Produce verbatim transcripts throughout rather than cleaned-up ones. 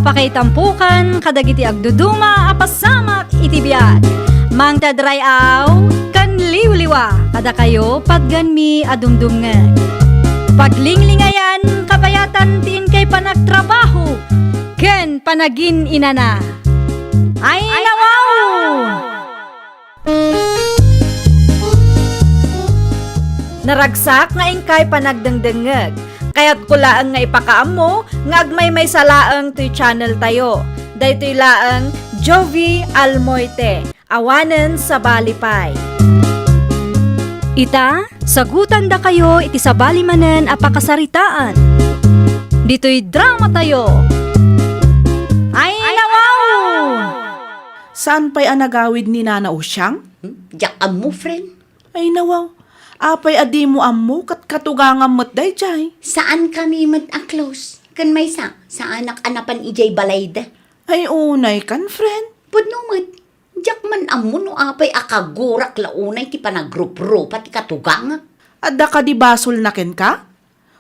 Pakaitampokan kadagiti agduduma a pasamak iti biag. Mangted ray-aw ken liwliwa kadakayo patgenmi a dumdumngeg. Paglinglingayan kabayatan ti inkay panagtrabaho ken panagin-inana. Ay, nawaw! Naragsak nga inkay panagdengdengngeg. Kayatko laeng nga ipakaammo nga agmaymaysa laeng toy channel tayo. Daytoy laeng Jovie Almoite, awanen sabali pay. Ita, sagutandakayo iti sabali manen a pakasaritaan. Ditoy drama tayo. Ay, nawaw! Saan pay a nagawid ni Nana Usiang? Hmm? Diak ammo, friend. Ay, nawaw. Apay a dimo ammo ket katugangam met daydiay? Saankami met a close. Ken maysa, saanak a napan idiay balayda. Ay, unay kan, friend. Pudno met. Diak man ammo no apay a kagurak la unay ti panagruprupa ti katugangak. Adda kadi basolna kenka?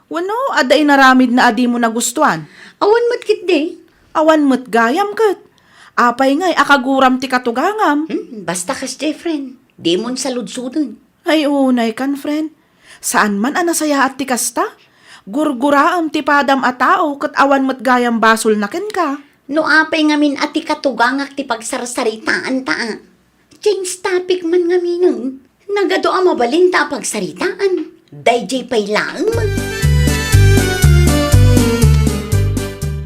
Wenno, adda inaramidna a dimo nagustuan? Awan met ketdi. Awan met gayam ket. Apay ngay a kaguram ti katugangam? Hmm, basta kasdiay, friend. Dimon saludsoden. Ay, unay kan, friend. Saan man a nasayaat ti kasta? Gurguraem ti padam a tao ket awan met gayam basolna kenka. No apay ngamin a ti katugangak ti pagsarsaritaanta a. Change topic man ngaminen. Nagadu a mabalinta a pagsaritaan. Daydiay pay laeng met.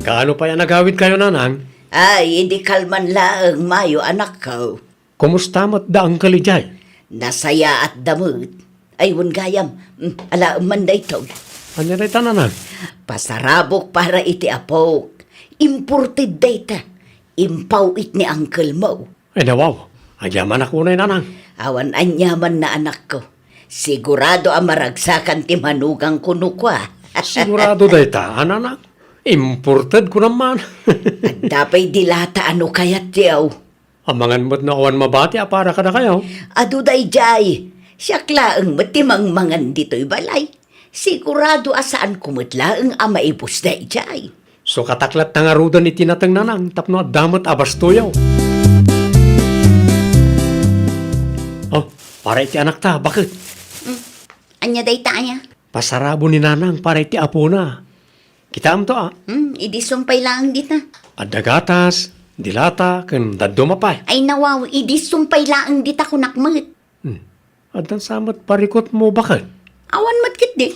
Kaano pay a nagawidkayo, Nanang? Ay, idi kalman laeng mayo, anakko. Kumusta met da Uncle idiay? Nasayaatda met. Ay, wen gayam. Mm, alaem man daytoy. Ania dayta, Nanang? Pasarabok para iti apok. Imported dayta. Impaw-it ni uncle mo. Ay, nawaw. Agyamanak unay, Nanang. Awan aniamanna, anakko. Sigurado a maragsakan ti manugangko no kua. Sigurado dayta, a, Nanang. Imported ko naman. Adda pay dilata a no kayatyo. Amangan met no awan mabati a para kadakayo. Adu daydiay. Siak laeng met ti mangmangan ditoy balay. Sigurado a saanko met laeng a maibus daydiay. Sukatak latta ngaruden iti nateng, Nanang, tapno adda met a bastoyo. Oh, para iti anakta, baket. Mm. Ania dayta aya? Pasarabo ni Nanang para iti apona. Kitaemto, a? Hmm, idi sumpay laeng dita. Adda gatas, dilata, ken dadduma pay. Ay, nawaw, idi sumpay laeng dita kunak met. Hmm. Addan sa met parikutmo, baket? Awan met ketdi.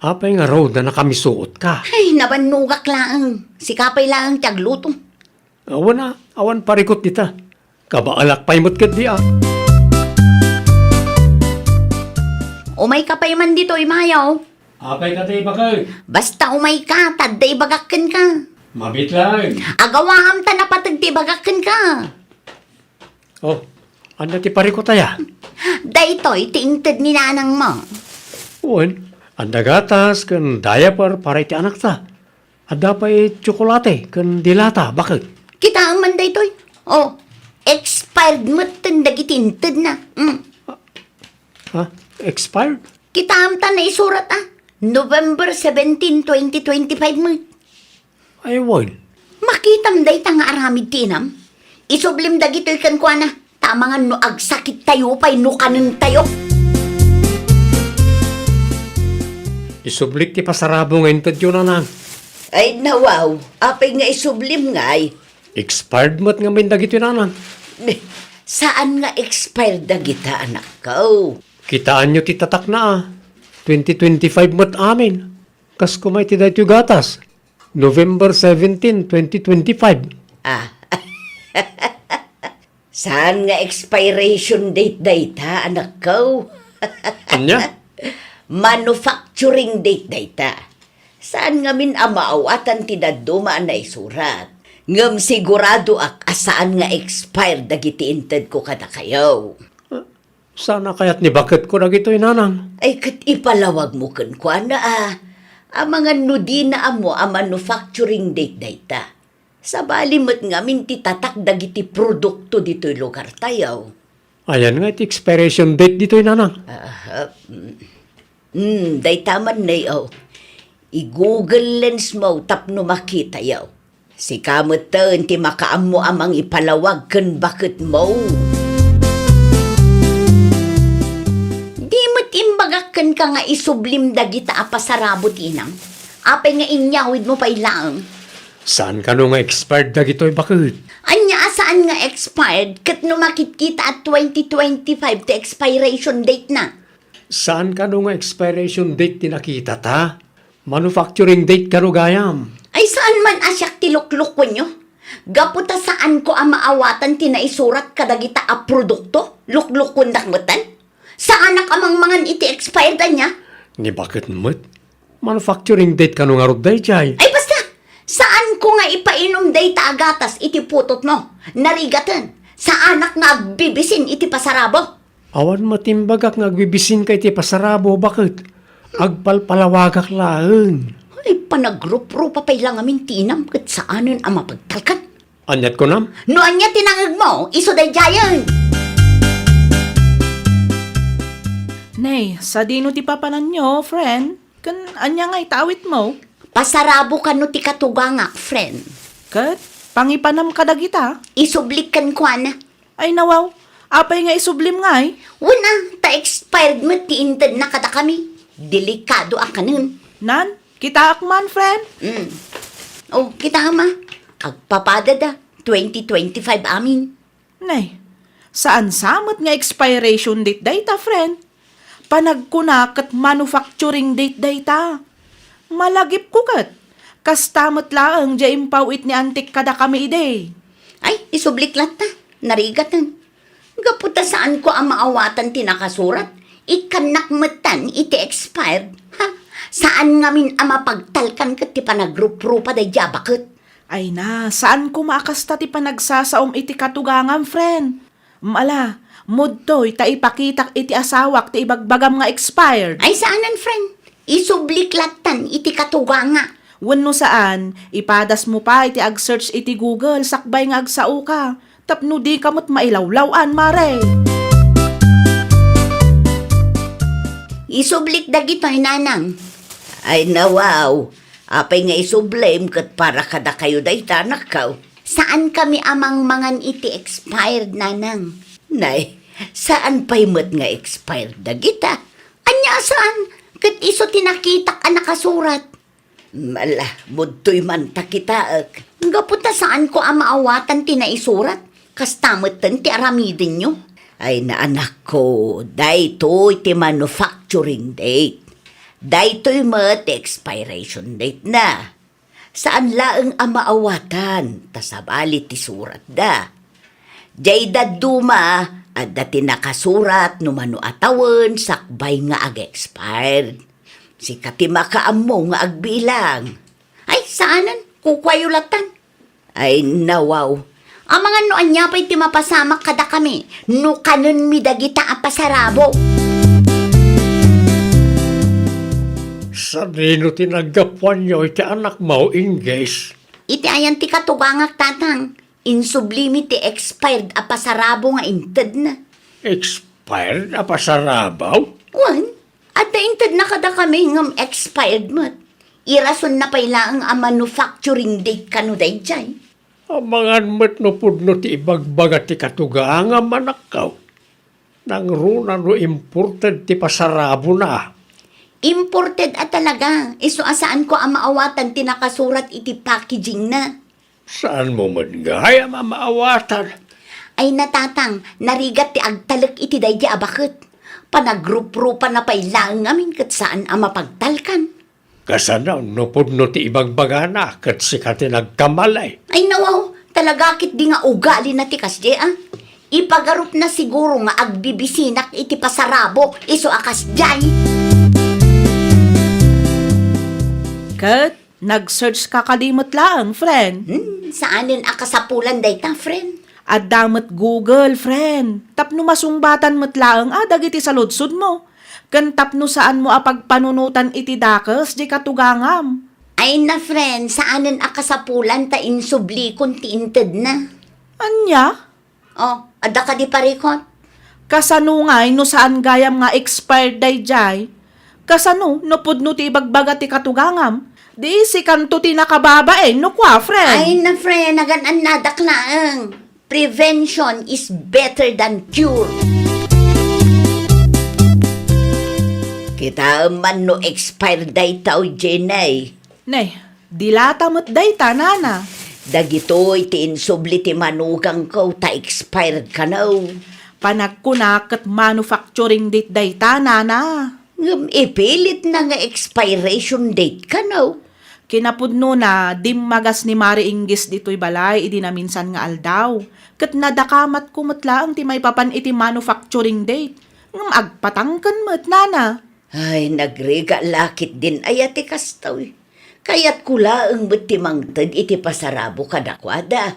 Apay ngarud a nakamisuotka? Ay, nabannogak laeng. Sika pay laeng ti agluto. Awan a, awan parikut dita. Kabaalak pay met ketdi a. Umayka pay man ditoy, Mayo. Apay kadi, baket? Basta umayka, ta adda ibagak kenka. Mabiit laeng. Agawaam ta napateg ti ibagak kenka. Oh, ania ti parikut aya? Daytoy ti inted ni nanangmo. Wen, adda gatas ken diaper para iti anakta. Adda pay tsokolate ken dilata, baket. Kitaem man daytoy. Oh, expired metten dagiti intedna. Mm. Ha? Expired? Kitaem ta naisurat a November seventeen, twenty twenty-five met. Ay, wen. Makitam dayta nga aramid ti inam. Isublim dagitoy kenkuana. Ta amangan no agsakittayo pay no kanentayo. Isublik ti pasarabo nga intedyo, nanang. Ay, nawaw. Apay nga isublim ngay? Expired met ngamin dagitoy, nanang. Saan nga expired dagita, anakko? Kitaenyo ti tatakna a. Twenty twenty-five met amin. Kas kumay ti daytoy gatas. November seventeen, twenty twenty-five. Ah. Saan nga expiration date dayta, anakko? Ania? Manufacturing date dayta. Saan ngamin a maawatan ti dadduma a naisurat? Ngem siguradoak a saan nga expired dagiti intedko kadakayo. Saan a kayat ni baketko dagitoy, nanang? Ay, ket ipalawagmo kenkuana a. Amangan no dina ammo a manufacturing date dayta. Sabali met ngamin ti tatak dagiti produkto ditoy lugartayo. Ayan nga iti expiration date ditoy, nanang. Ah, mm. Mm, dayta man, nay, oh. I-Google Lens mo tapno makitayo. Sika metten ti makaammo a mangipalawag ken baketmo. Di met imbagak kenka nga isublim dagita a pasarabo ti inam? Apay nga inyawidmo pay laeng? Saan kano nga expired dagitoy, baket? Ania a saan nga expired ket no makitkita a twenty twenty-five ti expiration date na? Saan kano nga expiration date ti nakitata? Manufacturing date kano gayam? Ay, saan man a siak ti luklukuenyo? Gapu ta saanko a maawatan ti naisurat kadagita a produkto, luklukuendak metten? Saanak a mangmangan iti expired ania? Ni baket met? Manufacturing date kano ngarud daydiay? Ay, basta! Saanko nga ipainum dayta a gatas iti putotmo. Narigaten. Saanak nga agbibisin iti pasarabo. Awan met imbagak nga agbibisinka iti pasarabo, baket. Agpalpalawagak laeng. Ay, panagrup-rupa pay la ngamin ti inam ket saanen a mapagtalkan. Aniat kunam? No ania ti nangegmo, isu daydiayen. Nay, sadino ti papananyo, friend? Ken ania nga itaawitmo? Pasarabo kano ti katugangak, friend. Ket pangipanam kadagita? Isublik kenkuana. Ay, nawaw. Apay nga isublim ngay? Wen a, ta expired met ti intedna kadakami. Delikado a kanen. Nan, kitaak man, friend. Mm. Oh, kitaem a. Agpapada da. Twenty twenty-five amin. Nay, saan sa met nga expiration date dayta, friend? Panagkuna ket manufacturing date dayta. Malagipko ket, kasta met laeng diay impaw-it ni antik kadakami idi. Ay, isublik latta. Narigaten. Gapu ta saanko a maawatan ti nakasurat, ikkannak metten iti expired. Ha? Saan ngamin a mapagtalkan ket ti panagrup-rupa daydiay a baket. Ay na, saan koma a kasta ti panagsasaom iti katugangam, friend. Ala, mudtoy ta ipakitak iti asawak ti ibagbagam nga expired. Ay, saanen, friend. Isublik lattan iti katuganga. Wenno saan, ipadasmo pay ti ag-search iti Google sakbay nga agsaoka, tapno dika met mailawlaw-an, mare. Isublik dagitoy, nanang. Ay, nawaw. Apay nga isublim ket para kadakayo dayta, anakko? Saankami a mangmangan iti expired, nanang. Nay, saan pay met nga expired dagita? Ania a saan? Ket isu ti nakitak a nakasurat. Ala, mudtoy man ta kitaek. Gapu ta saanko a maawatan ti naisurat, kasta metten ti aramidenyo. Ay, anakko, daytoy ti manufacturing date. Daytoy met ti expiration date na. Saan laeng a maawatan, ta sabali ti suratda. Diay dadduma, adda ti nakasurat no mano a tawen sakbay nga ag-expired. Sika ti makaammo nga agbilang. Ay, saanen, kukuayo lattan. Ay, nawaw. Amangan no ania pay ti mapasamak kadakami, no kanenmi dagita a pasarabo. Sadino ti naggapuanyo iti anakmo, Ingges? Iti ayan ti katugangak, tatang. Insublimi ti expired a pasarabo nga intedna. Expired a pasarabo? Wen, adda intedna kadakami ngem expired met. Irasonna pay laeng a manufacturing date kano daydiay. Amangan met no pudno ti ibagbaga ti katugangam, anakko. Nangruna no imported ti pasarabona. Imported a talaga, isu a saanko a maawatan ti nakasurat iti packagingna. Saanmo met gayam a maawatan? Ay, natatang, narigat ti agtalek iti daydi a baket. Panagruprupana pay laeng ngamin ket saan a mapagtalkan. Kasano no pudno ti ibagbagana ket sika ti nagkamali? Ay, nawaw, talaga ket di nga ugalina ti kasdiay, a. Ipagarupna siguro nga agbibisinak iti pasarabo, isu a kasdiay. Ket nag-search ka kadi met laeng, friend? Hmm, saanen a kasapulan dayta, friend? Adda met Google, friend. Tapno masungbatan met laeng a dagiti saludsodmo. Ken tapno saanmo a pagpanunotan iti dakes diay katugangam. Ay na, friend, saanen a kasapulan ta insublikon ti intedna. Ania? Oh, adda kadi parikot? Kasano ngay no saan gayam nga expired daydiay? Kasano no pudno ti ibagbaga ti katugangam? Di sikanto ti nakababain, no kua, friend? Ay na, friend, nagan-annadak laeng. Prevention is better than cure. Kitaem man no expired dayta, Jenny. Nay, dilata met dayta, nana. Dagitoy ti insubli ti manugangko ta expired kano. Panagkuna ket manufacturing date dayta, nana. Ngem ipilitna nga expiration date kano. Kinapudnona, dimmagas ni Mari Inggis ditoy balay idi naminsan nga aldaw. Ket nadakamatko met laeng ti maipapan iti manufacturing date. Ngem agpatangken met, nana. Ay, nagrigat la ketdin aya ti kastoy. Kayatko laeng met ti mangted iti pasarabo kadakuada,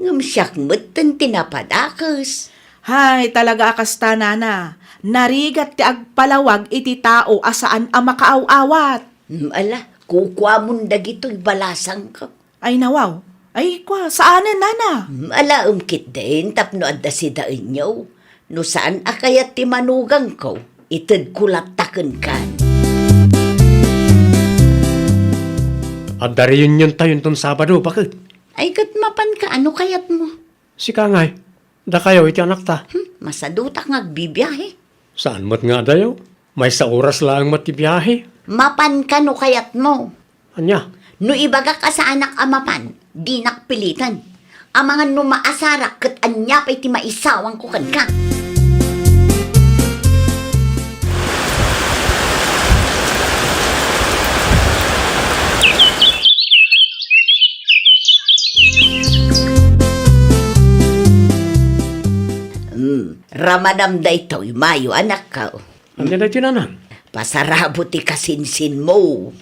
ngem siak metten ti napadakes. Hay, talaga a kasta, nana. Narigat ti agpalawag iti tao a saan a makaaw-awat. Mm, ala, kukuamon dagitoy balasangko. Ay, nawaw. Ay, kua, saanen, nana? Mm, alaem ketdin tapno adda sidaenyo. No saan a kayat ti manugangko, itedko latta kenkan. Adda reuniontayo inton Sabado, baket. Ay, ket mapanka, ano kayatmo? Sika ngay, dakayo iti anakta. Hmm, masadutak nga agbibiahe. Saan met nga adayo? Maysa oras laeng met ti biahe. Mapanka no kayatmo. Ania? No ibagak a saanak a mapan, dinak piliten. Amangan no maasarak ket ania pay ti maisawangko kenka. Hmm, ramanam daytoy, Mayo, anakko. Ania daytoy, nanang? Pasarabo ti kasinsinmo.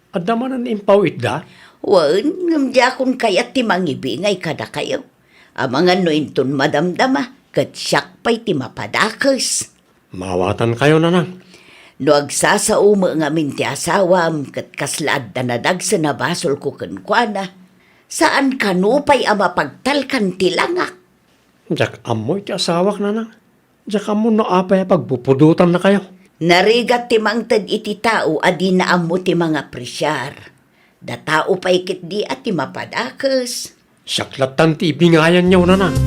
Adda manen impaw itda? Wen, ngem diakon kayat ti mangibingay kadakayo. Amangan no inton madamdama, ket siak pay ti mapadakes. Maawatankayo, nanang. No agsasao met ngamin ti asawam, ket kasla adda nadagsen a basolko kenkuana, saan kano pay a mapagtalkan ti langak. Diak ammo iti asawak, nanang. Diak ammo no apay a pagpupudotannakayo. Narigat ti mangted iti tao a dina ammo ti mangapresiar. Da tao pay ketdi a ti mapadakes. Siak lattan ti ibingayanyo, nanang.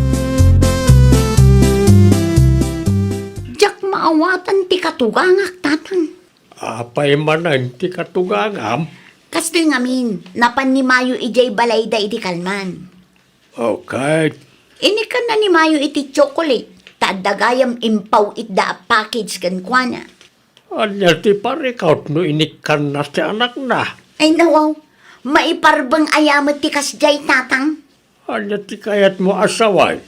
Diak maawatan ti katugangak, tatang. Apay manen ti katugangam? Kastoy ngamin, napan ni Mayo idiay balayda idi kalman. Okay. Inikkanna ni Mayo iti chocolate, ta adda gayam impaw itda a package kenkuana. Ania ti parikawt no inikkanna ti anakna? Ay, nawaw. Maiparbeng aya met ti kasdiay, tatang? Ania ti kayatmo a sawen?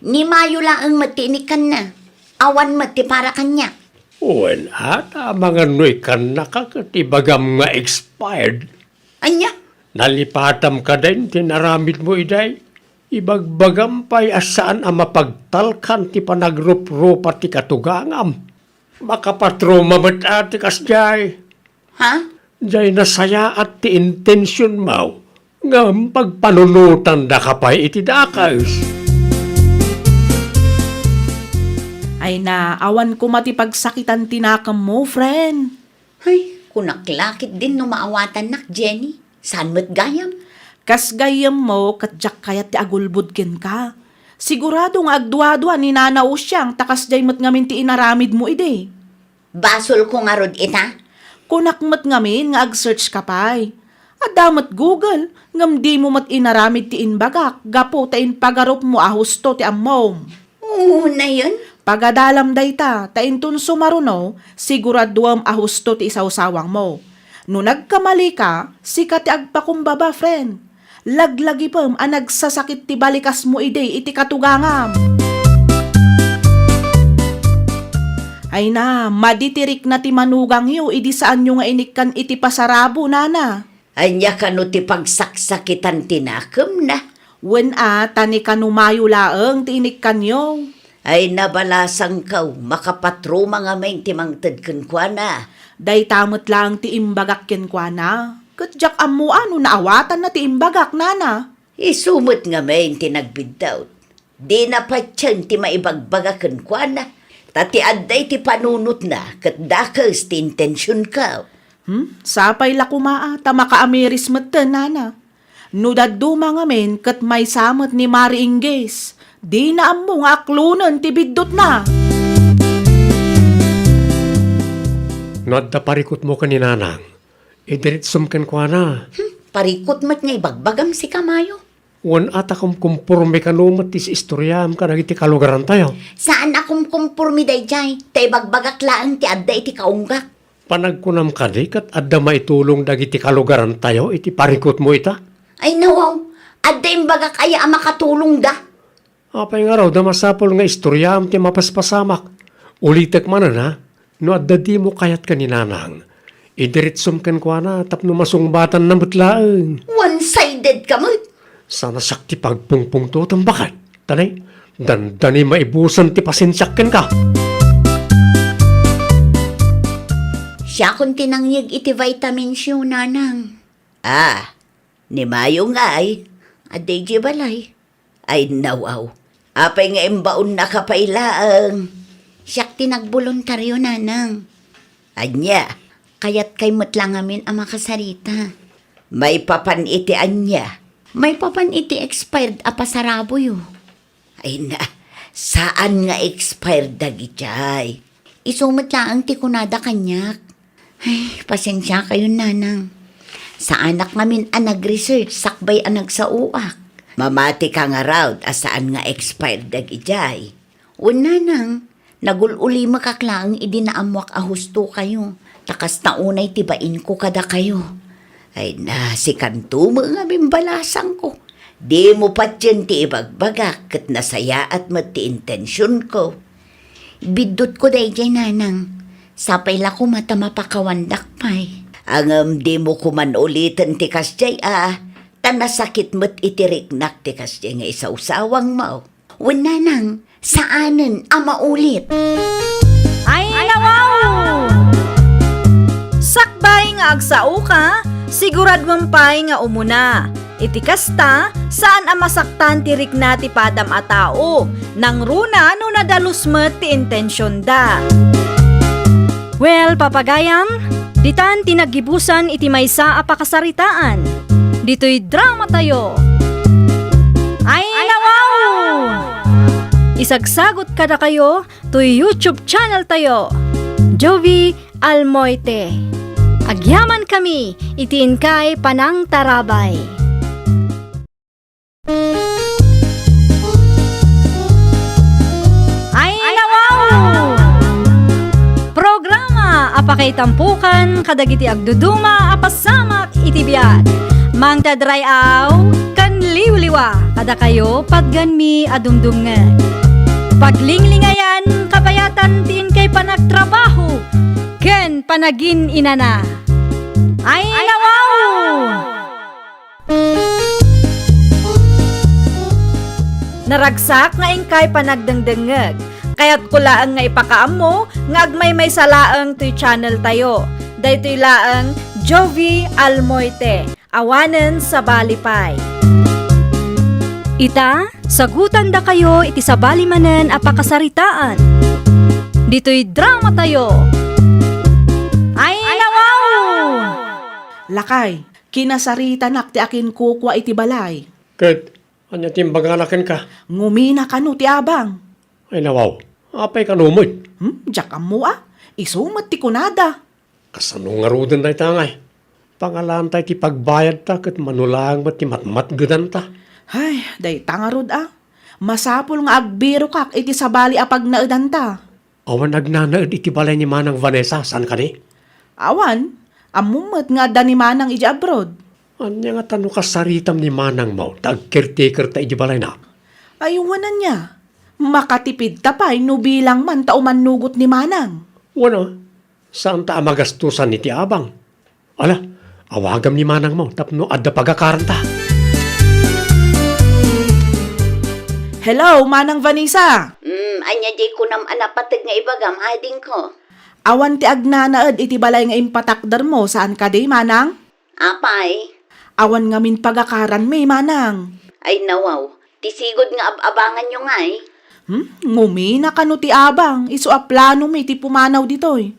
Ni Mayo laeng met ti inikkanna. Awan met ti para kaniak. Wen, ata amangan no ikkannaka ket ibagam nga expired. Ania? Nalipatam kadin ti inaramidmo idiay? Ibagbagam pay a saan a mapagtalkan ti panagruprupa ti katugangam. Makapatruma met a ti kasdiay. Ha? Diay nasayaat ti intensionmo, ngem pagpanunotandaka pay iti dakes. Ay na, awan koma ti pagsakitan ti nakemmo, friend. Ay, kunak la ketdin no maawatannak, Jenny. Saan met gayam? Kas gayyemmo, ket diak kayat ti agulbod kenka. Sigurado nga agduadua ni Nana Usiang ta kasdiay met ngamin ti inaramidmo idi. Basolko ngarud ita? Kunak met ngamin nga ag-search ka pay. Adda met Google, ngem dimo met inaramid ti imbagak gapu ta impagarupmo a husto ti ammom. Unayen? Pagadalam dayta, ta inton sumaruno, siguraduem a husto ti isawsawangmo. No nagkamalika, sika ti agpakumbaba, friend. Laglagipem a nagsasakit ti balikasmo idi iti katugangam. Ay na, madi ti rikna ti manugangyo idi saanyo nga inikkan iti pasarabo, nana. Ania kano ti pagsaksakitan ti nakemna? Wen a, ta ni kano Mayo laeng ti inikkanyo. Ay, nabalasangko, makapatruma ngamin ti mangted kenkuana. Dayta met laeng ti imbagak kenkuana. Ket diak ammo a no naawatanna ti imbagak, nana. Isu met ngamin ti nagbiddut. Dina patien ti maibagbaga kenkuana, ta ti adda iti panunotna ket dakes ti intensionko. Hmm? Sapay la koma a ta makaamiris metten, nana. No dadduma ngamin ket maysa met ni Mari Inggis, dina ammo nga aklonen ti biddutna. No adda parikutmo ken ni Nanang, idiritsom kenkuana. Hmm, parikut met nga ibagbagam, sika, Mayo. Wen a ta kumkumporme kano met ti istoriam kadagiti kalugarantayo? Saan a kumkumporme daydiay, ta ibagbagak laeng ti adda iti kaunggak. Panagkunam kadi ket adda maitulong dagiti kalugarantayo iti parikutmo ita? Ay, nawaw, adda imbagak aya a makatulongda? Apay ngarud a masapul nga istoriam ti mapaspasamak? Ulitek manen, a, no adda dimo kayat ken ni Nanang, idiritsom kenkuana tapno masungbatanna met laeng. One-sided ka met. Saan a siak ti pagpungpungtotem, baket? Tani, dandani maibusen ti pasensiak kenka. Siakon ti nangyeg iti vitamin C, Nanang. Ah, ni Mayo ngay? Adda idiay balay. Ay, nawaw. Apay nga imbaonnaka pay laeng? Siak ti nagboluntario, Nanang. Ania? Kayatkay met la ngamin a makasarita. Maipapan iti ania? Maipapan iti expired a pasaraboyo. Ay na, saan nga expired dagitiay? Isu met laeng ti kunada kaniak. Ay, pasensiakayon, Nanang. Saanak ngamin a nag-research sakbay a nagsaoak. Mamati ka ngarud a saan nga expired dagitiay. Wen, Nanang, nagul-ulimekak laeng idi naammoak a husto kayo, ta kasta unay ti bainko kadakayo. Ay na, sikanto met ngamin balasangko. Dimo patien ti ibagbagak ket nasayaat met ti intensionko. Biddutko daydiay, Nanang. Sapay la koma ta mapakawandak pay. Ngem dimo koman uliten ti kasdiay a, ta nasakit met iti riknak ti kasdiay nga isawsawangmo. Wen, Nanang, saanen a maulit. Ay, nawaw! Sakbay nga agsaoka, siguraduem pay nga umuna. Iti kasta, saan a masaktan ti rikna ti padam a tao, nangruna no nadalus met ti intensionda. Well, papagayam, ditan ti naggibusan iti maysa a pakasaritaan. Ditoy dramatayo. Ay, nawaw! Isagsagot kadakayo toy YouTube channel tayo, Jovie Almoite. Agyamankami iti inkay panangtarabay. Ay, nawaw! Programa a pakaitampukan kadagiti agduduma a pasamak iti biag. Mangted ray-aw ken liwliwa kadakayo patgenmi a dumdumngeg. Paglinglingayan, kabayatan ti inkay panagtrabaho ken panagin-inana. Ay, nawaw! Naragsak nga inkay panagdengdengngeg. Kayatko laeng nga ipakaammo nga agmaymaysa laeng toy channel tayo. Daytoy laeng Jovie Almoite. Awanen sabali pay. Ita, sagutandakayo iti sabali manen a pakasaritaan. Ditoy dramatayo. Ay, nawaw! Lakay, kinasaritanak ti akinkukua iti balay. Ket, ania ti imbagana kenka? Ngumina kano ti abang. Ay, nawaw. Apay kano met? Hmm, diak ammo a. Isu met ti kunada. Kasano ngaruden dayta ngay? Pangalaanta iti pagbayadta ket mano laeng met ti matmatgedanta. Ay, dayta ngarud a. Masapul nga agbirokak iti sabali a pagnaedanta. Awan agnanaed iti balay ni Manang Vanessa, saan kadi? Awan, ammom met nga adda ni Manang idiay abroad. Ania ngata no kasaritam ni Manangmo ta agcaretaker ta idiay balayna? Ay, wen ania, makatipidta pay no bilang man ta umannugot ni Manang. Wen a, saanta a magastosan iti abang. Ala, awagam ni Manangmo tapno adda pagakaranta. Hello, Manang Vanessa! Mm, ania diay kunam a napateg nga ibagam, adingko? Awan ti agnanaed iti balay nga impatakdermo, saan kadi, Manang? Apay? Awan ngamin pagakaranmi, Manang. Ay, nawaw. Ti sigud nga ab-abanganyo ngay? Hmm? Ngumina kano ti abang, isu a planomi ti pumanaw ditoy.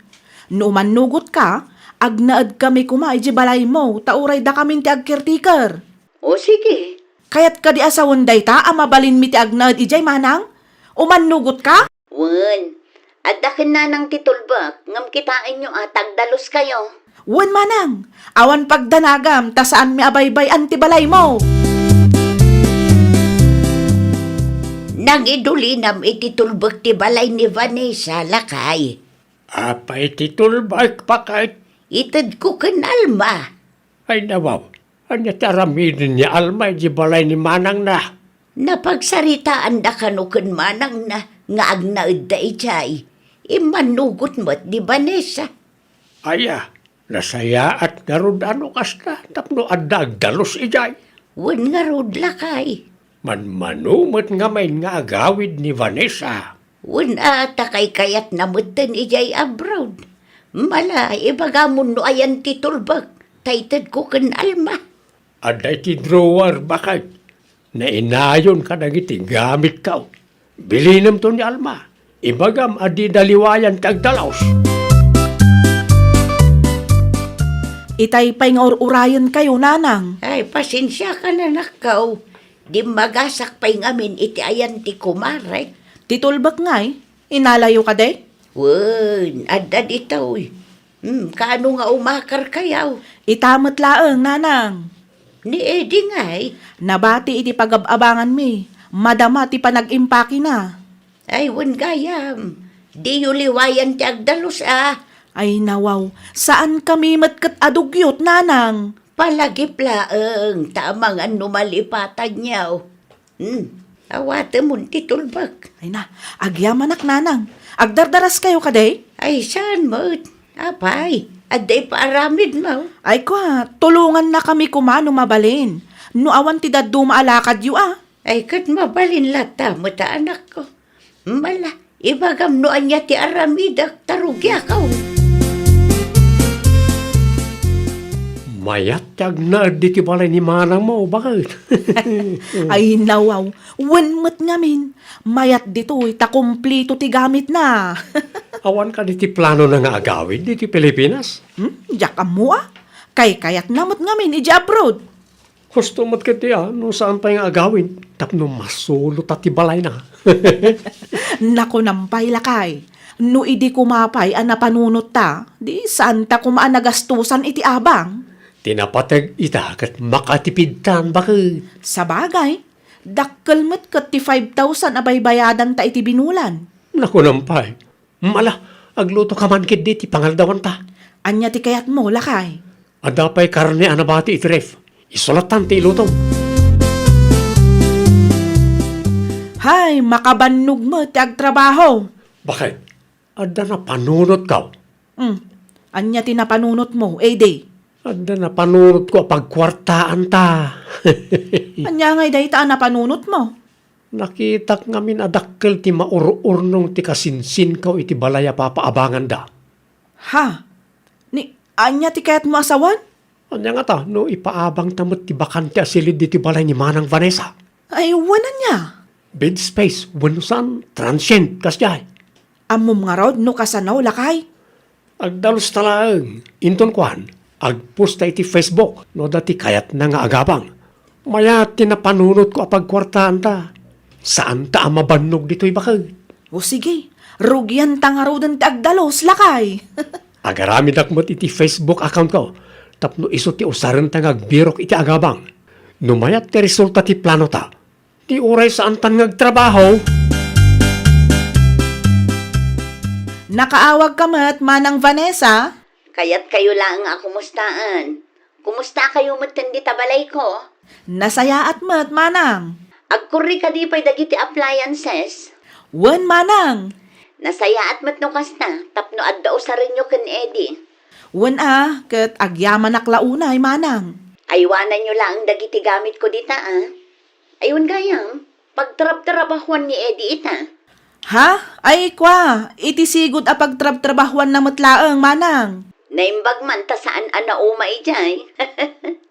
No umannugotka, Agnaedkami koma idiay balaymo, ta uray dakamin ti agcaretaker. O, sige. Kayat kadi a sawen dayta a mabalinmi ti agnaed idiay, manang? Umannugotka? Wen, adda ken nanang ti tulbek, ngem kitaenyo a ta agdaluskayo. Wen, manang, awan pagdanagam ta saanmi a baybay-an ti balaymo. Nangidulinam iti tulbek ti balay ni Vanessa, lakay. Apay ti tulbek, baket? Itedko ken Alma. Ay, nawaw, ania ti aramiden ni Alma idiay balay ni manangna? Napagsaritaanda kano ken manangna nga agnaedda idiay. Immannugot met ni Vanessa. Aya, nasayaat ngarud a no kasta tapno adda agdalus idiay. Wen ngarud, lakay. Manmano met ngamin nga agawid ni Vanessa. Wen a, ta kaykayatna metten idiay abroad. Mala, ibagamon no ayan ti tulbek, ta itedko ken Alma. Adda iti drawer, baket. Nainayon kadagiti gamitko. Bilinemto ni Alma. Ibagam a dida liwayan ti agdalus. Itay pay nga ur-urayenkayo, nanang. Ay, pasensiakan, anakko. Dimmagasak pay ngamin iti ayan ti kumarek. Ti tulbek ngay, inalayo kadi? Wen, adda ditoy. Hmm, kaano nga umakarkayo? Ita met laeng, nanang. Ni Eddie ngay? Nabati iti pagab-abanganmi. Madama ti panag-impakena. Ay, wen gayam. Diyo liwayan ti agdalus a. Ay, nawaw. Saankami met ket adugyot, nanang. Palagip laeng, ta amangan no malipatanyo. Hmm, awatemon ti tulbek. Ay na, agyamanak, nanang. Agdardaraskayo kadi? Ay, saan met? Apay, adda ipaaramidmo? Ay kwa, tulongannakami koma no mabalin. No awan ti dadduma a lakadyo a. Ay, ket mabalin latta met a, anakko. Mala, ibagam no ania ti aramidek, ta rugiakon. Mayat ti agnaed ditoy balay ni manangmo, baket. Ay, nawaw. Wen met ngamin. Mayat ditoy ta kumplito ti gamitna. Awan kadi ti planona nga agawid ditoy Pilipinas? Hmm? Diak ammo a. Kaykayatna met ngamin idiay abroad. Husto met ketdi a no saan pay nga agawid tapno masulota ti balayna. Nakunak pay, lakay, no idi koma pay a napanunotta, di saanta koma a nagastosan iti abang. Ti napateg ita ket makatipidtan, baket. Sabagay, dakkel met ket ti five thousand a baybayadanta iti binulan. Nakunak pay, Mala, aglutoka man ketdi ti pangaldawanta. Ania ti kayatmo, lakay? Adda pay karne a nabati iti ref. Isulattan ti ilutom. Hay, makabannog met ti agtrabaho. Baket, adda napanunotko. Hmm. Ania ti napanunotmo, Eddie? Adda napanunotko a pagkuartaanta. Ania ngay dayta a napanunotmo? Nakitak ngamin a dakkel ti maur-urnong ti kasinsinko iti balay a papaabanganda. Ha? Ni, ania ti kayatmo a sawen? Ania ngata no ipaabangta met ti bakante a silid ditoy balay ni Manang Vanessa? Ay, wen ania? Bed space, wenno saan, transient, kasdiay. Ammom ngarud no kasano, lakay? Agdalusta laeng, inton kuan, agposta iti Facebook no adda ti kayatna nga agabang. Mayat ti napanunotko a pagkuartaanta. Saanta a mabannog ditoy, baket. O sige, rugianta ngaruden ti agdalus, lakay. Agaramidak met iti Facebook accountko tapno isu ti usarenta nga agbirok iti agabang. No mayat ti resulta ti planota, ti uray saantan nga agtrabaho. Nakaawagka met, Manang Vanessa? Kayatkayo laeng a kumustaan. Kumustakayo metten dita balayko? Nasayaat met, Manang. Agkurri kadi pay dagiti appliances? Wen, Manang. Nasayaat met no kasta, tapno adda usarenyo ken Eddie. Wen a, ket agyamanak la unay, Manang. Aywananyo laeng dagiti gamitko dita, a. Ay, wen gayam, pagtrabtrabahuan ni Eddie ita. Ha? Ay, kwa, iti sigud a pagtrabtrabahuanna met laeng, Manang. Naimbag man ta saan a nauma idiay.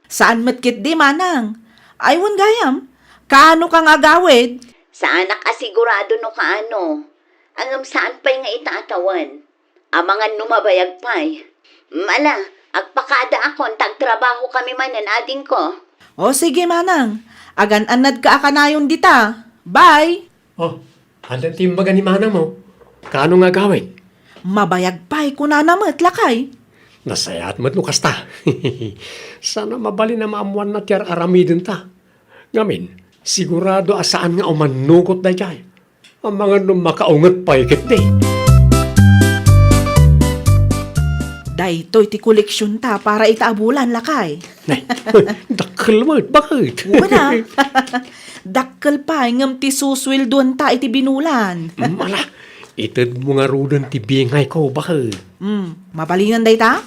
Saan met ketdi, Manang. Ay, wen gayam, kaano ka nga agawid? Saanak a sigurado no kaano. Ngem saan pay nga ita a tawen. Amangan no mabayag pay. Mala, Agpakaadaakon ta agtrabahokami manen, adingko. O, sige, manang. Agan-annadka a kanayon dita. Bye! O, ania ti imbaga ni manangmo? Kaano nga agawid? Mabayag pay, kunana met, lakay. Nasayaat met no kasta. Saan a mabalin a maammoanna ti ar-aramidenta. Ngamin, sigurado a saan nga umannugot daydiay. Amangan no makaunget pay ketdi. Daytoy ti koleksionta para ita a bulan, lakay. Nay, dakkel met, baket? Wen a. Dakkel pay, ngem ti susueldoenta iti binulan. Mm, ala, itedmo ngaruden ti bingayko, baket? Mm, mabalinan dayta?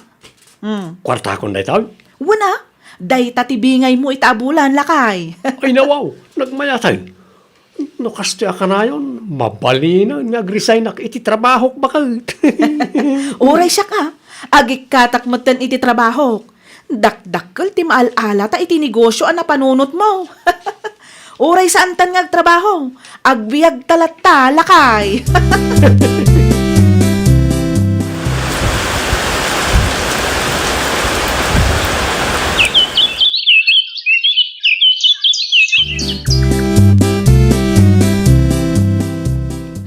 Mm. Kuartakon daytoy? Wen a, dayta ti bingaymo ita a bulan, lakay. Ay, nawaw, nagmayaten. No kastoy a kanayon, mabalinen nga agresignak iti trabahok, baket. Uray siak a, agikkatak metten iti trabahok. Dakdakkel ti maal-alata iti negosio a napanunotmo. Uray saantan nga agtrabaho, agbiagta latta, lakay.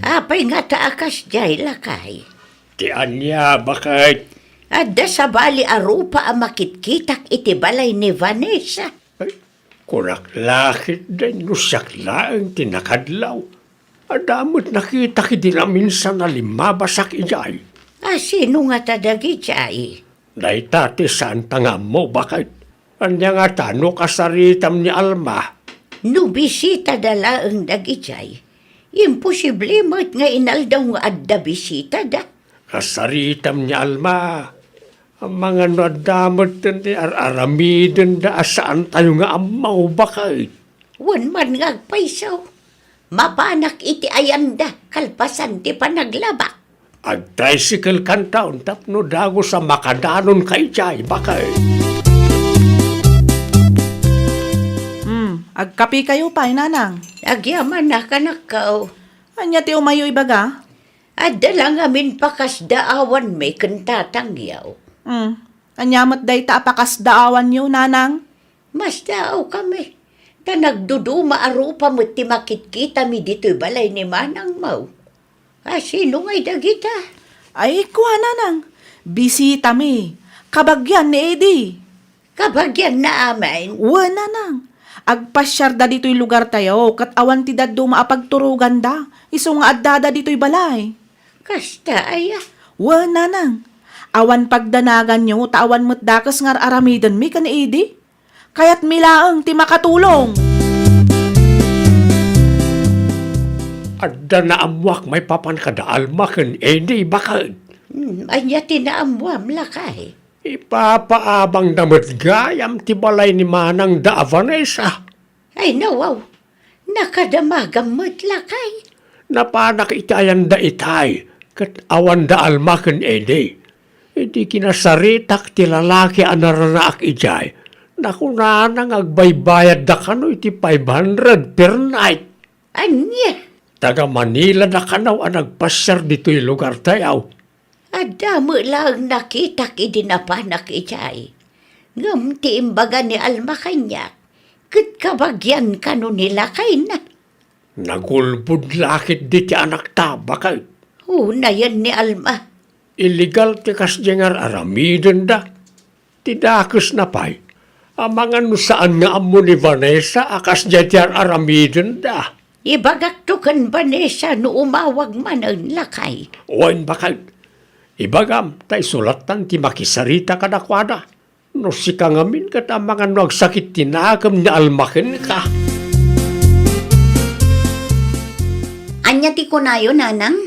Apay ngata a kasdiay, lakay? Ti ania, baket? Adda sabali a rupa a makitkitak iti balay ni Vanessa. Ay, kunak la ketdi no siak laeng ti nakadlaw. Adda met nakitak idi naminsan a limmabasak idiay. A, sino ngata dagidiay? Dayta ti saanta nga ammo, baket. Ania ngata no kasaritam ni Alma? No bisitada laeng dagidiay, imposible met nga inaldaw nga adda bisitada. Kasaritam ni Alma, amangan no adda metten ti ar-aramidenda a saantayo nga ammo, baket. Wen man nga agpayso, mapanak iti ayanda kalpasan ti panaglabak. Agtricycle kanton tapno dagus a makadanonka idiay, baket. Hmm, agkapekayo pay, nanang? Agyaman a, kanakkaw. Ania ti umayyo ibaga? Adda la ngamin pakasdaawanmi ken tatangyaw. Hmm, ania met dayta a pakasdaawanyo, nanang? Masdaawkami, ta nagduduma a rupa met ti makitkitami ditoy balay ni manangmo. A, sino ngay dagita? Ay, kua, nanang, bisitami. Kabagian ni Eddie. Kabagianna amin? Wen, nanang. Agpasiarda ditoy lugartayo, ket awan ti dadduma a pagturoganda, isu nga addada ditoy balay. Kasta aya? Wen, nanang. Awan pagdanaganyo, ta awan met dakes nga ar-aramidenmi ken ni Eddie. Kayatmi laeng ti makatulong. Adda naammoak maipapan kada Alma ken Eddie, baket. Hmm, ania ti naammoam, lakay? Ipapaabangda met gayam ti balay ni manangda a Vanessa. Ay, nawaw, nakadamagam met, lakay. Napanak iti ayanda itay, ket awanda Alma ken Eddie. Idi kinasaritak ti lalaki a naranaak idiay, nakunana nga agbaybayadda kano iti five hundred per night. Ania? Taga Manila da kano a nagpasiar ditoy lugartayo. Adda met laeng nakitak idi napanak idiay. Ngem ti imbaga ni Alma kaniak, ket kabagian kano ni lakayna. Nagulbod la ketdi ti anakta, baket. Unayen ni Alma. Illegal ti kasdiay nga ar-aramidenda. Ti dakesna pay, amangan no saan nga ammo ni Vanessa a kasdiay ti ar-aramidenda. Ibagakto ken Vanessa no umawag manen, lakay. Wen, baket. Ibagam ta isu lattan ti makisarita kadakuada. No sika ngamin ket amangan no agsakit ti nakem ni Alma kenka. Ania ti kunayo, nanang?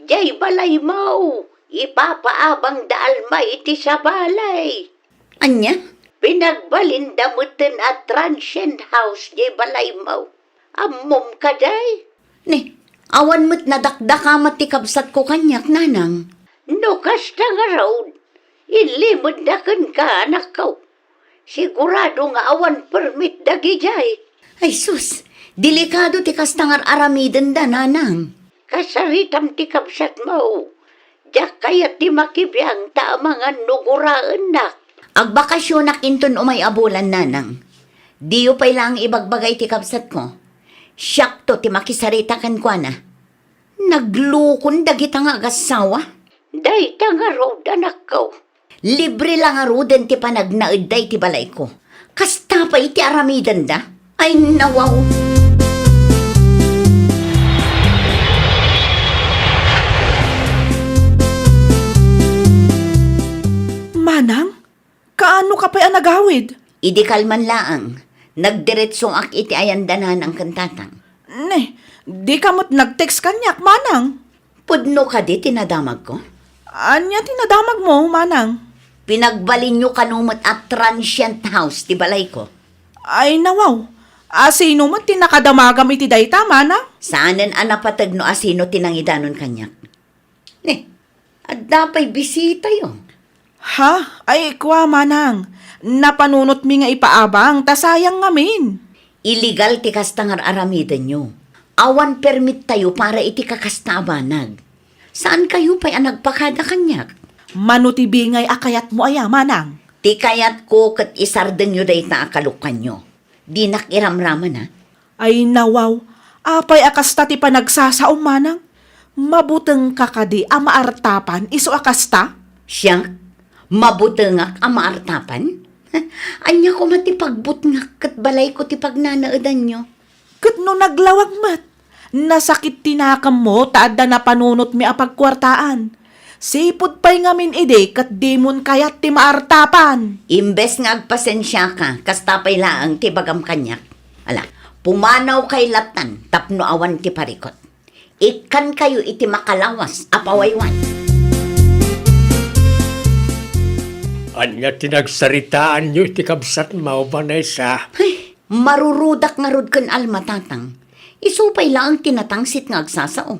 Diay balaymo, ipapaabangda Alma iti sabali. Ania? Pinagbalinda metten a transient house diay balaymo. Ammom kadi? Ni, awan met nadakdakama ti kabsatko kaniak, nanang. No kasta ngarud, inlimedda kenka, anakko. Sigurado nga awan permit dagidiay. Ay sus, delikado ti kasta nga ar-aramidenda, nanang. Kasaritam ti kabsatmo. Diak kayat ti makibiang ta amangan no guraennak. Agbakasionak inton umay a bulan, nanang. Diyo pay laeng ibagbaga iti kabsatko. Siakto ti makisarita kenkuana. Naglukon dagita nga agassawa. Dayta ngarud, anakko. Libre la ngaruden ti panagnaedda iti balayko. Kasta pay ti aramidenda. Ay, nawaw. Manang, kaano ka pay a nagawid? Idi kalman laeng, nagdiretsoak iti ayanda nanang ken tatang. Ne, di ka met nag-text kaniak, manang? Pudno kadi ti nadamagko? Ania ti nadamagmo, manang? Pinagbalinyo kano met a transient house ti balayko. Ay, nawaw. Asino met ti nakadamagam iti dayta, manang? Saanen a napateg no asino ti nangidanon kaniak. Ne, adda pay bisitayo. Ha? Ay, kua, manang. Napanunotmi nga ipaabang, ta sayang ngamin. Illegal ti kasta nga ar-aramidenyo. Awan permittayo para iti kakasta a banag. Saankayo pay a nagpakada kaniak? Mano ti bingay a kayatmo aya, manang? Ti kayatko ket isardengyo dayta a kalukanyo. Dinak iramraman, a. Ay, nawaw, apay a kasta ti panagsasaom, manang? Mabutengka kadi a maartapan isu a kasta? Siak? Mabutengak a maartapan? Ania koma ti pagbutngak ket balayko ti pagnanaedanyo? Ket no naglawag met, nasakit ti nakemmo ta adda napanunotmi a pagkuartaan. Sipud pay ngamin idi ket dimon kayat ti maartapan. Imbes nga agpasensiaka, kasta pay laeng ti ibagam kaniak. Ala, pumanawkay lattan tapno awan ti parikut. Ikkankayo iti makalawas a pawayway. Ania ti nagsaritaanyo iti kabsatmo, Vanessa? Ay, marurudak ngarud ken Alma, tatang. Isu pay laeng ti natangsit nga agsasao.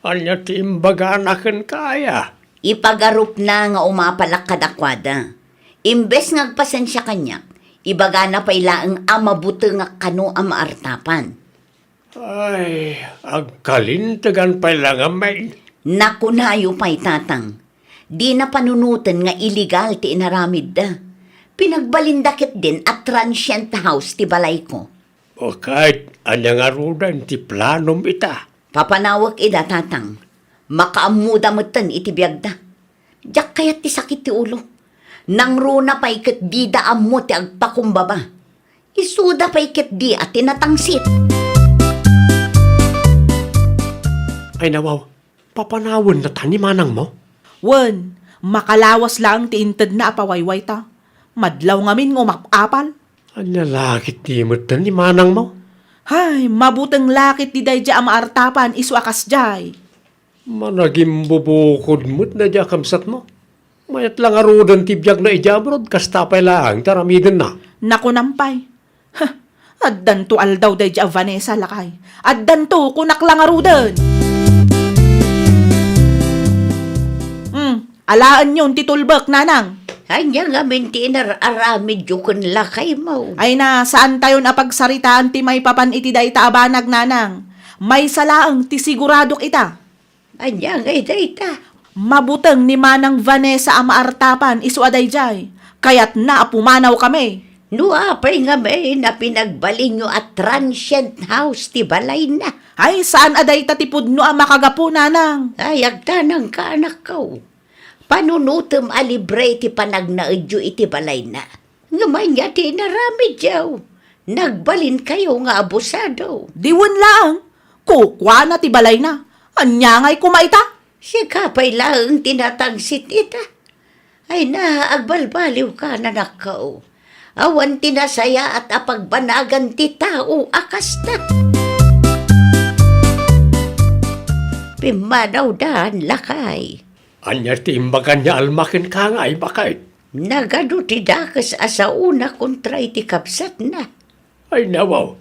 Ania ti imbagana kenka aya? Ipagarupna nga umapalak kadakuada. Imbes nga agpasensia kaniak, ibagana pay laeng a mabutengak kano a maartapan. Ay, agkalintegan pay la ngamin. Nakunayo pay, tatang. Dina panunoten nga illegal ti inaramidda. Pinagbalinda ketdin a transient house ti balayko. O ket, ania ngaruden ti planom ita? Papanawek ida, tatang. Makaammoda metten iti biagda. Diak kayat ti sakit ti ulo. Nangruna pay ket dida ammo ti agpakumbaba. Isuda pay ket di a ti natangsit. Ay, nawaw, papanawennata ni manangmo? Wen, makalawas laeng ti intedna a pawayway ta. Madlaw ngamin nga umap-apal. Ania la ket ti metten ni manangmo? Hay, mabuteng la ket ti daydiay a maartapan isu a kasdiay. Managimbubukod met daydiay a kabsatmo. Mayat la ngaruden ti biagna idiay abroad, kasta pay laeng ti aramidenna. Nakunam pay. Heh, addanto aldaw daydiay a Vanessa, lakay. Addanto, kunak la ngaruden. Hmm, alaenyon ti tulbek, nanang. Ania ngamin ti inar-aramidyo ken lakaymo? Ay na, saantayon a pagsaritaan ti maipapan iti dayta a banag, nanang. Maysa laeng ti siguradok ita. Ania ngay dayta? Mabuteng ni Manang Vanessa a maartapan isu a daydiay. Kayatna a pumanawkami. No apay ngamin a pinagbalinyo a transient house ti balayna? Ay, saan a dayta ti pudno a makagapu, nanang. Ay, agtanangka, anakko. Panunotem a libre ti panagnaedyo iti balayna. Ngem ania ti inaramidyo? Nagbalinkayo nga abusado. Diwen laeng, kukuana ti balayna. Ania ngay koma ita? Sika pay laeng ti natangsit ita. Ay na, agbalbaliwka, nanakko. Awan ti nasayaat a pagbanagan ti tao a kasta. Pimmanawdan, lakay. Ania ti imbagan ni Alma kenka nga ay baket? Nagadu ti dakes a saona kontra iti kabsatna. Ay, nawaw,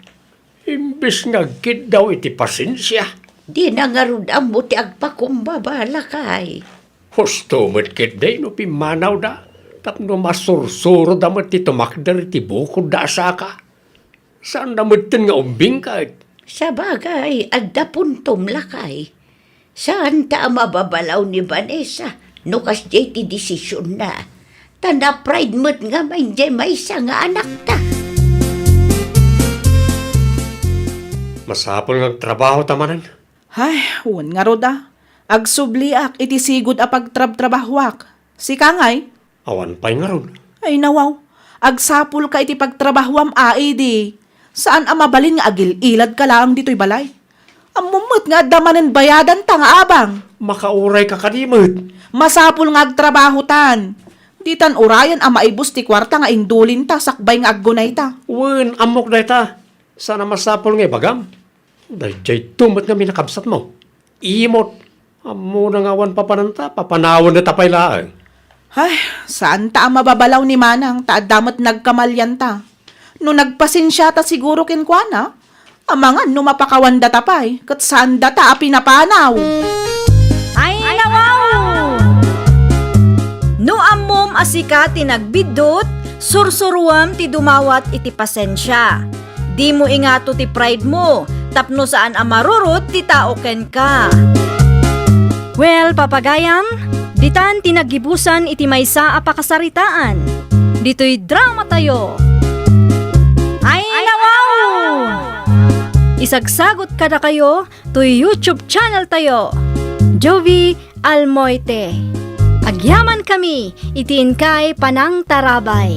imbes nga agkiddaw iti pasensia. Dina ngarud ammo ti agpakumbaba, lakay. Husto met ketdi no pimmanawda, tapno masursuroda met ti tumakder iti bukodda a saka. Saanda metten nga umbing ket? Sabagay, adda puntom, lakay. Saanta a mababalaw ni Vanessa no kasdiay ti desisionna. Ta na-pride met ngamin diay maysa nga anakta. Masapul nga agtrabahota manen. Ay, wen ngarud a. Agsubliak iti sigud a pagtrabtrabahuak. Sika ngay? Awan pay ngarud. Ay, nawaw. Agsapulka iti pagtrabahuam a idi. Saan a mabalin nga agil-iladka laeng ditoy balay. Ammom met nga adda manen bayadanta nga abang. Makaurayka kadi met. Masapul nga agtrabahotan. Ditan urayan a maibus ti kuarta nga indulinta sakbay nga aggunayta. Wen, ammok dayta. Saan a masapul nga ibagam. Daydiay met ngamin a kabsatmo. Imot. Ammona nga awan papananta, papanawenda ta pay laeng. Ay, saanta a mababalaw ni Manang ta adda met nagkamalianta. No nagpasensiata siguro kenkuana, amangan no mapakawandata pay, ket saandata a pinapanaw. Ay, nawaw! No ammom a sika ti nagbiddut, sursuruem ti dumawat iti pasensia. Dimo ingato ti pride mo, tapno saan a marurot ti tao kenka. Well, papagayam, ditan ti naggibusan iti maysa a pakasaritaan. Ditoy drama tayo. Ay, nawaw! Isagsagot kadakayo toy YouTube channel tayo, Jovie Almoite. Agyaman kami iti inkay panangtarabay.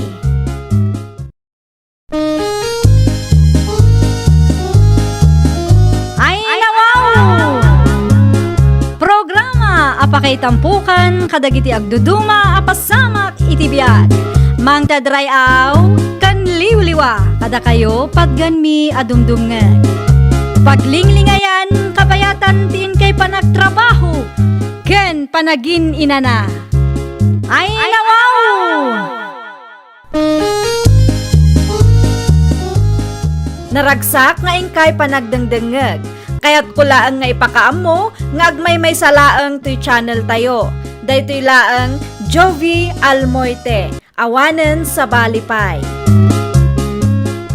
Ay, nawaw! Programa a pakaitampukan kadagiti agduduma a pasamak iti biag. Mangted ray-aw ken liwliwa kadakayo patgenmi a dumdumngeg. Paglinglingayan kabayatan ti inkay panagtrabaho ken panagin-inana. Ay, nawaw! Naragsak nga inkay panagdengdengngeg. Kayatko laeng nga ipakaammo nga agmaymaysa laeng toy channel tayo. Daytoy laeng Jovie Almoite, awanen sabali pay.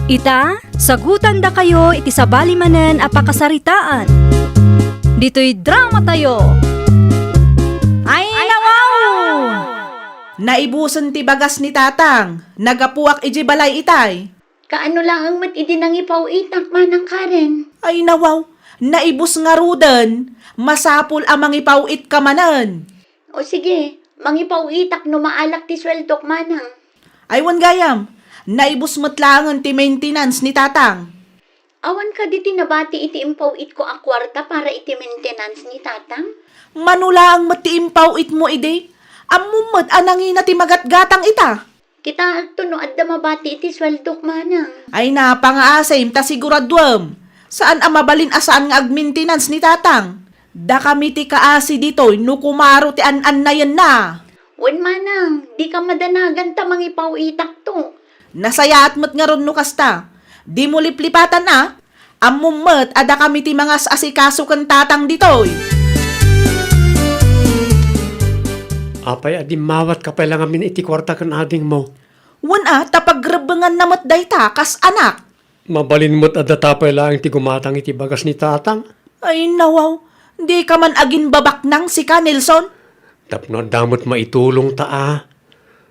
Ita, sagutandakayo iti sabali manen a pakasaritaan. Ditoy drama tayo. Ay, nawaw! Naibusen ti bagas ni Tatang. Nagapuak idiay balay itay. Kaano laeng met idi nangipaw-itak, Manang Karen? Ay, nawaw. Naibus ngaruden. Masapul a mangipaw-itka manen. O sige, mangipaw-itak no maalak ti sueldok, Manang. Ay, wen gayam. Naibus met laengen ti maintenance ni Tatang. Awan kadi ti nabati iti impaw-itko a kuarta para iti maintenance ni Tatang? Mano laeng met ti impaw-itmo idi? Ammom met a nangina ti magatgatang ita. Kitaekto no adda mabati iti sueldok, Manang. Ay, napangaasim ta siguraduem. Saan a mabalin a saan nga agmaintenance ni Tatang. Dakami ti kaasi ditoy no kumaro ti an-annayenna. Wen, Manang, dika madanagan ta mangipaw-itakto. Nasayaat met ngarud no kasta. Dimo liplipatan a. Ammom met a dakami ti mangas-asikaso ken Tatang ditoy. Apay a dimmawatka pay la ngamin iti kuarta ken adingmo? Wen a, ta pagrebbenganna met dayta kas anak. Mabalin met a data pay laeng ti gumatang iti bagas ni Tatang. Ay, nawaw, dika man agimbabaknang sika, Nelson. Tapno adda met maitulongta a.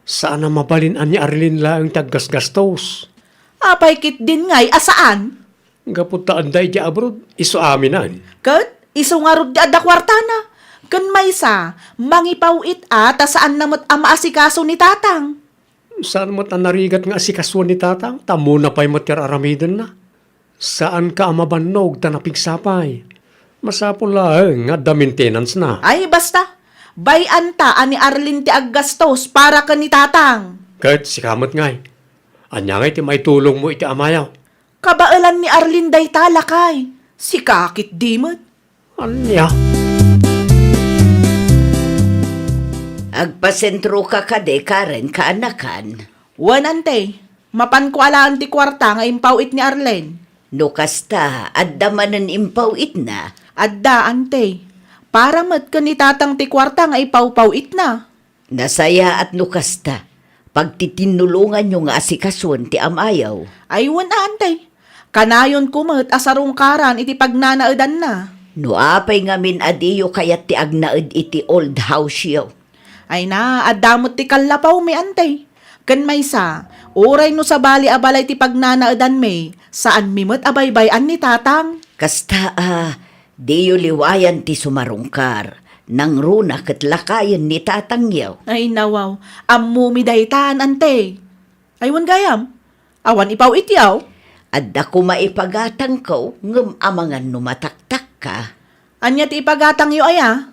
Saan a mabalin a ni Arlene laeng ti aggasgastos. Apay ketdin ngay a saan? Gapu ta adda idiay abroad, isu aminen. Ket isu ngarud ti adda kuartana. Ken maysa, mangipaw-it a ta saanna met a maasikaso ni Tatang. Saan met a narigat nga asikasoen ni Tatang, ta ammona pay met ti ar-aramidenna. Saanka a mabannog ta napigsa pay. Masapul laeng nga adda maintenance-na. Ay, basta. Bay-anta a ni Arlene ti aggastos para ken ni Tatang. Ket sika met ngay. Ania ngay ti maitulongmo iti amayo? Kabaelan ni Arlene dayta, lakay. Sika ketdi met. Ania? Agpasentroka kadi, Karen, kaanakan? Wen, ante. Mapanko alaen ti kuarta nga impaw-it ni Arlene. No kasta, adda manen impaw-itna? Adda, ante. Para met ken ni Tatang ti kuarta nga ipawpaw-itna. Nasayaat no kasta. Pagtitinnulonganyo nga asikasoen ti amayo. Ay, wen, ante. Kanayonko met a sarungkaran iti pagnanaedanna. No apay ngamin a diyo kayat ti agnaed iti old house-yo? Ay na, adda met ti kallapawmi, ante. Ken maysa, uray no sabali a balay ti pagnanaedanmi, saanmi met a baybay-an ni tatang. Kasta a, diyo liwayan ti sumarungkar. Nangruna ket lakayen ni tatangyo. Ay nawaw, ammomi daytan, ante. Ay, wen gayam, awan ipaw-ityaw? Adda koma ipagatangko, ngem amangan no mataktakka. Ania ti ipagatangyo aya?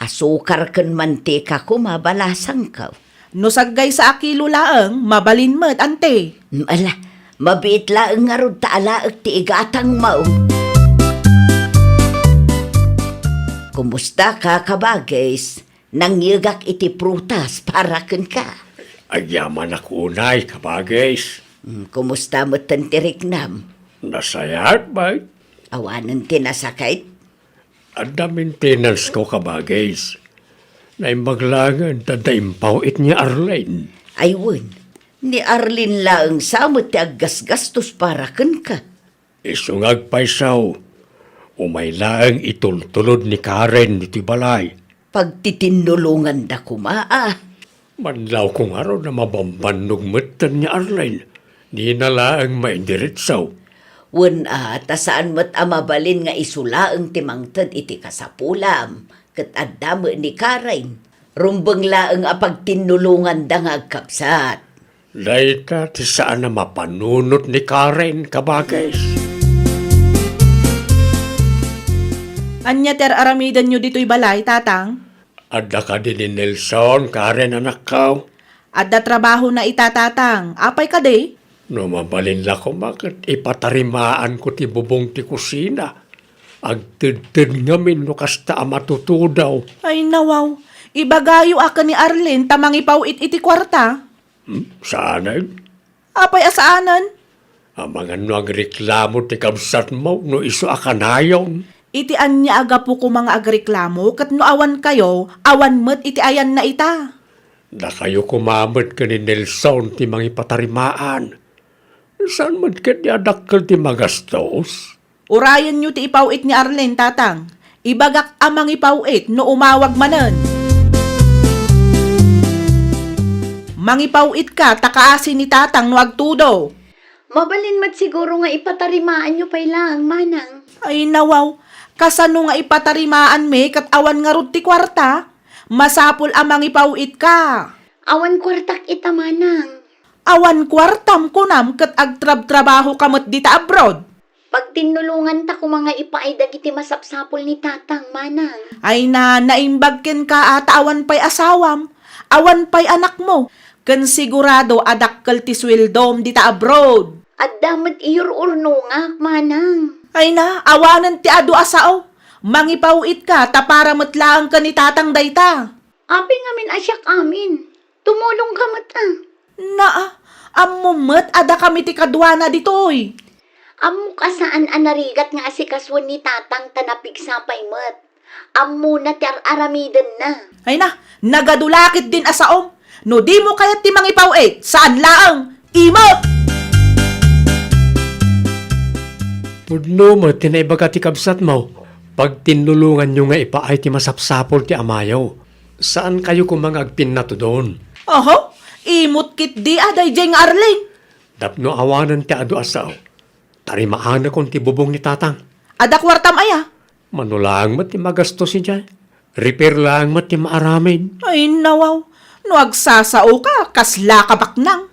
Asukar ken mantika koma balasangko. No saggaysa a kilo laeng, mabalin met, ante. Ala, mabiit laeng ngarud ta alaek ti igatangmo. Kumusta ka, kabagis? Nangyegak iti prutas para kenka. Agyamanak unay, kabagis. Mm, kumusta metten ti riknam? Nasayaat, bay. Awanen ti nasakit? Adda maintenance ko, kabagis. Naimbag laengen ta adda impaw-it ni Arlene. Ay wen, ni Arlene laeng sa met ti aggasgastos para kenka. Isu nga agpayso, umay laeng itultulod ni Karen ditoy balay. Pagtitinnulonganda koma, a. Madlawko ngarud a mabambannog metten ni Arlene. Dina laeng maidiretso. Wen a, ta saan met a mabalin nga isu laeng ti mangted iti kasapulam, ket adda met ni Karen. Rumbeng laeng a pagtinnulonganda nga agkabsat. Dayta ti saan a mapanunot ni Karen, kabagis. Ania ti ar-aramidenyo ditoy balay, tatang? Adda kadi ni Nelson, Karen, anakko? Adda trabahona ita, tatang. Apay kadi? No mabalin la koma ket ipatarimaanko ti bubong ti kusina. Agtedted ngamin no kasta a matutudaw. Ay, nawaw. Ibagayo a ken ni Arlene ta mangipaw-it iti kuarta. Hmm? Saanen? Apay a saanen? Amangan no agreklamo ti kabsatmo no isu a kanayon. Iti ania a gapu koma nga agreklamo ket no awan kayo, awan met iti ayanna ita. Dakayo koma met ken ni Nelson ti mangipatarimaan. Saan met ketdi a dakkel ti magastos? Urayenyo ti ipaw-it ni Arlene, tatang. Ibagak a mangipaw-it no umawag manen. Mangipaw-itka ta kaasi ni tatang no agtudo. Mabalin met siguro nga ipatarimaanyo pay laeng, manang. Ay, nawaw. Kasano nga ipatarimaanmi ket awan ngarud ti kuarta? Masapul a mangipaw-itka. Awan kuartak ita, manang. Awan kuartam kunam ket agtrabtrabahoka met dita abroad? Pagtinnulonganta koma nga ipaay dagiti masapsapul ni tatang, manang. Ay na, naimbag kenka a ta awan pay asawam, awan pay anakmo, ken sigurado a dakkel ti sueldom dita abroad. Adda met iyur-urnongak, manang. Ay na, awanen ti adu a sao. Mangipaw-itka ta para met laeng ken ni tatang dayta. Apay ngamin a siak amin? Tumulongka met, a. Naa, ammo met a dakami ti kaduana ditoy. Ammok a saan a narigat nga asikasuen ni tatang ta napigsa pay met. Ammona ti ar-aramidenna. Ay na, nagadu la ketdin a saom. No dimo kayat ti mangipaw-it, saan laeng, imot! Pudno met ti naibaga ti kabsatmo. Pagtinnulonganyo nga ipaay ti masapsapul ti amayo. Saankayo koma nga agpinnatudon. Oho, imot ketdi a daydiay nga Arlene. Tapno awanen ti adu a sao, tarimaanakon ti bubong ni tatang. Adda kuartam aya? Mano laeng met ti magastos idiay. Repair laeng met ti maaramid. Ay, nawaw. No agsasaoka, kasla ka baknang.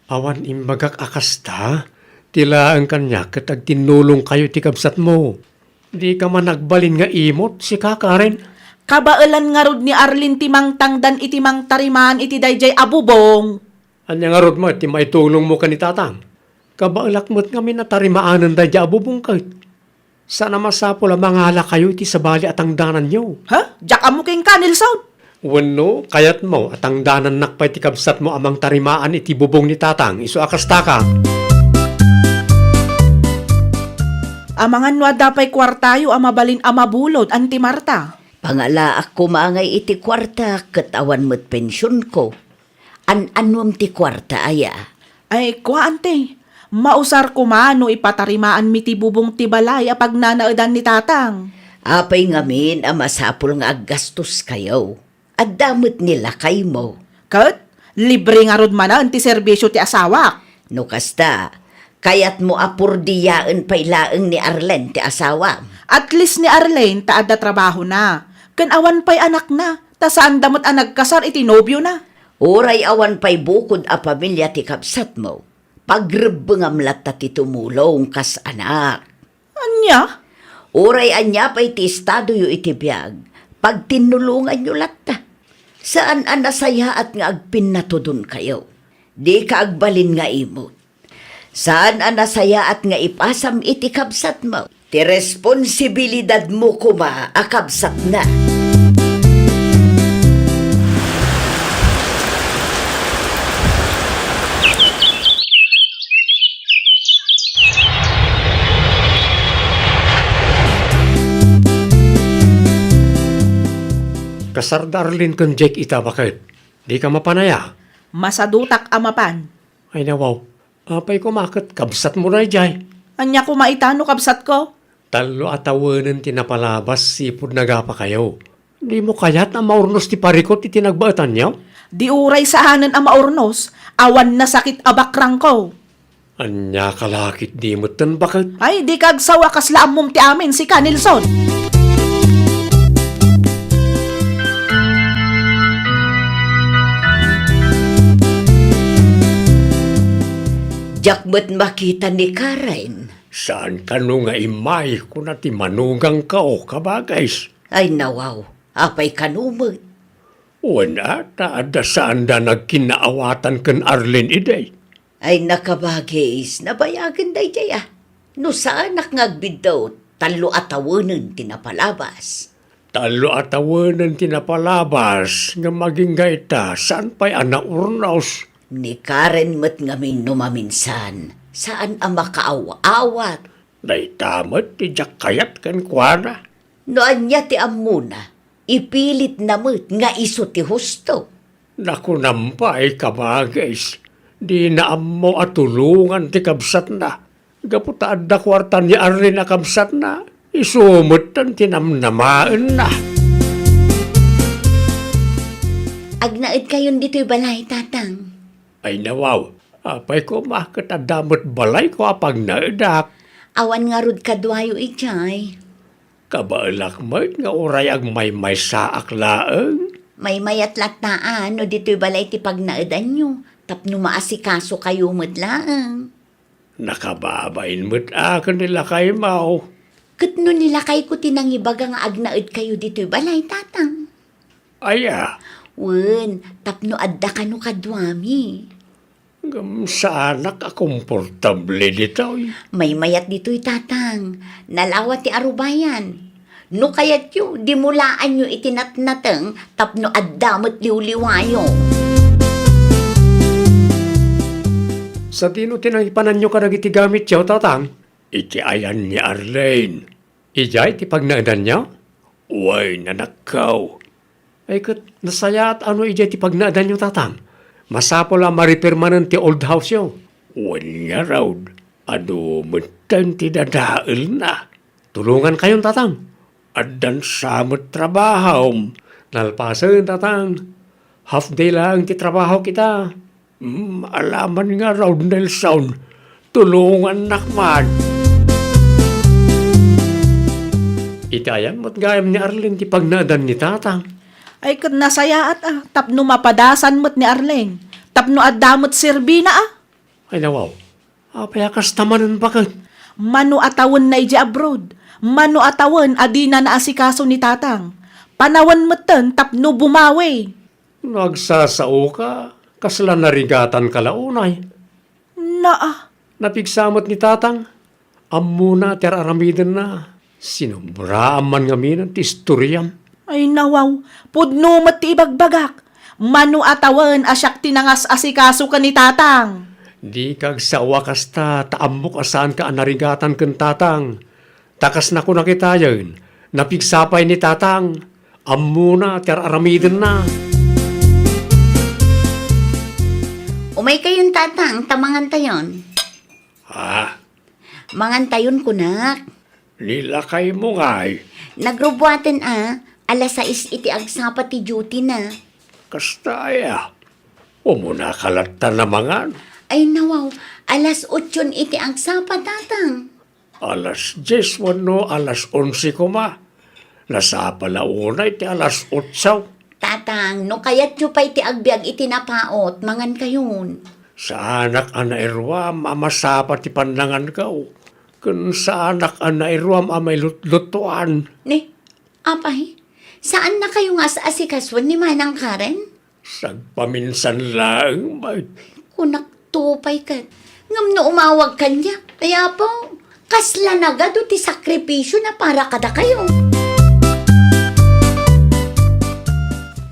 Awan imbagak a kasta. Ti laeng kaniak ket agtinnulongkayo iti kabsatmo. Dika man agbalin nga imot, sika, Karen. Kabaelan ngarud ni Arlene ti mangtangdan iti mangtarimaan iti daydiay a bubong. Ania ngarud met ti maitulongmo ken ni tatang? Kabaelak met ngamin a tarimaanen daydiay a bubong ket. Saan a masapul a mangalakayo iti sabali a tangdananyo. Ha? Diak ammo kenka, Nelson? Wenno, kayatmo a tangdanannak pay ti kabsatmo a mangtarimaan iti bubong ni tatang, isu a kastaka? Amangan no adda pay kuartayo a mabalin a mabulod, Anti Marta. Pangalaak koma ngay iti kuarta ket awan met pensionko. An-annuem ti kuarta aya? Ay, kua, Anti. Mausar koma no ipatarimaanmi ti bubong ti balay a pagnanaedan ni tatang. Apay ngamin a masapul nga aggastoskayo? Adda met ni lakaymo. Ket libre ngarud manen ti serbisio ti asawak. No kasta, kayatmo a purdiaen pay laeng ni Arlene ti asawam. At least ni Arlene ta adda trabahona, ken awan pay anakna, ta saanda met a nagkasar iti nobiona. Uray awan pay bukod a pamilia ti kabsatmo, pagrebbengam latta ti tumulong kas anak. Ania? Uray ania pay ti estadoyo iti biag, pagtinnulonganyo latta. Saan a nasayaat nga agpinnatudonkayo. Dika agbalin nga imot. Saan a nasayaat nga ipasam iti kabsatmo ti responsibilidadmo koma a kabsatna. Kasar da Arlene ken Jake ita, baket? Dika mapan aya? Masadutak a mapan. Ay, nawaw. Apay koma ket kabsatmo daydiay? Ania koma ita no kabsatko? Tallo a tawenen ti napalabas sipud nagapakayo. Dimo kayat a maurnos ti parikut iti nagbaetanyo? Di uray saanen a maurnos, awan nasakit a bakrangko. Ania ka la ketdi metten, baket? Ay, dika agsawa, kasla ammom ti amin, sika, Nelson. Diak met makita ni Karen. Saan kano nga immay, kuna ti manugangko, kabagis. Ay, nawaw, apay kano met? Wen a, ta adda saanda nagkinnaawatan ken Arlene idi. Ay, nakabagis, nabayagen daydiay a. No saanak nga agbiddut, tallo a tawenen ti napalabas. Tallo a tawenen ti napalabas, ngem agingga ita, saan pay a naurnos. Ni Karen met ngamin no maminsan, saan a makaaw-awat. Dayta met ti diak kayat kenkuana. No ania ti ammona, ipilitna met nga isu ti husto. Nakunam pay, kabagis, dina ammo a tulongan ti kabsatna. Gapu ta adda kuarta ni Arlene a kabsatna, isu metten ti namnamaenna. Agnaedkayon ditoy balay, Tatang. Ay, nawaw, apay koma ket adda met balayko a pagnaedak. Awan ngarud kaduayo idiay. Kabaelak met nga uray agmaymaysaak laeng. Maymayat latta a no ditoy balay ti pagnaedanyo, tapno maasikasokayo met laeng. Nakababain met a ken ni lakaymo. Ket no ni lakayko ti nangibaga nga agnaedkayo ditoy balay, Tatang? Aya? Wen, tapno adda kano kaduami. Ngem saanak a komportable ditoy. Maymayat ditoy, Tatang. Nalawa ti arubayan. No kayatyo, dimulaanyo iti natnateng tapno adda met liwliwayo. Sadino ti nangipananyo kadagiti gamityo, Tatang? Iti ayan ni Arlene. Idiay ti pagnaedanyo? Wen, anakko. Ay, ket nasayaat a no idiay ti pagnaedanyo, Tatang. Masapul a ma-repair manen ti old house-yo. Wen ngarud, adu metten ti dadaelna. Tulongankayon, Tatang. Addan sa met trabahom. Nalpasen, Tatang. Half day laeng ti trabahok ita. Hmm, alaman ngarud, Nelson. Tulongannak man. Iti ayan met gayam ni Arlene ti pagnaedan ni Tatang. Ay, ket nasayaat a, tapno mapadasan met ni Arlene, tapno adda met serbina a. Ay, nawaw. Apay a kasta manen, baket? Mano a tawenna idiay abroad? Mano a tawen a dina naasikaso ni Tatang? Panawen metten tapno bumawi. No agsasaoka, kasla narigatanka la unay? Naa. Napigsa met ni Tatang. Ammona ti ar-aramidenna. Sinobraam man ngamin ti istoriam. Ay, nawaw, pudno met ti ibagbagak. Mano a tawen a siak ti nangas-asikaso ken ni Tatang? Dika agsao a kasta, ta ammok a saanka a narigatan ken Tatang. Ta kas nakunak itayen, napigsa pay ni Tatang. Ammona ti ar-aramidenna. Umaykayon, Tatang, ta mangantayon. Ha? Mangantayon, kunak. Ni lakaymo ngay? Nagrubuaten a, alas sais iti agsapa ti duty na. Kasta aya? Umuna ka latta namangan. Ay nawaw, alas otson iti agsapa, Tatang. Alas dies wenno alas onse koma. Nasapa la unay ti alas otso. Tatang, no kayatyo pay ti agbiag iti napaut, mangan kayon. Saanak a nairuam a masapa ti pannanganko. Ken saanak a nairuam a mailutlutuan. Ni, apay, saan na kayo nga as-asikasuen ni Manang Karen? Sagpaminsan laeng, bay. Kunak to pay ket. Ngem no umawag kaniak, ay apo, kasla nagadu ti sakripisio na para kadakayo.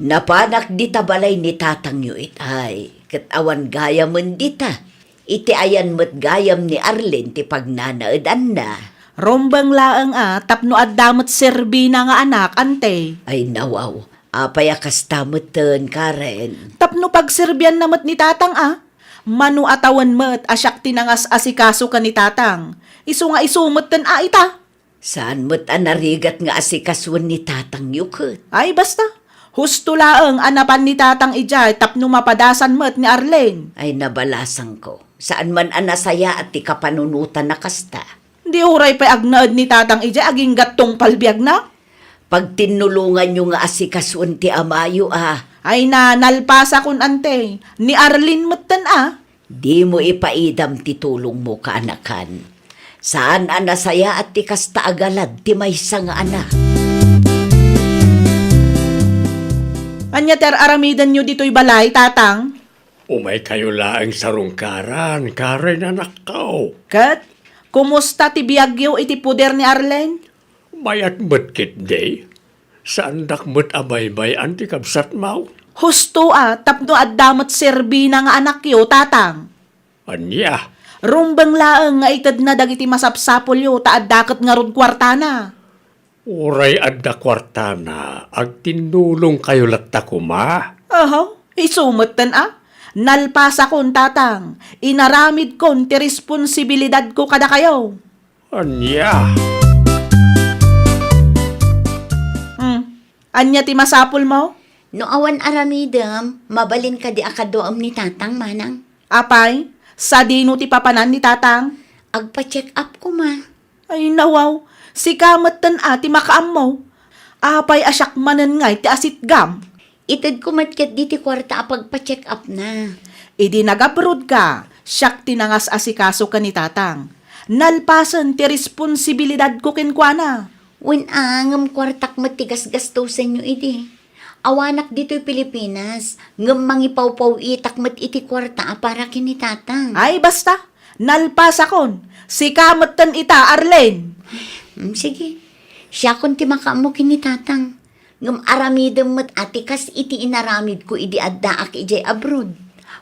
Napanak dita balay ni tatangyo itay, ket awan gayamen dita. Iti ayan met gayam ni Arlene ti pagnanaedanna. Rumbeng laeng a tapno adda met serbina nga anak, ante. Ay nawaw, apay a kasta metten, Karen? Tapno pagserbianna met ni tatang a. Mano a tawen met a siak ti nangas-asikaso ken ni tatang. Isu nga isu metten a ita. Saan met a narigat nga asikasuen ni tatangyo ket? Ay, basta. Husto laeng a napan ni tatang idiay tapno mapadasan met ni Arlene. Ay, nabalasangko. Saan man a nasayaat ti kapanunotan a kasta. Di uray pay agnaed ni tatang idiay agingga't tungpal biagna? Pagtinnulonganyo nga asikasuen ti amayo a. Ay na, nalpasakon, ante. Ni Arlene metten a. Dimo ipaidam ti tulongmo, kaanakan. Saan a nasayaat ti kasta a galad ti maysa nga anak. Ania ti ar-aramidenyo ditoy balay, tatang? Umaykayo laeng sarungkaran, Karen, anakko. Ket, kumusta ti biagyo iti poder ni Arlene? Mayat met ketdi. Saandak met a baybay-an ti kabsatmo. Husto a, tapno adda met serbina nga anakyo, tatang. Ania? Rumbeng laeng nga itedna dagiti masapsapulyo ta adda ket ngarud kuartana. Uray adda kuartana, agtinnulongkayo latta koma. Aha, isu metten a. Nalpasakon, tatang. Inaramidkon ti responsibilidadko kadakayo. Ania? Hmm. Ania ti masapulmo? No awan aramidem, mabalin kadi a kaduaem ni tatang, manang? Apay, sadino ti papanan ni tatang? Agpa-check up koma. Ay, nawaw, sika metten a ti makaammo. Apay a siak manen ngay ti asitgam? Itedko met ketdi ti kuarta a pagpa-check-upna. Idi nag-abroad ka, siak ti nangas-asikaso ken ni tatang. Nalpasen ti responsibilidadko kenkuana. Wen a, ngem kuartak met ti gasgastosenyo idi. Awanak ditoy Pilipinas, ngem mangipawpaw-itak met iti kuarta a para ken ni tatang. Ay, basta! Nalpasakon! Sika metten ita, Arlene! Mm, sige. Siakon ti makaammo ken ni tatang. Ngem aramidem met a ti kas iti inaramidko idi addaak idiay abroad.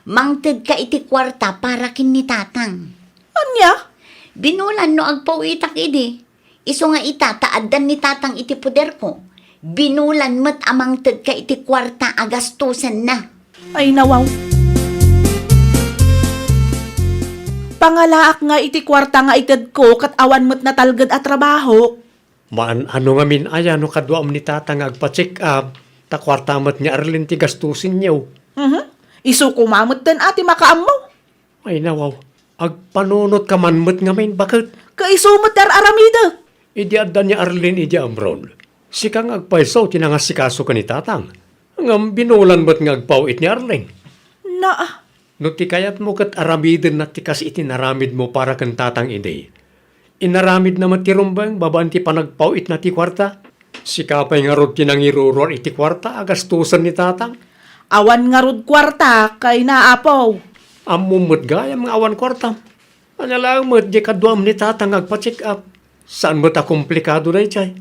Mangtedka iti kuarta para ken ni tatang. Ania? Binulan no agpaw-itak idi. Isu nga ita ta addan ni tatang iti poderko. Binulan met a mangtedka iti kuarta a gastosenna. Ay, nawaw. Pangalaak nga iti kuarta nga itedko ket awan met natalged a trabaho. Maan-ano ngamin aya no kaduam ni tatang nga agpa-check up, ta kuarta met ni Arlene ti gastosenyo. Mhm. Isu koma metten a ti makaammo. Ay, nawaw. Agpanunotka man met ngamin, baket. Kaiso met ti ar-aramidek. Idi adda ni Arlene idi abroad, sika nga agpayso ti nangasikaso ken ni tatang. Ngem binulan met nga agpaw-it ni Arlene. Naa. No ti kayatmo ket aramidenna ti kas iti naramidmo para ken tatang idi, inaramidna met ti rumbeng babaen ti panagpaw-itna ti kuarta. Sika pay ngarud ti nangiruruar iti kuarta a gastosen ni tatang. Awan ngarud kuarta, kaina, Apo. Ammom met gayam nga awan kuartam. Ania laeng met diay kaduam ni tatang nga agpa-check up. Saan met a komplikado daydiay.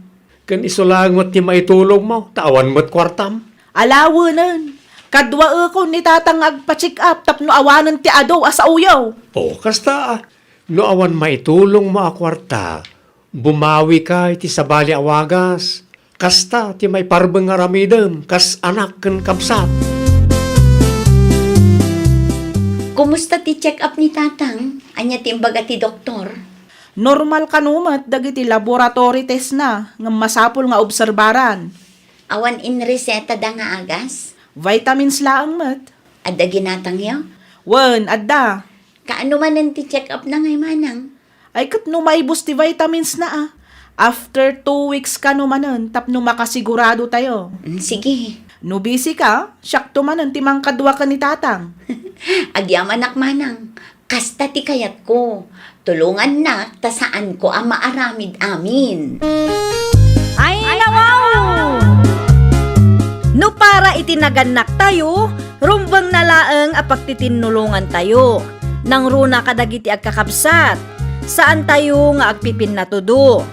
Ken isu laeng met ti maitulongmo, ta awan met kuartam. Alawenen, kaduaekon ni tatang nga agpa-check up tapno awanen ti adu a saoyo. O, kasta a. No awan maitulongmo a kuarta, bumawika iti sabali a wagas. Kasta ti maiparbeng nga aramidem kas anak ken kabsat. Kumusta ti check-up ni Tatang? Ania ti imbaga ti doktor? Normal kano met dagiti laboratory test na, ngem masapul nga obserbaran. Awan inresetada nga agas? Vitamins laeng met. Adda ginatangyo? Wen, adda. Kaano manen ti check-up na ngay manang? Ay, ket no maibus ti vitamins na, a. After two weeks kano manen tapno makasigurado tayo. Mm, sige. No busy ka, siakto manen ti mangkadua ken ni Tatang. Agyamanak manang. Kasta ti kayatko. Tulongannak ta saanko a maaramid amin. Ay, nawaw! No para iti nagannaktayo, rumbengna laeng a pagtitinnulongantayo. Nangruna kadagiti agkakabsat. Saantayo nga agpipinnatudo.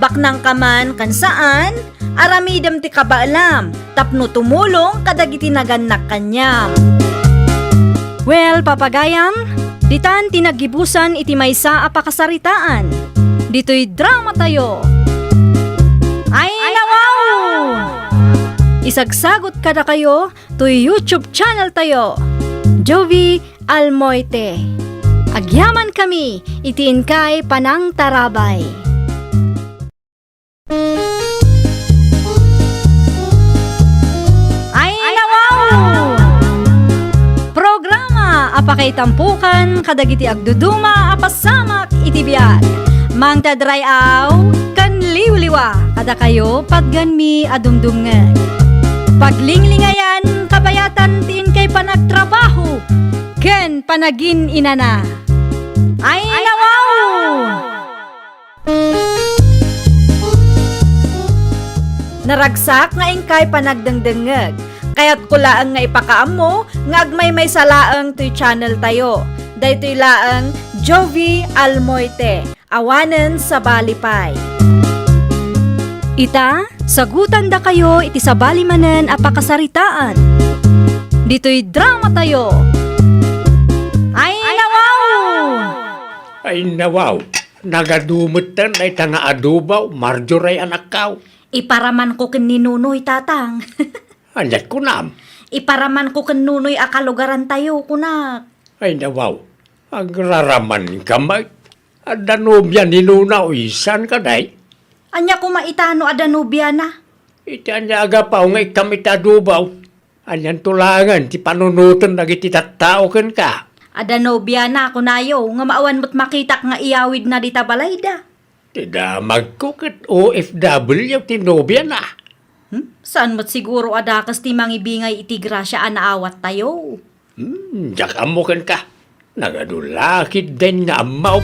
Baknangka man ken saan, aramidem ti kabaelam tapno tumulong kadagiti nagannak kaniam. Well, papagayam, ditan ti naggibusan iti maysa a pakasaritaan. Ditoy dramatayo. Ay, nawaw! Isagsagot kadakayo toy YouTube channel tayo, Jovie Almoite. Agyamankami iti inkay panangtarabay. Ay, nawaw! Programa a pakaitampokan kadagiti agduduma a pasamak iti biag. Mangted ray-aw ken liwliwa kadakayo, patganmi a dumdumngeg. Paglinglingayan, kabayatan ti inkay panagtrabaho ken panagin-inana. Ay, nawaw! Naragsak nga inkay panagdengdengngeg. Kayatko laeng nga ipakaammo nga agmaymaysa laeng toy channel tayo. Daytoy laeng Jovie Almoite, awanen sabali pay. Ita, sagutandakayo iti sabali manen a pakasaritaan. Ditoy dramatayo. Ay, nawaw! Ay, nawaw! Nagadu metten dayta nga adobo, Marjorie, anakkaw. Iparamanko ken ni Nunoy, Tatang. Ania't kunam? Iparamanko ken Nunoy a kalugarantayo, kunak. Ay, nawaw. Agraramanka met. Adda nobia ni Nuna, o isan ka, day? Ania koma ita no adda nobiana? Iti ania a gapu nga ikkam iti adobo? Anianto laengen ti panunoten dagiti tattao kenka? Adda nobiana, kunayo, ngem awan met makitak nga iyawidna dita balayda. Ti damagko ket O F W ti nobiana. Hmm? Saan met siguro a dakes ti mangibingay iti grasia a naawattayo? Hmm, diak ammo kenka. Nagadu la ketdin nga ammo.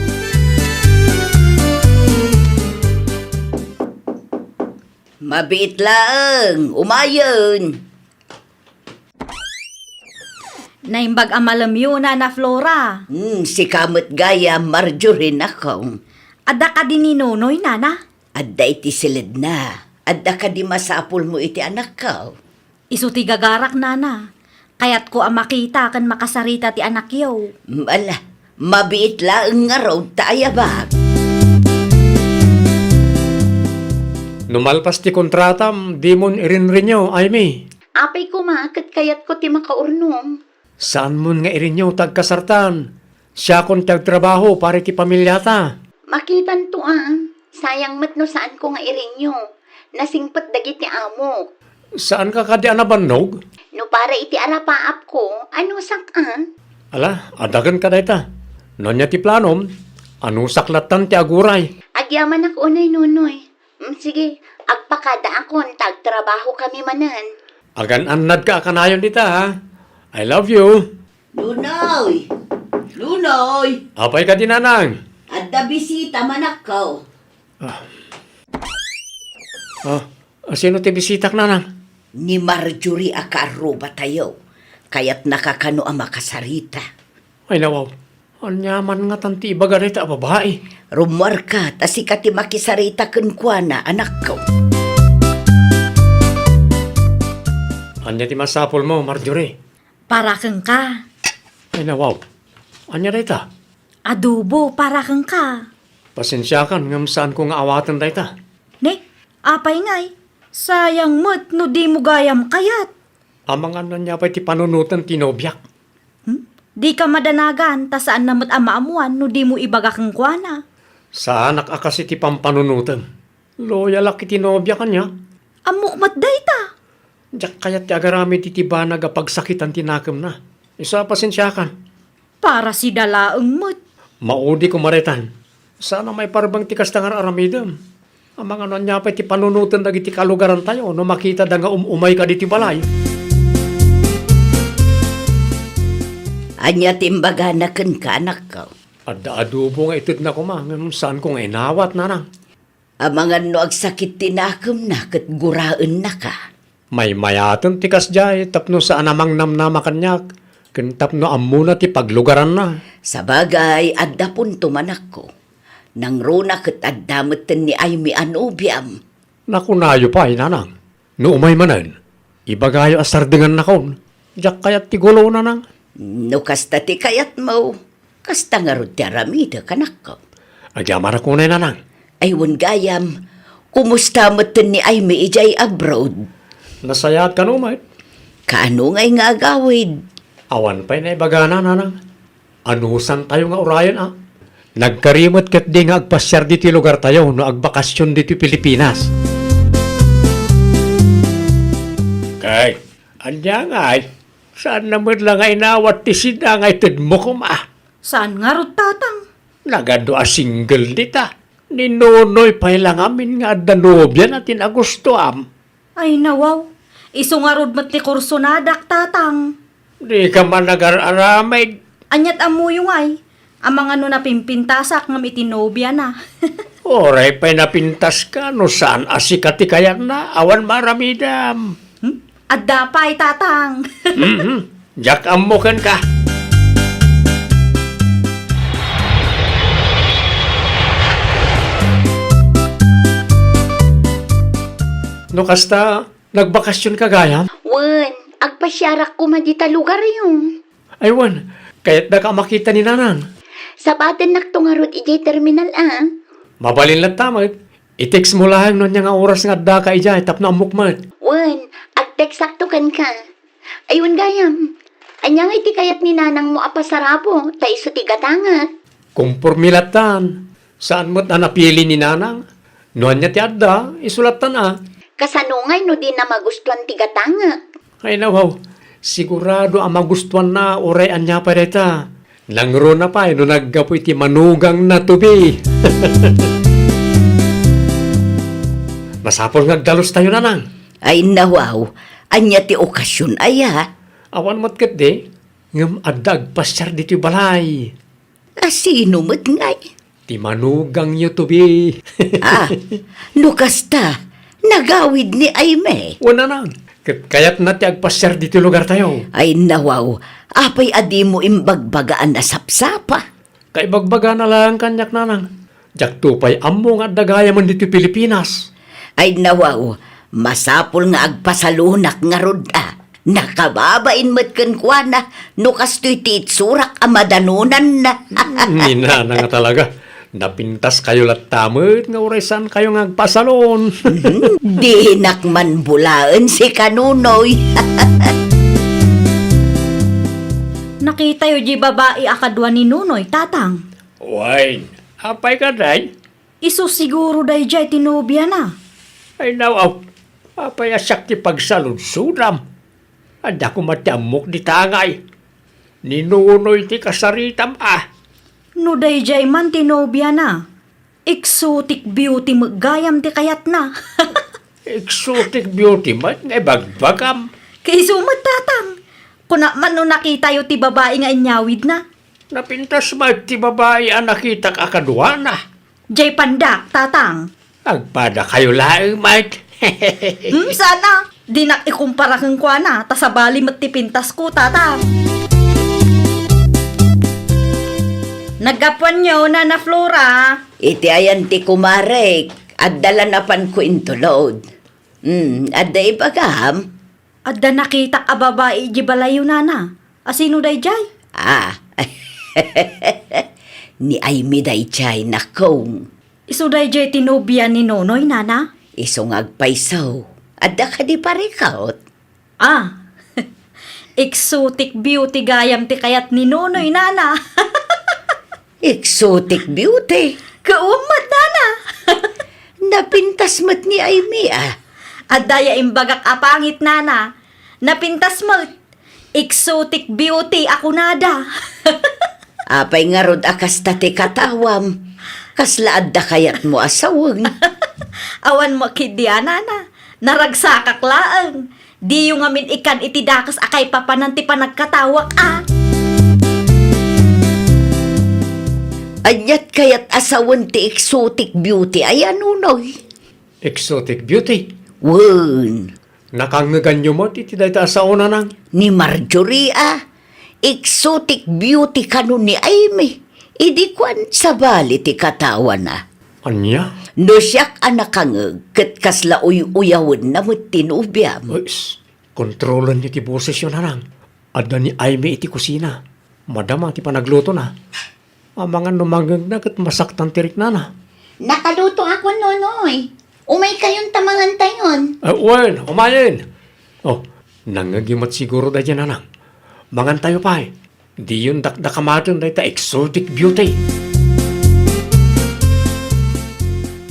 Mabiit laeng, umayen. Naimbag a malemyo, Nana Flora. Hmm, sika met gayam, Marjorie, nakong. Adda kadi ni Nonoy, Nana? Adda iti siledna. Adda kadi masapulmo iti anakko? Isu ti gagarak, Nana. Kayatko a makita ken makasarita ti anakyo. Mm, ala, mabiit laeng ngarud ta ayabak. No malpas ti kontratam, dimon irinrinyo, Aimee. Apay koma, ket kayatko ti makaurnong. Saanmon nga irinyo ta agkasartan. Siakon ti agtrabaho para iti pamiliata. Makitanto a, sayang met no saanko nga irinyo. Nasingpet dagiti amok. Saanka kadi a nabannog? No para iti arapaapko, anusak a? Ala, adaken ka dayta. No ania ti planom, anusak lattan ti aguray. Agyamanak unay, Nonoy. Mm, sige, agpakadaakon ta agtrabaho kami manen. Agan-annad ka a kanayon dita, ha? I love you. Nonoy! Nonoy! Apay kadi, Nanang? Adda bisita, manakkaw. Ah. Ah, sino ti bisitak, Nanang? Ni Marjorie a kaarrubatayo. Kayatnaka kano a makasarita. Ay, nawaw. Ania man ngatan ti ibaga dayta a babai? Rummuarka, ta sika ti makisarita kenkuana, anakko. Ania ti masapulmo, Marjorie? Para kenka. Ay, nawaw. Ania dayta? Adobo para kenka. Pasensiakan ngem saanko nga awaten dayta. Ne, apay ngay? Sayang met no dimo gayam kayat. Amangan ania pay ti panunoten ti nobiak. Hmm? Dika madanagan ta saanna met a maammuan no dimo ibaga kenkuana. Saanak a kas iti pampanunotem. Loyalak iti nobiak, ania? Ammok met dayta. Diak kayat ti agaramid iti banag a pagsakitan ti nakemna. Isu a pasensiakan. Para sida laeng met. Maudi koma daytan. Saan a maiparbeng ti kasta nga ar-aramidem. Amangan no ania pay ti panunoten dagiti kalugarantayo no makitada nga um-umayka ditoy balay. Ania ti imbagana kenka, anakko? Adda adobo nga itedna koma, ngem saanko nga inawat, nanang. Amangan no agsakit ti nakemna ket guraennaka. Maymayaten ti kasdiay tapno saan a mangnamnama kaniak, ken tapno ammona ti paglugaranna. Sabagay, adda punto, anakko. Nangruna ket adda metten ni Aimee a nobiam. Nakunayo pay, nanang. No umay manen, ibagayo a sardengannakon. Diak kayat ti gulo, nanang. No kasta ti kayatmo, kasta ngarud ti aramidek, anakko. Agyamanak unay, nanang. Ay, wen gayam, kumusta metten ni Aimee idiay abroad? Nasayaat kano met. Kaano ngay nga agawid? Awan pay naibagana, nanang. Anusantayo nga urayen a? Nagkari met ketdi nga agpasiar ditoy lugartayo no agbakasion ditoy Pilipinas. Kay, ania ngay? Saanna met la nga inawat ti sida nga itedmo koma? Saan ngarud, tatang? Nagadu a single dita. Ni Nonoy pay la ngamin nga adda nobiana ti nagustuam. Ay, nawaw. Isu ngarud met ti kursonadak, tatang. Dika man agar-aramid. Aniat ammoyo ngay? Amangan no napimpintasak ngem iti nobiana. Uray pay napintaska no saan a sika ti kayatna, awan maaramidam. Hmm? Adda pay, tatang. Mhm. Diak ammo kenka. No kasta, nagbakasionka gayam? Wen, agpasiarak koma dita lugaryo. Ay wen, kayatdaka a makita ni nanang. Sabatennakto ngarud idiay terminal a. Mabalin latta met. I-text mo laeng no ania nga oras nga addaka idiay tapno ammok met. Wen, ag-textakto kenka. Ay wen gayam, ania ngay ti kayat ni nanangmo a pasarapo ta isu ti gatangek? Kompormi lattan. Saan met a napili ni nanang. No ania ti adda, isu lattan a. Kasano ngay no dina magustuan ti gatangek? Ay, nawaw. Sigurado a magustuanna uray ania pay dayta. Nangruna pay no naggapu iti manugangna to be. Masapul nga agdalustayo, nanang. Ay, nawaw. Ania ti okasion aya? Awan met ketdi. Ngem adda agpasiar ditoy balay. A sino met ngay? Ti manugangyo to be. Ah, no kasta, nagawid ni Aimee. Wen, nanang, ket kayatna ti agpasiar ditoy lugartayo. Ay, nawaw, apay a dimo imbagbaga a nasapsapa? Kaibagbagana laeng kaniak, nanang. Diakto pay ammo nga adda gayamen ditoy Pilipinas. Ay, nawaw, masapul nga agpasalonak ngarud a. Nakababain met kenkuana no kastoy ti itsurak a madanonanna. Ni nanang a talaga. Napintaskayo latta met nga uray saankayo nga agpasalon. Mhm. Dinak man bulaen sika, Nonoy. Nakitayo di babai a kadua ni Nonoy, tatang. Wen, apay kadi? Isu siguro daydiay ti nobiana. Ay, nawaw, apay a siak ti pagsaludsodam? Adda koma ti ammok dita ngay. Ni Nonoy ti kasaritam a. No daydiay man ti nobiana, exotic beauty met gayam ti kayatna. Exotic beauty met nga ibagbagam. Kaisu met, tatang. Kuna man no nakitayo ti babai nga inyawidna. Napintas met ti babai a nakitak a kaduana. Jay pandak, tatang. Agpadakayo laeng met. Hmm, sana. Dinak ikumpara kenkuana, ta sabali met ti pintasko, tatang. Naggapuanyo, Nana Flora? Iti ayan ti kumarek, adda la napanko intulod. Hmm, adda ibagam? Adda nakitak a babai idiay balayyo, nana. A sino daydiay? Ah. Ni Aimee daydiay, nakong. Isu daydiay ti nobia ni Nonoy, nana? Isu nga agpayso. Adda kadi parikot? Ah. Exotic beauty gayam ti kayat ni Nonoy, nana. Exotic beauty? Kawan met, nana. Napintas met ni Aimee, ah. Adda ya imbagak a pangit, nana. Napintas met. Exotic beauty a kunada. Apay ngarud a kasta ti katawam? Kasla adda kayatmo a sawen? Awan mo ketdi a, nana. Naragsakak laeng. Diyo ngamin ikan iti dakes a kaipapanan ti panagkatawak a. Aniat kayat a sawen ti exotic beauty aya, Nonoy? Exotic beauty? Wen. Nakangngeganyo met iti dayta a sao, nanang? Ni Marjorie a, exotic beauty kano ni Aimee. Idi kuan, sabali ti katawana. Ania? No siak a nakangngeg, ket kasla uy-uyawenna met ti nobiam. Uy, s-, kontrolenyo ti bosesyo, nanang. Adda ni Aimee iti kusina. Madama ti panaglutona. Amangan no mangngegna ket masaktan ti riknana. Nakalutoakon, Nonoy. Umaykayon ta mangantayon. Ah, wen, umayen. Oh, nangngegyo met siguro daydiay, nanang. Mangantayo pay. Diyon dakdakamaten dayta exotic beauty.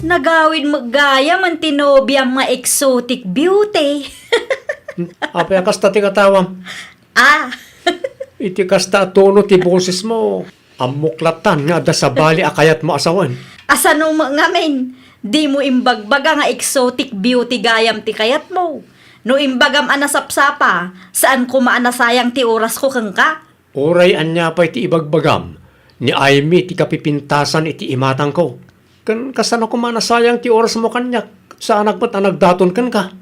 Nagawid met gayam ti nobiam nga exotic beauty. Hmm, apay a kasta ti katawam? Ah. Iti kasta a tono ti bosesmo, ammok lattan nga adda sabali a kayatmo a sawen. Asano met ngamin? Dimo imbagbaga nga exotic beauty gayam ti kayatmo. No imbagam a nasapsapa, saan koma a nasayang ti orasko kenka. Uray ania pay ti ibagbagam, ni Aimee ti kapipintasan iti imatangko. Ken kasano koma a nasayang ti orasmo kaniak, saanak met a nagdaton kenka.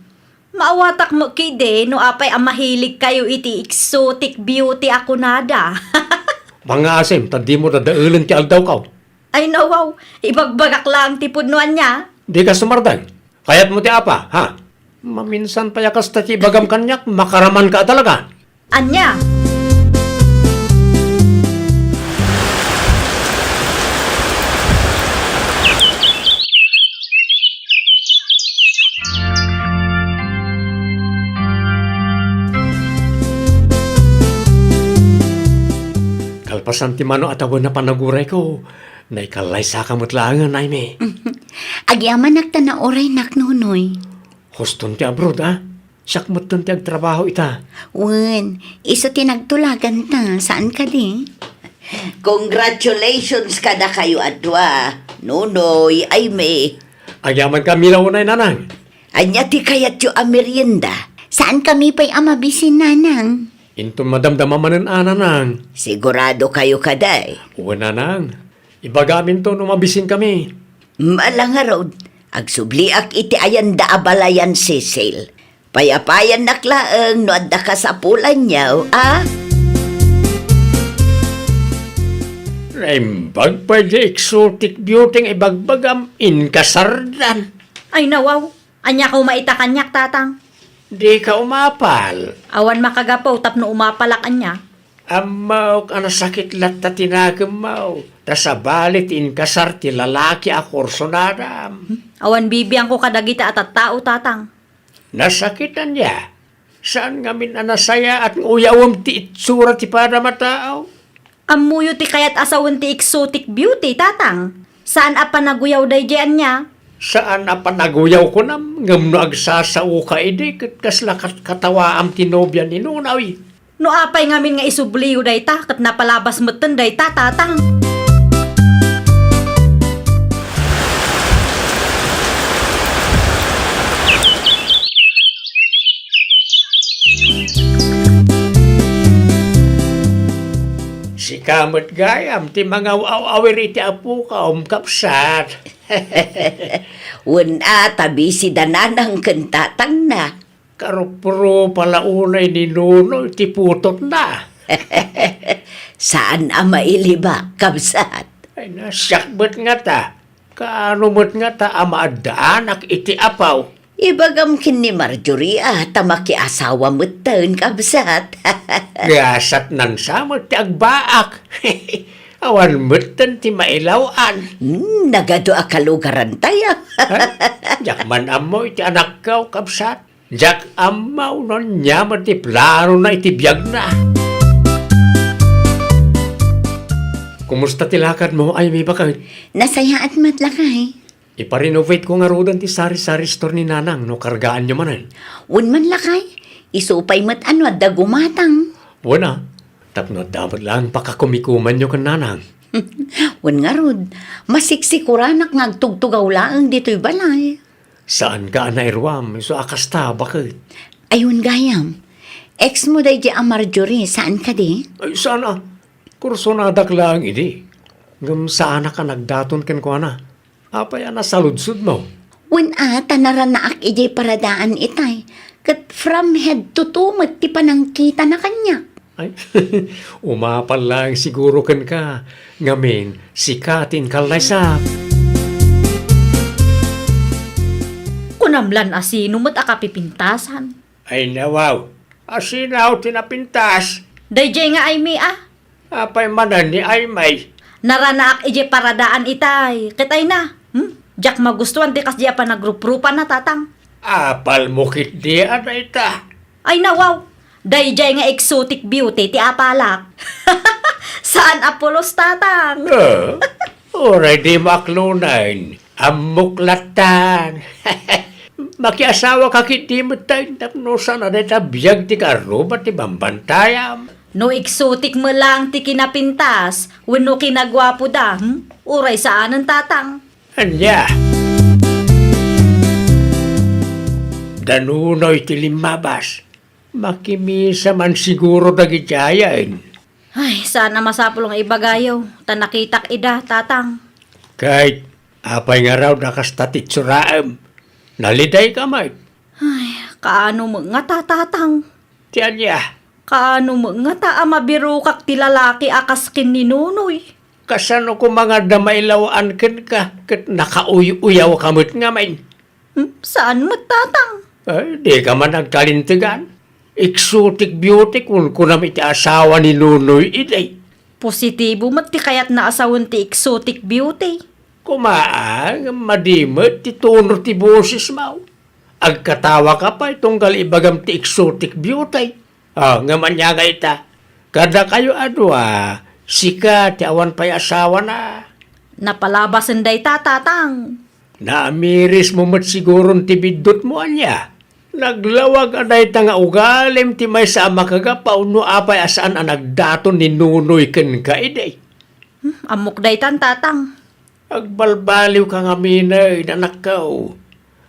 Maawatak met ketdi no apay a mahiligkayo iti exotic beauty a kunada. Pangngaasim ta dimo dadaelen ti aldawko. Ay, nawaw, ibagbagak laeng ti pudno ania. Dika sumardeng. Kayatmo ti apa, ha? Maminsan pay a kasta ti ibagam kaniak, makaramanka a talaga. Ania? Kalpasan ti mano a tawen a panagurayko, naikalaysaka met laengen, Aimee. Agyamanak ta nauraynak, Nonoy. Huston ti abroad, a? Siak metten ti agtrabaho ita. Wen, isu ti nagtulaganta, saan kadi? Congratulations kadakayo a dua, Nonoy, Aimee. Agyamanka a mila unay, nanang. Ania ti kayatyo a merienda? Saankami pay a mabisin, nanang. Inton madamdama manen a, nanang. Siguradokayo kadi? Wen, nanang. Ibagaminto no mabisinkami. Ala ngarud, agsubliak iti ayanda a balayan, Cecil. Payapayannak laeng no adda kasapulanyo, a? Naimbag pay di exotic beauty nga ibagbagam, inkasardan. Ay, nawaw. Ania koma ita kaniak, tatang? Dika umapal. Awan makagapu tapno umapalak, ania? Ammok a nasakit latta ti nakemmo, ta sabali ti inkasar ti lalaki a kursunadam. Hmm? Awan bibiangko kadagita a tattao, tatang. Nasakit ania? Saan ngamin a nasayaat nga uyawem ti itsura ti padam a tao? Ammoyo ti kayat a sawen ti exotic beauty, tatang. Saan a panaguyaw daydiay ania? Saan a panaguyaw kunam, ngem no agsasaoka idi, ket kasla kat-, katawaam ti nobia ni Nonoy. No apay ngamin nga isubliyo dayta, ket napalabas metten dayta, tatang. Sika met gayam ti mangaw-awir iti apokom, kabsat. Wen a, ta busy da nanang ken tatangna. Karupropa la unay ni Nonoy ti putotna. Saan a mailibak, kabsat. Ay, nasiak met ngata. Kaano met ngata a maaddaanak iti apaw? Ibagam ken ni Marjorie a ta makiasawa metten, kabsat. Gasatnan sa met ti agbaak. Awan metten ti mailaw-an. Hmm, nagadu a kalugarantayo. Ha? Diak man ammo iti anakko, kabsat. Diak ammo no ania met ti planona iti biagna. Kumusta ti lakadmo, Aimee, baket? Nasayaat met, lakay. Iparenovateko ngaruden ti sari-sari store ni Nanang no kargaanyo manen. Wen man lakay, isu pay met a no adda gumatang. Wen a, tapno adda met laeng pakakumikumanyo ken Nanang. Wen ngarud, masiksikoranak nga agtugtugaw laeng ditoy balay. Saanka a nairuam, isu a kasta, baket. Ay, wen gayam. Ex mo daydi a Marjorie, saan kadi? Ay, saan a? Kursonadak laeng idi. Ngem saanak a nagdaton kenkuana. Apay a nasaludsodmo? Wen a, ta naranaak idiay paradaan itay. Ket from head to toe met ti panangkitana kaniak. Ay, umapal laeng siguro kenka. Ngamin, sika ti inkallaysa. Kunam lan a sino met a kapipintasan. Ay, nawaw. A sino ti napintas? Daydiay nga Aimee a. Apay manen ni Aimee? Naranaak idiay paradaan itay. Ket ay na, hmm? Diak magustuan ti kasdi a panagruprupana, Tatang. Apalmo ketdi a dayta? Ay, nawaw. Daydiay nga exotic beauty ti apalak. Saan a pulos, Tatang. Ah, uray dimo aklonen. Ammok latta. Makiasawaka ketdi met tay tapno saan a dayta biag ti kaarruba ti bambantayam. No exotic met laeng ti kinapintas wenno kinaguapoda, hmm? Uray saanen, Tatang. Ania? Da Nonoy ti limmabas. Makimisa man siguro dagidiayen. Ay, saan a masapul nga ibagayo, ta nakitak ida, Tatang. Ket apay ngarud a kasta ti itsuraem? Nalidayka met. Ay, kaano met ngata, Tatang? Ti ania? Kaano met ngata a mabirokak ti lalaki a kas ken ni Nonoy? Kasano koma nga adda mailaw-an kenka ket nakauy-uyawka met ngamin? Hmm, saan met, Tatang? Ay, dika man agkalintegan. Exotic beauty kunkunam iti asawa ni Nonoy idi. Positibo met ti kayatna a sawen ti exotic beauty. Koma, ngem madi met ti tono ti bosesmo. Agkatawaka pay tunggal ibagam ti exotic beauty. Ah, ngem ania nga ita? Kadakayo a dua, sika ti awan pay asawana. Napalabasen dayta, Tatang. Naamirismo met siguron ti biddutmo, ania? Naglawag a dayta nga ugalim ti maysa a makagapaw no apay a saan a nagdaton ni Nonoy kenka idi. Hmm, ammok daytan, Tatang. Agbalbaliwka ngamin, anakko.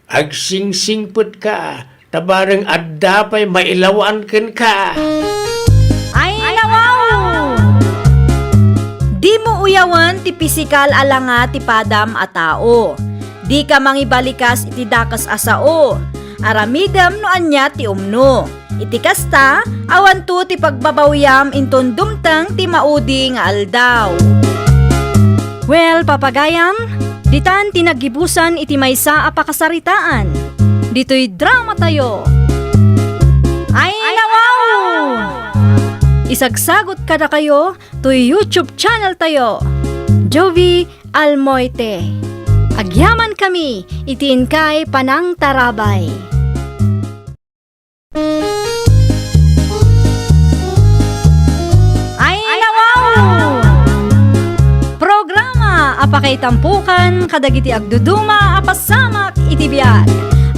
Agsingsingpetka, ta bareng adda pay mailaw-an kenka. Ay, nawaw! Dimo uyawen ti pisikal a langa ti padam a tao. Dika mangibalikas iti dakes a sao. Aramidem no ania ti umno. Iti kasta, awanto ti pagbabawiam inton dumteng ti maudi nga aldaw. Well, papagayam, ditan ti naggibusan iti maysa a pakasaritaan. Ditoy dramatayo. Ay, nawaw! Isagsagot kadakayo toy YouTube channel tayo, Jovie Almoite. Agyamankami iti inkay panangtarabay. Ay, nawaw! Programa a pakaitampokan kadagiti agduduma a pasamak iti biag.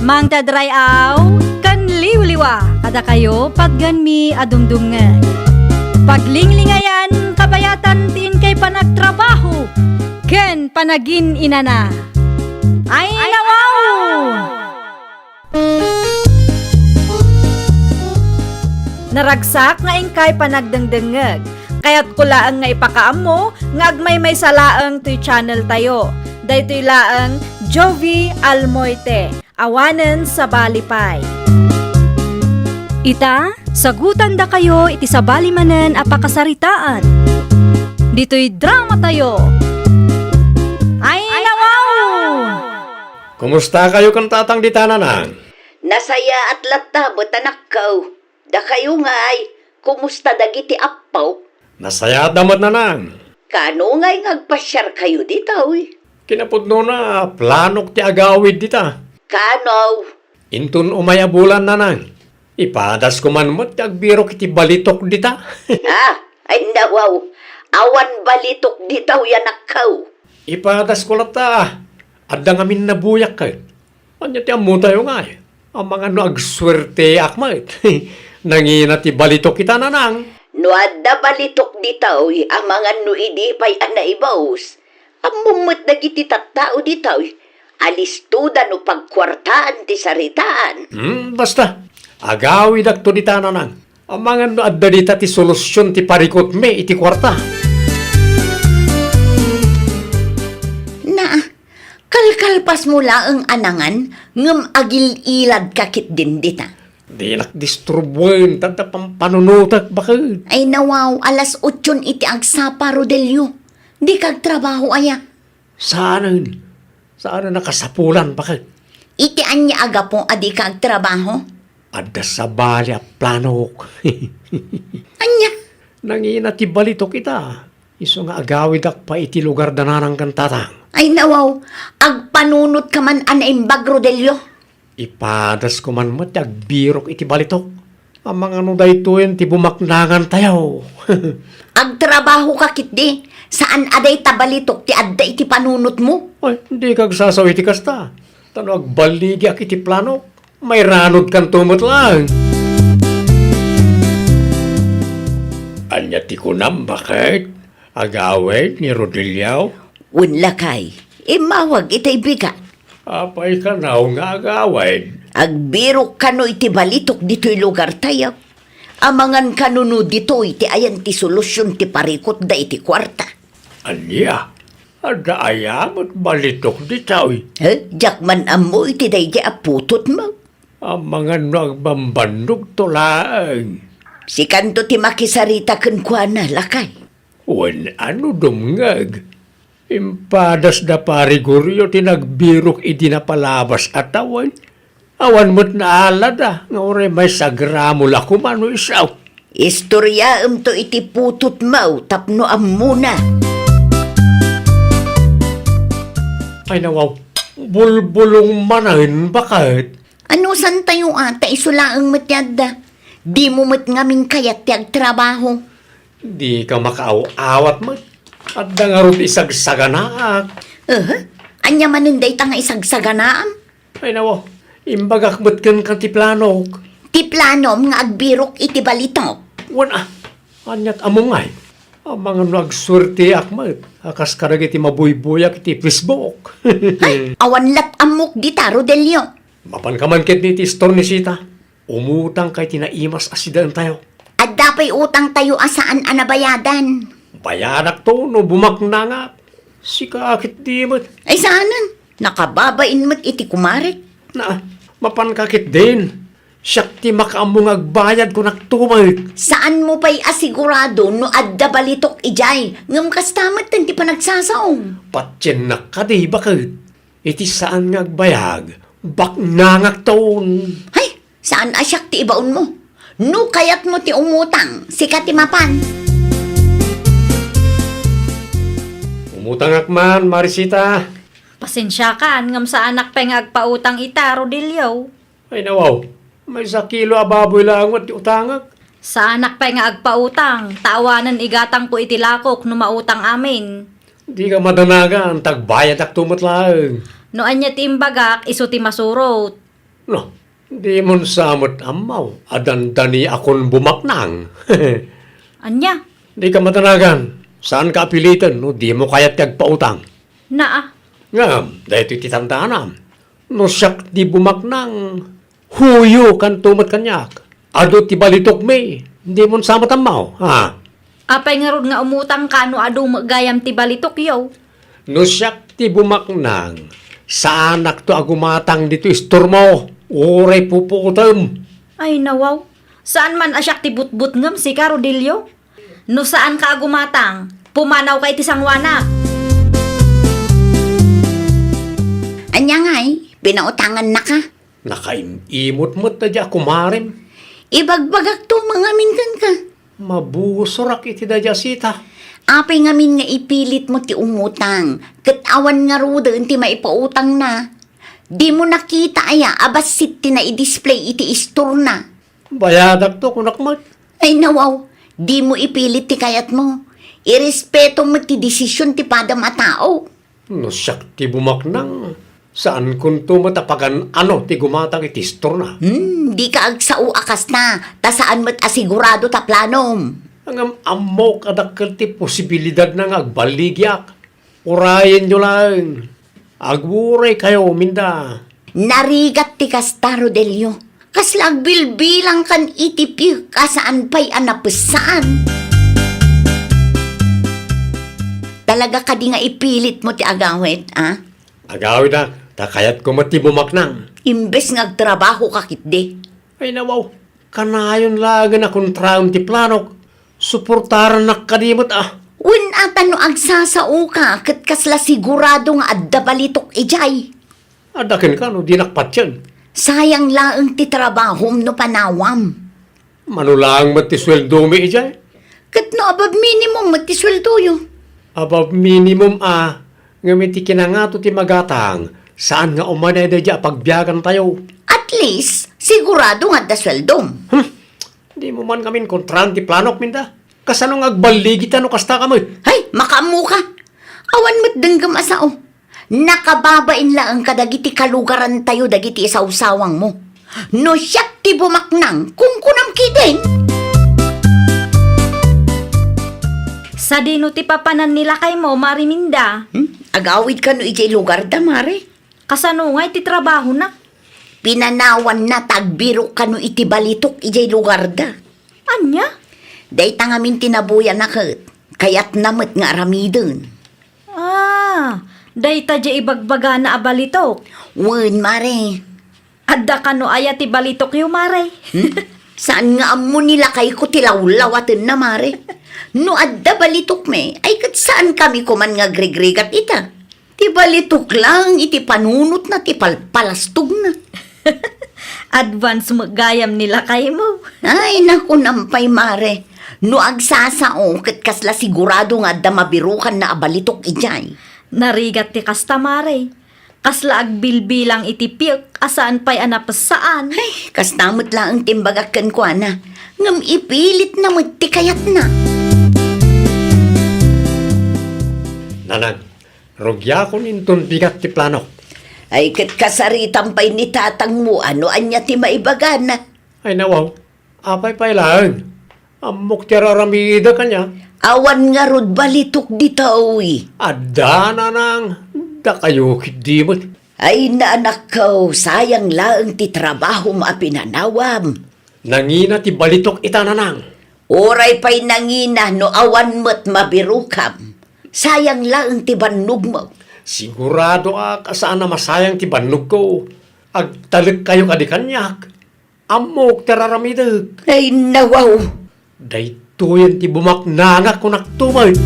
Mangted ray-aw ken liwliwa kadakayo patgenmi a dumdumngeg. Paglinglingayan kabayatan ti inkay panagtrabaho ken panagin-inana. Ay, nawaw! Naragsak nga inkay panagdengdengngeg. Kayatko laeng nga ipakaammo nga agmaymaysa laeng toy channel tayo. Daytoy laeng Jovie Almoite, awanen sabali pay. Ita, sagutandakayo iti sabali manen a pakasaritaan. Ditoy dramatayo. Ay, nawaw! Kumustakayo ken tatang dita, nanang? Nasayaat latta met, anakko. Dakayo ngay, kumusta dagiti appo? Nasayaatda met, nanang. Kano ngay nga agpasiarkayo ditoy? Kinapudnona, planok ti agawid dita. Kano? Inton umay a bulan, nanang. Ipadasko man met ti agbirok iti balitok dita. Ah, ay nawaw. Awan balitok ditoy, anakko. Ipadasko latta. Adda ngamin nabuyak ket. Ania ti ammotayo ngay? Amangan no agsuerteak met. Nangina ti balitok ita, Nanang. No adda balitok ditoy, amangan no idi pay a naibus. Ammom met dagiti tattao ditoy, alistoda no pagkuartaan ti saritaan. Hmm, basta, agawidakto dita, Nanang. Amangan no adda dita ti solusion ti parikutmi iti kuarta. Naa, kalkalpasmo laeng a nangan, ngem agil-iladka ketdin dita. Dinak disturbuen, ta adda pampanunotek, baket. Ay, nawaw, alas otson iti agsapa, Rodelio. Dika agtrabaho aya? Saanen. Saanen a kasapulan, baket. Iti ania a gapu a dika agtrabaho? Adda sabali a planok. Ania? Nangina ti balitok ita. Isu nga agawidak pay iti lugar da Nanang ken Tatang. Ay, nawaw, agpanunotka man a naimbag, Rodelio. Ipadasko man met ti agbirok iti balitok. Amangan no daytoyen ti bumaknangantayo. Agtrabahoka ketdi, saan a dayta balitok ti adda iti panunotmo? Ay, dika agsasaw iti kasta. Ta no agballigiak iti planok, mairanodkanto met laeng. Ania ti kunam, baket? Agawid ni Rodelio? Wen, lakay, immawag itay bigat. Apay kano nga agawid? Agbirok kano iti balitok ditoy lugartayo. Amangan kano no ditoy ti ayan ti solusion ti parikutda iti kuarta. Ania? Adda aya met balitok ditoy? Eh, diak man ammo iti daydi a putotmo. Amangan no agbambannogto laeng. Sikanto ti makisarita kenkuana, lakay. Wen, a no dumngeg, impadas da Pari Gorio ti nagbirok idi napalabas a tawen. Awan met naalada nga uray maysa a gramo la koma no isu. Istoriaemto iti putotmo tapno ammona. Ay, nawaw, bulbulong manen, baket. Anusantayo a, ta isu laeng met ti adda. Dimo met ngamin kayat ti agtrabaho. Dika makaaw-awat met. Adda ngarud isagsaganaak. Aha? Ania manen dayta nga isagsaganaam? Ay, nawaw, imbagak met kenka ti planok. Ti planom nga agbirok iti balitok. Wen a, aniat ammo ngay? Amangan no agsuerteak met a kas kadagiti mabuybuyak iti Facebook. Ay, awan lat ammok dita, Rodelio. Mapanka man ketdi iti istor ni Sita. Umutangka iti naimas a sidaentayo. Adda pay utangtayo a saan a nabayadan. Bayadakto no bumaknangak. Sika ketdi met. Ay, saanen. Nakababain met iti kumarek. Na, mapanka ketdin. Siak ti makaammo nga agbayad, kunakto met. Saanmo pay a sigurado no adda balitok idiay, ngem kasta metten ti panagsasaom. Patiennak kadi, baket. Iti saan nga agbayag, baknangakton. Hay, saan a siak ti ibaonmo. No kayatmo ti umutang, sika ti mapan. Umutangak man, Marisita. Pasensiakan, ngem saanak pay nga agpautang ita, Rodelio. Ay, nawaw, maysa kilo a baboy laeng met ti utangak. Saanak pay nga agpautang, ta awanen igatangko iti lakok no mautang amin. Dika madanagan, ta agbayadakto met laeng. No ania ti imbagak, isu ti masurot. No, dimon sa met ammaw a dandaniakon bumaknang. Ania? Dika madanagan, saanka a piliten no dimo kayat ti agpautang. Naa. Ngem, daytoy ti tandaanam. No siak ti bumaknang, huyokanto met kaniak. Adu ti balitokmi, dimon sa met ammaw, ha? Apay ngarud nga umutangka no adu met gayam ti balitokyo? No siak ti bumaknang, saanakto a gumatang ditoy istormo, uray pupuotem. Ay, nawaw. Saan man a siak ti butbutngem, sika, Rodelio? No saanka a gumatang, pumanawka iti sangoanak. Ania ngay, pinautangannaka? Nakaim-imot met daydi a kumarem. Ibagbagakto mangamin kenka. Mabusorak iti daydi a sita. Apay ngamin nga ipilitmo ti umutang, ket awan ngaruden ti maipautangna? Dimo nakita aya a bassit ti naidisplay iti istorna? Bayadakto, kunak met. Ay, nawaw, dimo ipilit ti kayatmo. Irespetom met ti desisyon ti padam a tao. No siak ti bumaknang, saankonto met a pagan-ano ti gumatang iti istorna. Hmm, dika agsao a kasta, ta saan met a sigurado ta planom. Ngem ammok a dakkel ti posibilidadna nga agballigiak. Urayenyo laeng. Aguray kayo, Minda. Narigat ti kasta, Rodelio. Kasla agbilbilangkan iti piek a saan pay a napessaan. Talaga kadi nga ipilitmo ti agawid, a? Agawid a, ta kayatko met ti bumaknang. Imbes nga agtrabahoka ketdi. Ay, nawaw, kanayon laengen a kontraem ti planok. Suportarannak kadi met a. Wen a ta no agsasaoka ket kasla sigurado nga adda balitok idiay. Adda kenka no dinak patien. Sayang laeng ti trabahom no panawam. Mano laeng met ti sueldomi idiay? Ket no above minimum met ti sueldoyo? Above minimum a, ngem iti kinangato ti magatang, saan nga umanay daydiay a pagbiagantayo. At least, sigurado nga adda sueldom. Hmm. Dimo man ngamin kontraan ti planok, Minda. Kasano nga agballigita no kasta ka met? Hay, makaammoka. Awan met denggem a sao. Nakababain laeng kadagiti kalugarantayo dagiti isawsawangmo. No siak ti bumaknang, kunkunam ketdin. Sadino ti papanan ni lakaymo, Mare Minda? Hmm? Agawid kano idiay lugarda, Mare? Kasano ngay ti trabahona? Pinanawanna ta agbirok kano iti balitok idiay lugarda. Ania? Dayta ngamin ti nabuyana ket kayatna met nga aramiden. Ah, dayta diay ibagbagana a balitok? Wen, Mare. Adda kano aya ti balitokyo, Mare? Hmm? Saan nga ammo ni lakayko ti lawlawatenna, Mare? No adda balitokmi, ay ket saankami koman nga agrigrigat ita. Ti balitok laeng iti panunotna ti palpalastogna. Advance met gayam ni lakaymo. Ay, nakunam pay, Mare. No agsasao, ket kasla sigurado nga adda mabirokanna a balitok idiay. Narigat ti kasta, Mare. Kasla agbilbilang iti piek a saan pay a napessaan. Ay, kasta met laeng ti imbagak kenkuana. Ngem ipilitna met ti kayatna. Nanang, rugiakon inton bigat ti planok. Ay, ket kasaritam pay ni tatangmo a no ania ti maibagana. Ay, nawaw. Apay pay laeng? Ammok ti araramidek ania? Awan ngarud balitok ditoy. Adda, nanang. Dakayo ketdi met. Ay, naanakko, sayang laeng ti trabahom a pinanawam. Nangina ti balitok ita, nanang. Uray pay nangina no awan met mabirokam. Sayang laeng ti bannogmo. Sigurado a saan a masayang ti bannogko. Agtalekkayo kadi kaniak. Ammok ti araramidek. Ay, nawaw. Daytoyen ti bumaknangak, kunakto met.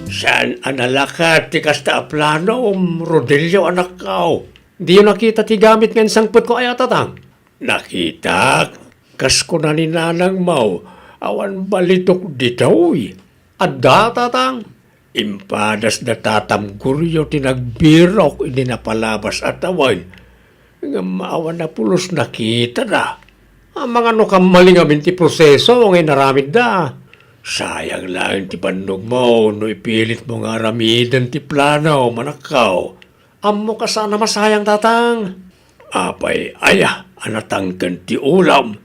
Saan a nalakat ti kasta a planom, Rodelio, anakko. Diyo nakita ti gamit nga insangpetko aya, tatang? Nakitak. Kas kuna ni nanangmo, awan balitok ditoy. Adda, tatang. Impadas da tatam Goryo ti nagbirok idi napalabas a tawen. Ngem awan a pulos nakitada. Amangan no kammaling amin ti proseso nga inaramidda. Sayang laeng ti bannogmo no ipilitmo nga aramiden ti plano, manakkaw. Ammok a saan a masayang, tatang. Apay aya a natangken ti ulam?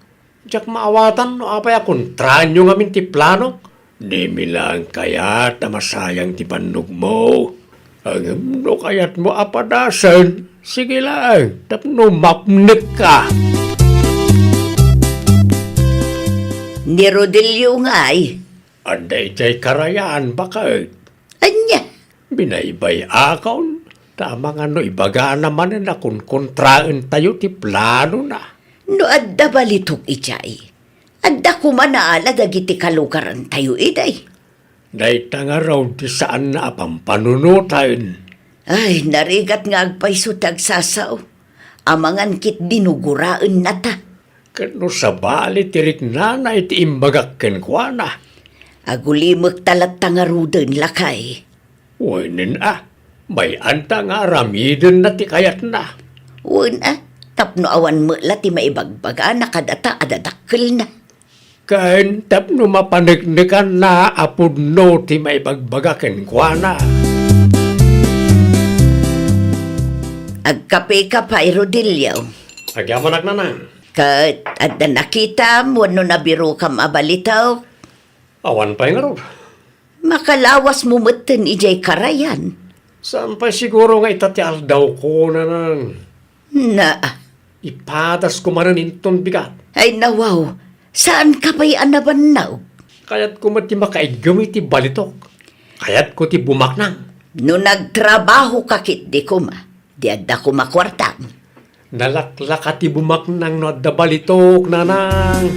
Diak maawatan no apay a kontraanyo ngamin ti planok. Dimi laeng kayat a masayang ti bannogmo. Ngem no kayatmo a padasen, sige laeng, tapno mapnekka. Ni Rodelio ngay. Adda idiay karayan, baket. Ania? Binaybay-akon, ta amangan no ibagana manen a kunkontraentayo ti planona. No adda balitok idiay, adda koma naala dagiti kalugarantayo idiay. Dayta ngarud ti saanna a pampanunoten. Ay, narigat nga agpayso ti agsasao. Amangan ketdi no guraennata. Ket no sabali ti riknana iti imbagak kenkuana. Agulimekta latta ngaruden, lakay. Wen a, bay-anta nga aramidenna ti kayatna. Wen a, tapno awan met la ti maibagbagana kadata a dadakkelna. Ken tapno mapaneknekanna a pudno ti maibagbaga kenkuana. Agkapeka pay, Rodelio. Agyamanak, nanang. Ket adda nakitam wenno nabirokam a balitok? Awan pay ngarud. Makalawasmo metten idiay karayan. Saan pay siguro nga ita ti aldawko, nanang. Na. Ipadasko manen inton bigat. Ay, nawaw. Saanka pay a nabannaw? Kayatko met ti makaiggem iti balitok. Kayatko ti bumaknang. No nagtrabahoka ketdi koma, di adda koma kuartam. Nalaklaka ti bumaknang no adda balitok, nanang.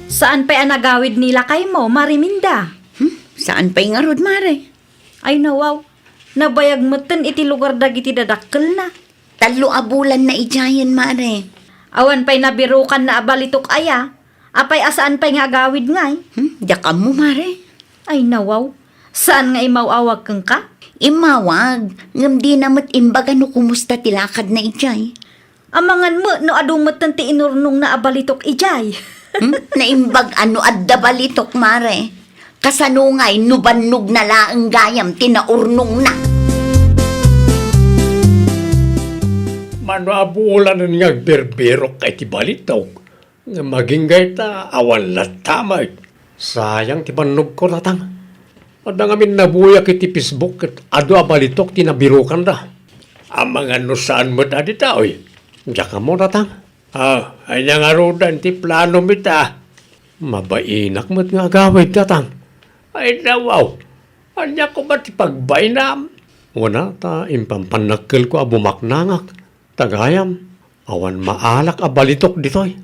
Saan pay a nagawid ni lakaymo, Mare Minda? Hmm? Saan pay ngarud, Mare? Ay, nawaw. Nabayag metten iti lugar dagiti dadakkelna. Tallo a bulanna idiayen, Mare. Awan pay nabirokanna a balitok aya? Apay a saan pay nga agawid ngay? Hmm? Diak ammo, Mare. Ay, nawaw. Saan nga imaw-awag kenka? Immawag, ngem dina met imbaga no kumusta ti lakadna idiay. Amangan met no adu metten ti inurnongna a balitok idiay. Hmm? Naimbag a no adda balitok, Mare. Kasano ngay no bannogna laeng gayam ti naurnongna? Mano a bulanen nga agbirbirokka iti balitok, ngem agingga ita, awan latta met. Sayang ti bannogko, tatang. Adda ngamin nabuyak iti Facebook ket adu a balitok ti nabirokanda. Amangan no saan met a ditoy. Diak ammo, tatang. Ah, ania ngaruden ti planom ita? Mabainak met nga agawid, tatang. Ay, nawaw. Ania koma ti pagbainam? Wen a, ta impampannakkelko a bumaknangak. Ta gayam, awan maalak a balitok ditoy.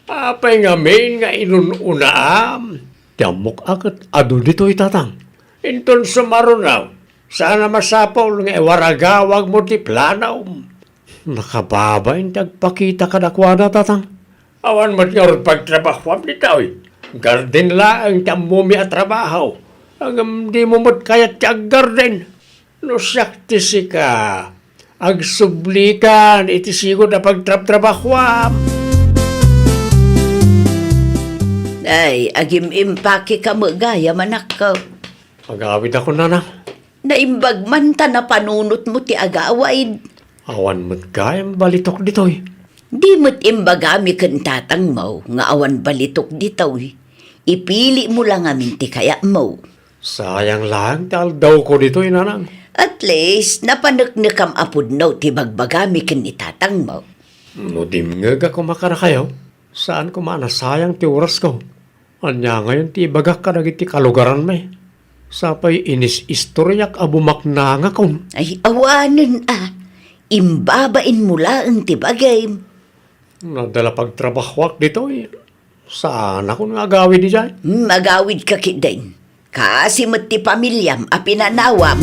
Apay ngamin nga inun-unaam? Ti ammok a ket adu ditoy, tatang. Inton sumaruno, saan a masapul nga iwaragawagmo ti planom. Nakababain ti agpakita kadakuada, tatang. Awan met ngarud pagtrabahoam ditoy. Garden laeng ti ammomi a trabaho. Ngem dimo met kayat ti aggarden. No siak ti sika, agsublikan iti sigud a pagtrabtrabahoam. Ay, agim-impakeka met gayam, anakko. Agawidakon, nanang. Naimbag man ta napanunotmo ti agawid. Awan met gayam balitok ditoy. Di met imbagami ken tatangmo nga awan balitok ditoy. Ipilimo la ngamin ti kayatmo. Sayang laeng ti aldawko ditoy, nanang. At least, napaneknekam a pudno ti bagbagami ken ni tatangmo. No dimngeg a koma kadakayo, saan koma a nasayang ti orasko. Ania ngayon ti ibagak kadagiti kalugaranmi? Sapay inis-istoriak a bumaknangakon. Ay, awanen a. Imbabainmo laeng ti bagim. No adda la pagtrabahoak ditoy, saanakon nga agawid idiay? Hmm, agawidka ketdin. Kaasi met ti pamiliam a pinanawam.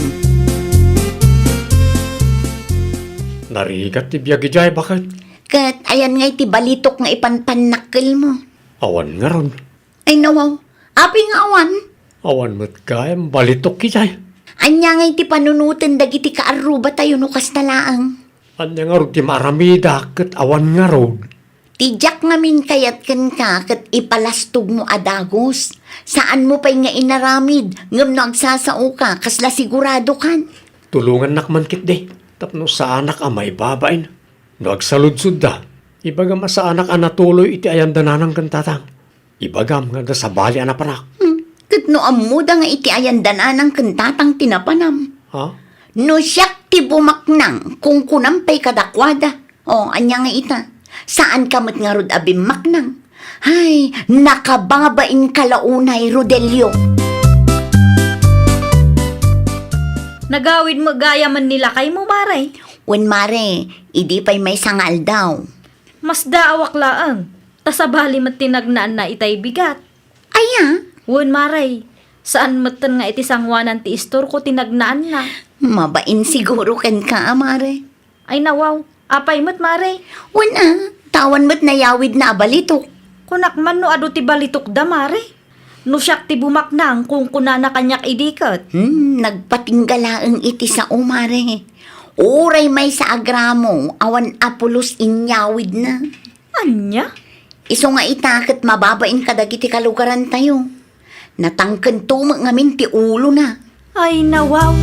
Narigat ti biag idiay, baket. Ket ayan ngay ti balitok nga ipanpannakkelmo? Awan ngarud. Ay, nawaw. Apay nga awan? Awan met gayam balitok idiay. Ania ngay ti panunoten dagiti kaarrubatayo no kasta laeng? Ania ngarud ti maaramidak ket awan ngarud? Ti diak ngamin kayat kenka ket ipalastogmo a dagus. Saanmo pay nga inaramid, ngem no agsasaoka, kasla siguradokan? Tulongannak man ketdi, tapno saanak a maibabain. No agsaludsodda, ibagam a saanak a natuloy iti ayanda nanang ken tatang. Ibagam nga adda sabali a napanak. Hmm, ket no ammoda nga iti ayanda nanang ken tatang ti napanam? Ha? No siak ti bumaknang, kunkunam pay kadakuada. O, ania nga ita? Saanka met ngarud a bimmaknang? Hay, nakababainka la unay, Rodelio. Nagawid met gayam ni lakaymo, Mare? Wen, Mare, idi pay maysa nga aldaw. Masdaawak laeng, ta sabali met ti nagnaanna itay bigat. Aya? Wen, Mare, saan metten nga iti sangoanan ti istorko ti nagnaanna. Mabain siguro kenka a, Mare. Ay, nawaw, apay met, Mare? Wen a, ta awan met nayawidna a balitok. Kunak man no adu ti balitokda, Mare. No siak ti bumaknang, kunkunana kaniak idi ket. Hmm, nagpatingga laeng iti sao, Mare. Uray maysa a gramo, awan a pulos inyawidna. Ania? Isu nga ita ket mababain kadagiti kalugarantayo. Natangkento met ngamin ti ulona. Ay, nawaw.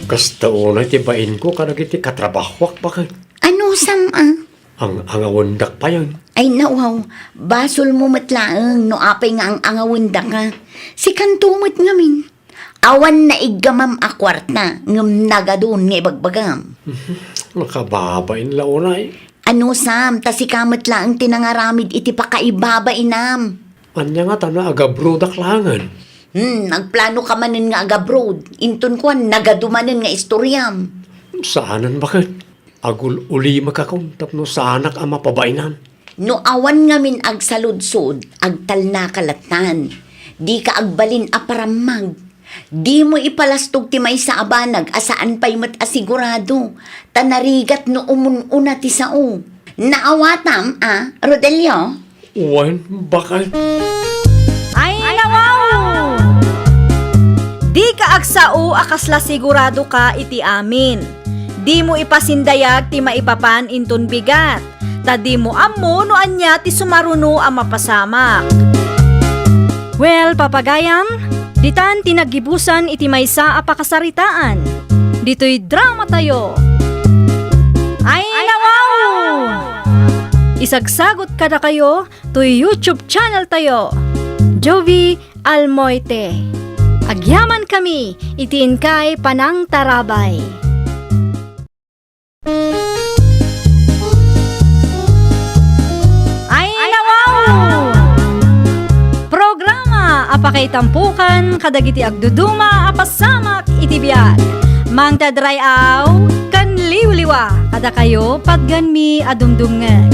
Kasta unay ti bainko kadagiti katrabahoak, baket. Anusam a? Ang-angawendak payen. Ay, nawaw. Basolmo met laeng no apay nga ang-angawendaka. Sikanto met ngamin. Awan naiggamam a kuarta, ngem nagadun nga ibagbagam. Makababain la unay. Anusam, ta sika met laeng ti nangaramid iti pakaibabainam. Ania ngata no agabrodak laengen? Hmm, nagplanoka manen nga agabroad. Inton kuan, nagadu manen nga istoriam. Saanen, baket. Agul-ulimekakon tapno saanak a mapabainan. No awan ngamin agsaludsod, agtalnaka lattan. Dika agbalin a parammag. Dimo ipalastog ti maysa a banag a saan pay met a sigurado, ta narigat no umun-una ti sao. Naawatam a, Rodelio? Wen, baket. Ay, nawaw! Dika agsao a kasla siguradoka iti amin. Dimo ipasindayag ti maipapan inton bigat, ta dimo ammo no ania ti sumaruno a mapasamak. Well, papagayam, ditan ti naggibusan iti maysa a pakasaritaan. Ditoy dramatayo. Ay, nawaw! Isagsagot kadakayo toy YouTube channel tayo, Jovie Almoite. Agyamankami iti inkay panangtarabay. Ay, nawaw! Programa a pakaitampokan kadagiti agduduma a pasamak iti biag. Mangted ray-aw ken liwliwa kadakayo patgenmi a dumdumngeg.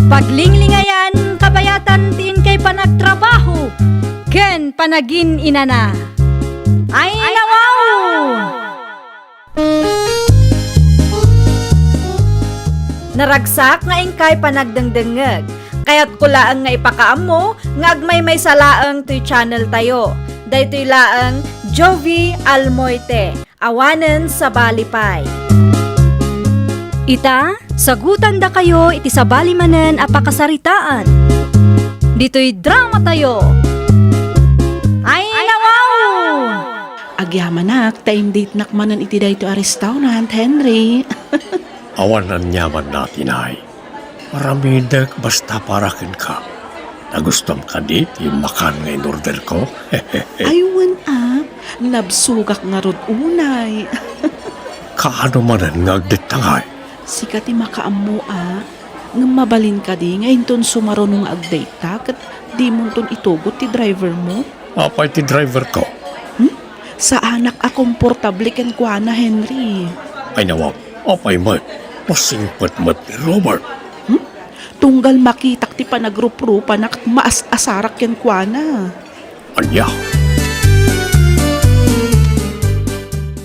Paglinglingayan, kabayatan ti inkay panagtrabaho ken panagin-inana. Ay, nawaw! Naragsak nga inkay panagdengdengngeg. Kayatko laeng nga ipakaammo nga agmaymaysa laeng toy channel tayo. Daytoy laeng Jovie Almoite. Awanen sabali pay. Ita, sagutandakayo iti sabali manen a pakasaritaan. Ditoy dramatayo. Ay, nawaw! Agyamanak ta inditnak manen iti daytoy a restaurant, Henry. Awan aniamanna, Tinay. Aramidek basta para kenka. Nagustom kadi ti makan nga in-orderko? Ay, wen a, nabsogak ngarud unay. Kaano manen nga agdetta ngay? Sika ti makaammo a, ngem mabalin kadi nga inton sumaruno nga agdayta ket dimonton itugot ti drivermo? Apay ti driverko? Hmm? Saanak a komportable kenkuana, Henry. Ay, nawaw, apay met? Masingpet met ni Robert. Hmm? Tunggal makitak ti panagruprupanak, maas-asarak kenkuana. Ania?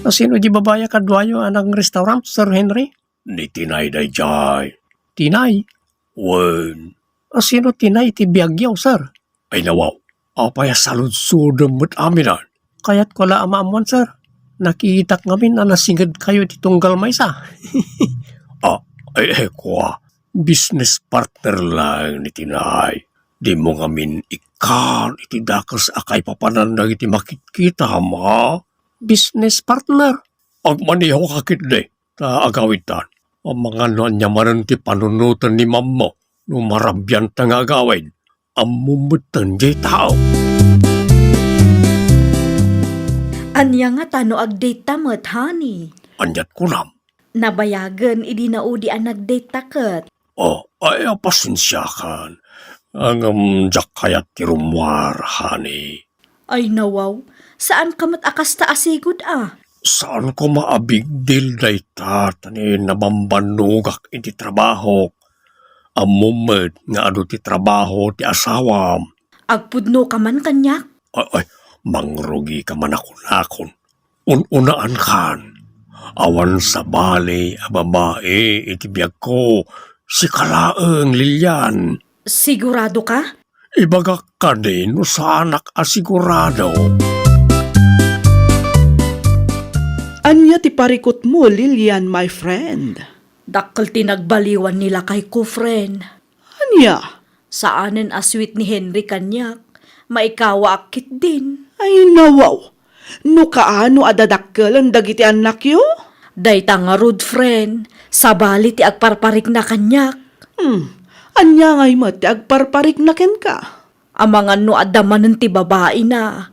Asino di babai a kaduayo a nag-restaurant, Sir Henry? Ni Tinay daydiay. Tinay? Wen. Asino Tinay ti biagyo, sir? Ay, nawaw. Apay a saludsodem met amin a? Kayatko la a maammuan, sir. Nakitak ngamin a nasingedkayo iti tunggal maysa. Ah, ay, ay, kua. Business partner laeng ni Tinay. Dimo ngamin ikkan iti dakes a kaipapanan dagiti makitkitam, a? Business partner? Agmanihok a ketdi. Ta agawidtan, amangan no ania manen ti panunoten ni mammo no marabianta nga agawid. Ammom metten diay tao. Ania ngata no agdate ta met, honey? Aniat kunam? Nabayagen idi naudi a nagdate ta ket. Oh, ay, pasensiakan. Ngem diak kayat ti rummuar, honey. Ay, nawaw, saanka met a kasta a sigud a. Saan koma a big deal dayta, ta ni nabambannogak iti trabahok. Ammom met nga adu ti trabaho ti asawam. Agpudnoka man kaniak? Ay, ay, mangrugika man a kunakon. Un-unaankan. Awan sabali a babai iti biagko. Sika laeng, Lilian. Siguradoka? Ibagak kadi no saanak a sigurado. Ania ti parikutmo, Lilian, my friend? Dakkel ti nagbaliwan ni lakayko, friend. Ania? Saanen a sweet ni Henry kaniak. Maikawaak ketdin. Ay, nawaw. No kaano a dadakkelen dagiti annakyo? Dayta ngarud, friend. Sabali ti agparparikna kaniak. Hmm. Ania ngay met ti agparparikna kenka? Amangan no adda manen ti babaina.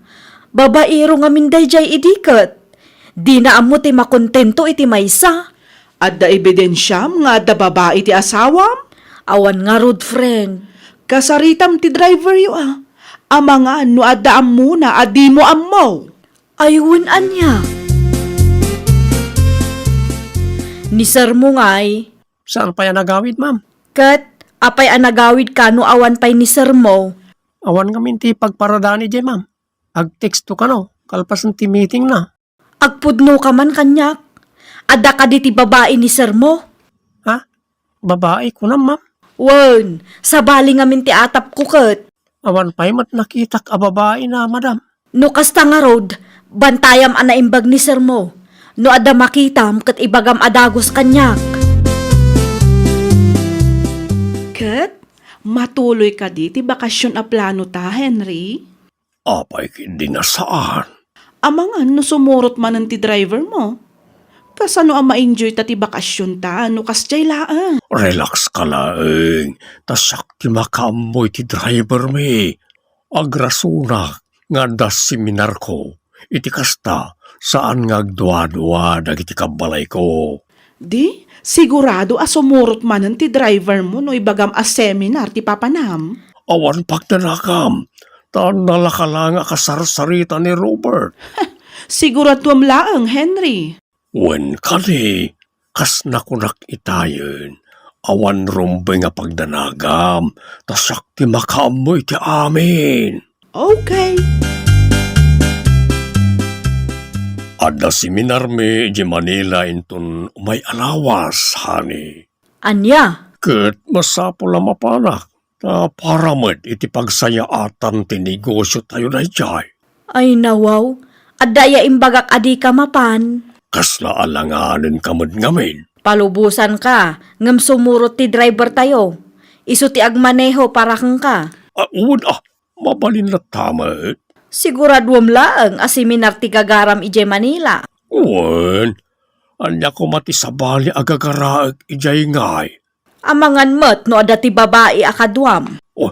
Babaero ngamin daydiay idi ket. Dina ammo ti makontento iti maysa. Adda ebidensiam nga adda babai ti asawam? Awan ngarud, friend. Kasaritam ti driveryo a. Amangan no adda ammona a dimo ammo. Ay, wen, ania? Ni sir mo ngay. Saan pay a nagawid, ma'am? Ket, apay a nagawid kano awan pay ni sir mo? Awan ngamin ti pagparadaan idiay, ma'am. Agteksto kano, kalpasen ti meeting na. Agpudno ka man kaniak. Adda kadi ti babai ni sir mo? Ha? Babai, kunam, ma'am? Wen, sabali ngamin ti atapko ket. Awan pay met nakitak a babai na, madam. No kasta ngarud, bantayam a naimbag ni sir mo. No adda makitam ket ibagam a dagus kaniak. Ket, matuloy kadi ti bakasyon a plano ta, Henry? Apay ketdi a saan? Amangan no sumurot manen ti driver mo. Kasano a ma-enjoy ta ti bakasyon ta no kasdiay laeng? Relax ka laeng, ta siak ti makaammo iti driver mi. Agrasunak nga adda seminarko. Iti kasta, saan nga agduadua dagiti kabbalayko. Di, sigurado a sumurot manen ti driver mo no ibagam a seminar ti papanam? Awan pagdanagam, ta nalaka la nga kasarsarita ni Robert. Siguraduam laeng, Henry. Wen kadi, kas nakunak itayen, awan rumbeng a pagdanagam, ta siak ti makaammo iti amin. Okay. Adda seminarmi idiay Manila inton umay a lawas, honey. Ania? Ket masapul a mapanak, ta para met iti pagsayaatan ti negosyo tayo daydiay. Ay, nawaw, adda aya imbagak a dika mapan? Kasla alanganenka met ngamin? Palubosanka, ngem sumurot ti driver tayo. Isu ti agmaneho para kenka. Ah, wen, ah, mabalin latta met. Siguraduam laeng a seminar ti gagaram idiay Manila. Wen, ania koma ti sabali a gagaraek idiay ngay? Amangan met no adda ti babai a kaduam. Oh,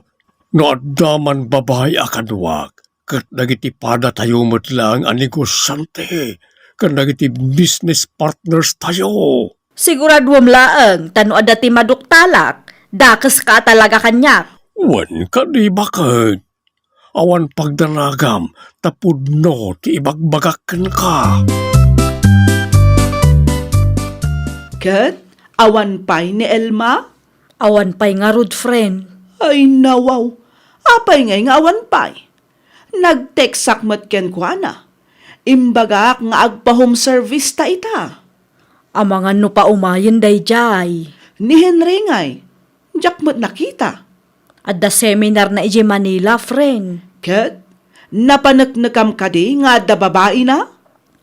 no adda man babai a kaduak, ket dagiti padatayo met laeng a negosiante, ken dagiti business partners tayo. Siguraduam laeng, ta no adda ti maduktalak, dakeska a talaga kaniak. Wen kadi baket? Awan pagdanagam ta pudno ti ibagbagak kenka. Ket awan pay ni Elma? Awan pay ngarud, friend. Ay, nawaw. Apay ngay nga awan pay? Nag-textak met kenkuana. Imbagak nga agpa-home service ta ita. Amangan no paumayen daydiay. Ni Henry ngay, diak met nakita. Adda seminar na idiay Manila, friend. Ket, napaneknekam kadi nga adda babaina?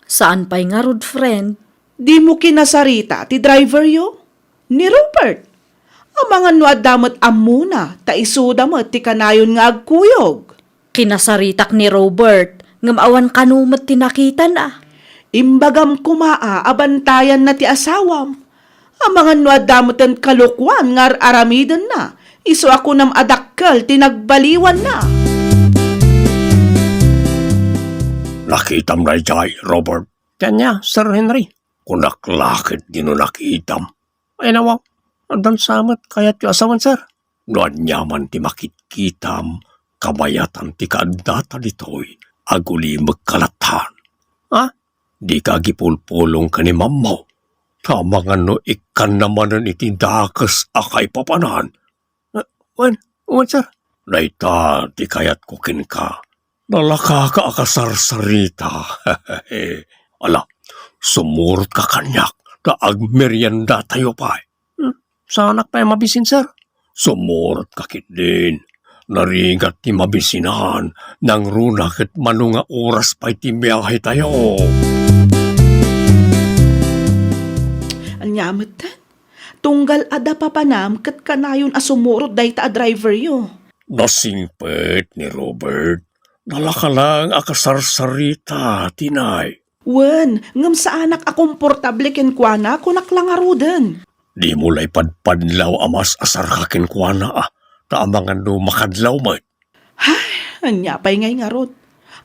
Saan pay ngarud, friend. Dimo kinasarita ti driveryo? Ni Robert. Amangan no adda met ammona, ta isuda met ti kanayon nga agkuyog. Kinasaritak ni Robert, ngem awan kano met ti nakitana. Imbagam koma a, a bantayanna ti asawam. Amangan no adda meten kalokuan nga ar-aramidenna, isu a kunam a dakkel ti nagbaliwanna. Nakitam daydiay, Robert? Ania, Sir Henry? Kunak la ketdi no nakitam. Ay, nawaw, addan sa met kayatyo a sawen, sir. No aniaman ti makitkitam, kabayatan ti kaaddata ditoy, agulimekka latta. Ha? Dika agipulpulong ken ni mammo. Ta amangan no ikkanna manen iti dakes a kaipapanan. Ah, wen, wen, sir. Dayta ti kayatko kenka. Nalakaka a kasarsarita. Ala, sumurotka kaniak, ta agmeriendatayo pay. Hmm, saanak pay a mabisin, sir. Sumurotka ketdin. Narigat ti mabisinan, nangruna ket mano nga oras pay ti biahetayo. Ania metten? Tunggal adda papanam ket kanayon a sumurot dayta a driveryo. Nasingpet ni Robert. Nalaka lang a kasarsarita, Tinay. Wen, ngem saanak a komportable kenkuana, kunak la ngaruden. Dimo la ipadpadlaw a mas-asarka kenkuana, a, ta amangan no makadlaw met. Hay, ania pay ngay ngarud?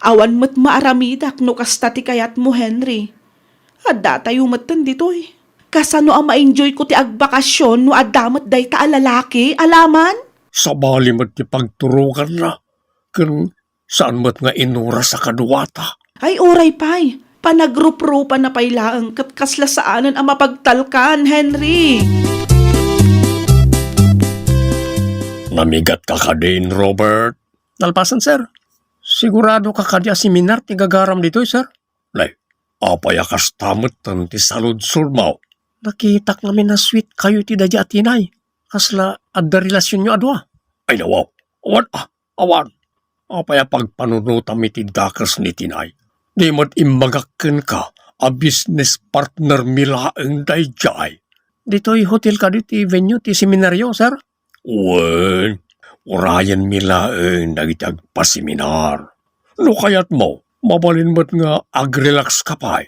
Awan met maaramidak no kasta ti kayatmo, Henry. Addatayo metten ditoy. Kasano a ma-enjoyko ti agbakasyon no adda met dayta a lalaki, alaman? Sabali met ti pagturoganna, ken saan met nga inuras a kaduata. Ay, uray pay. Panagruprupanna pay laeng ket kasla saanen a mapagtalkan, Henry. Namigatka kadin, Robert? Nalpasen, sir. Siguradoka kadi a seminar ti gagaram ditoy, sir? Nay, apay a kasta metten ti saludsodmo? Nakitak ngamin a sweet kayo iti daydi a Tinay. Kasla adda relasionyo a dua? Ay, nawaw. Awan, ah, awan. Apay a pagpanunotam iti dakes ni Tinay? Di met imbagak kenka a business partner mi laeng daydiay. Ditoy hotel kadi ti venue ti seminaryo, sir? Wen, urayenmi laeng dagiti agpaseminar. No kayatmo, mabalin met nga agrelakska pay.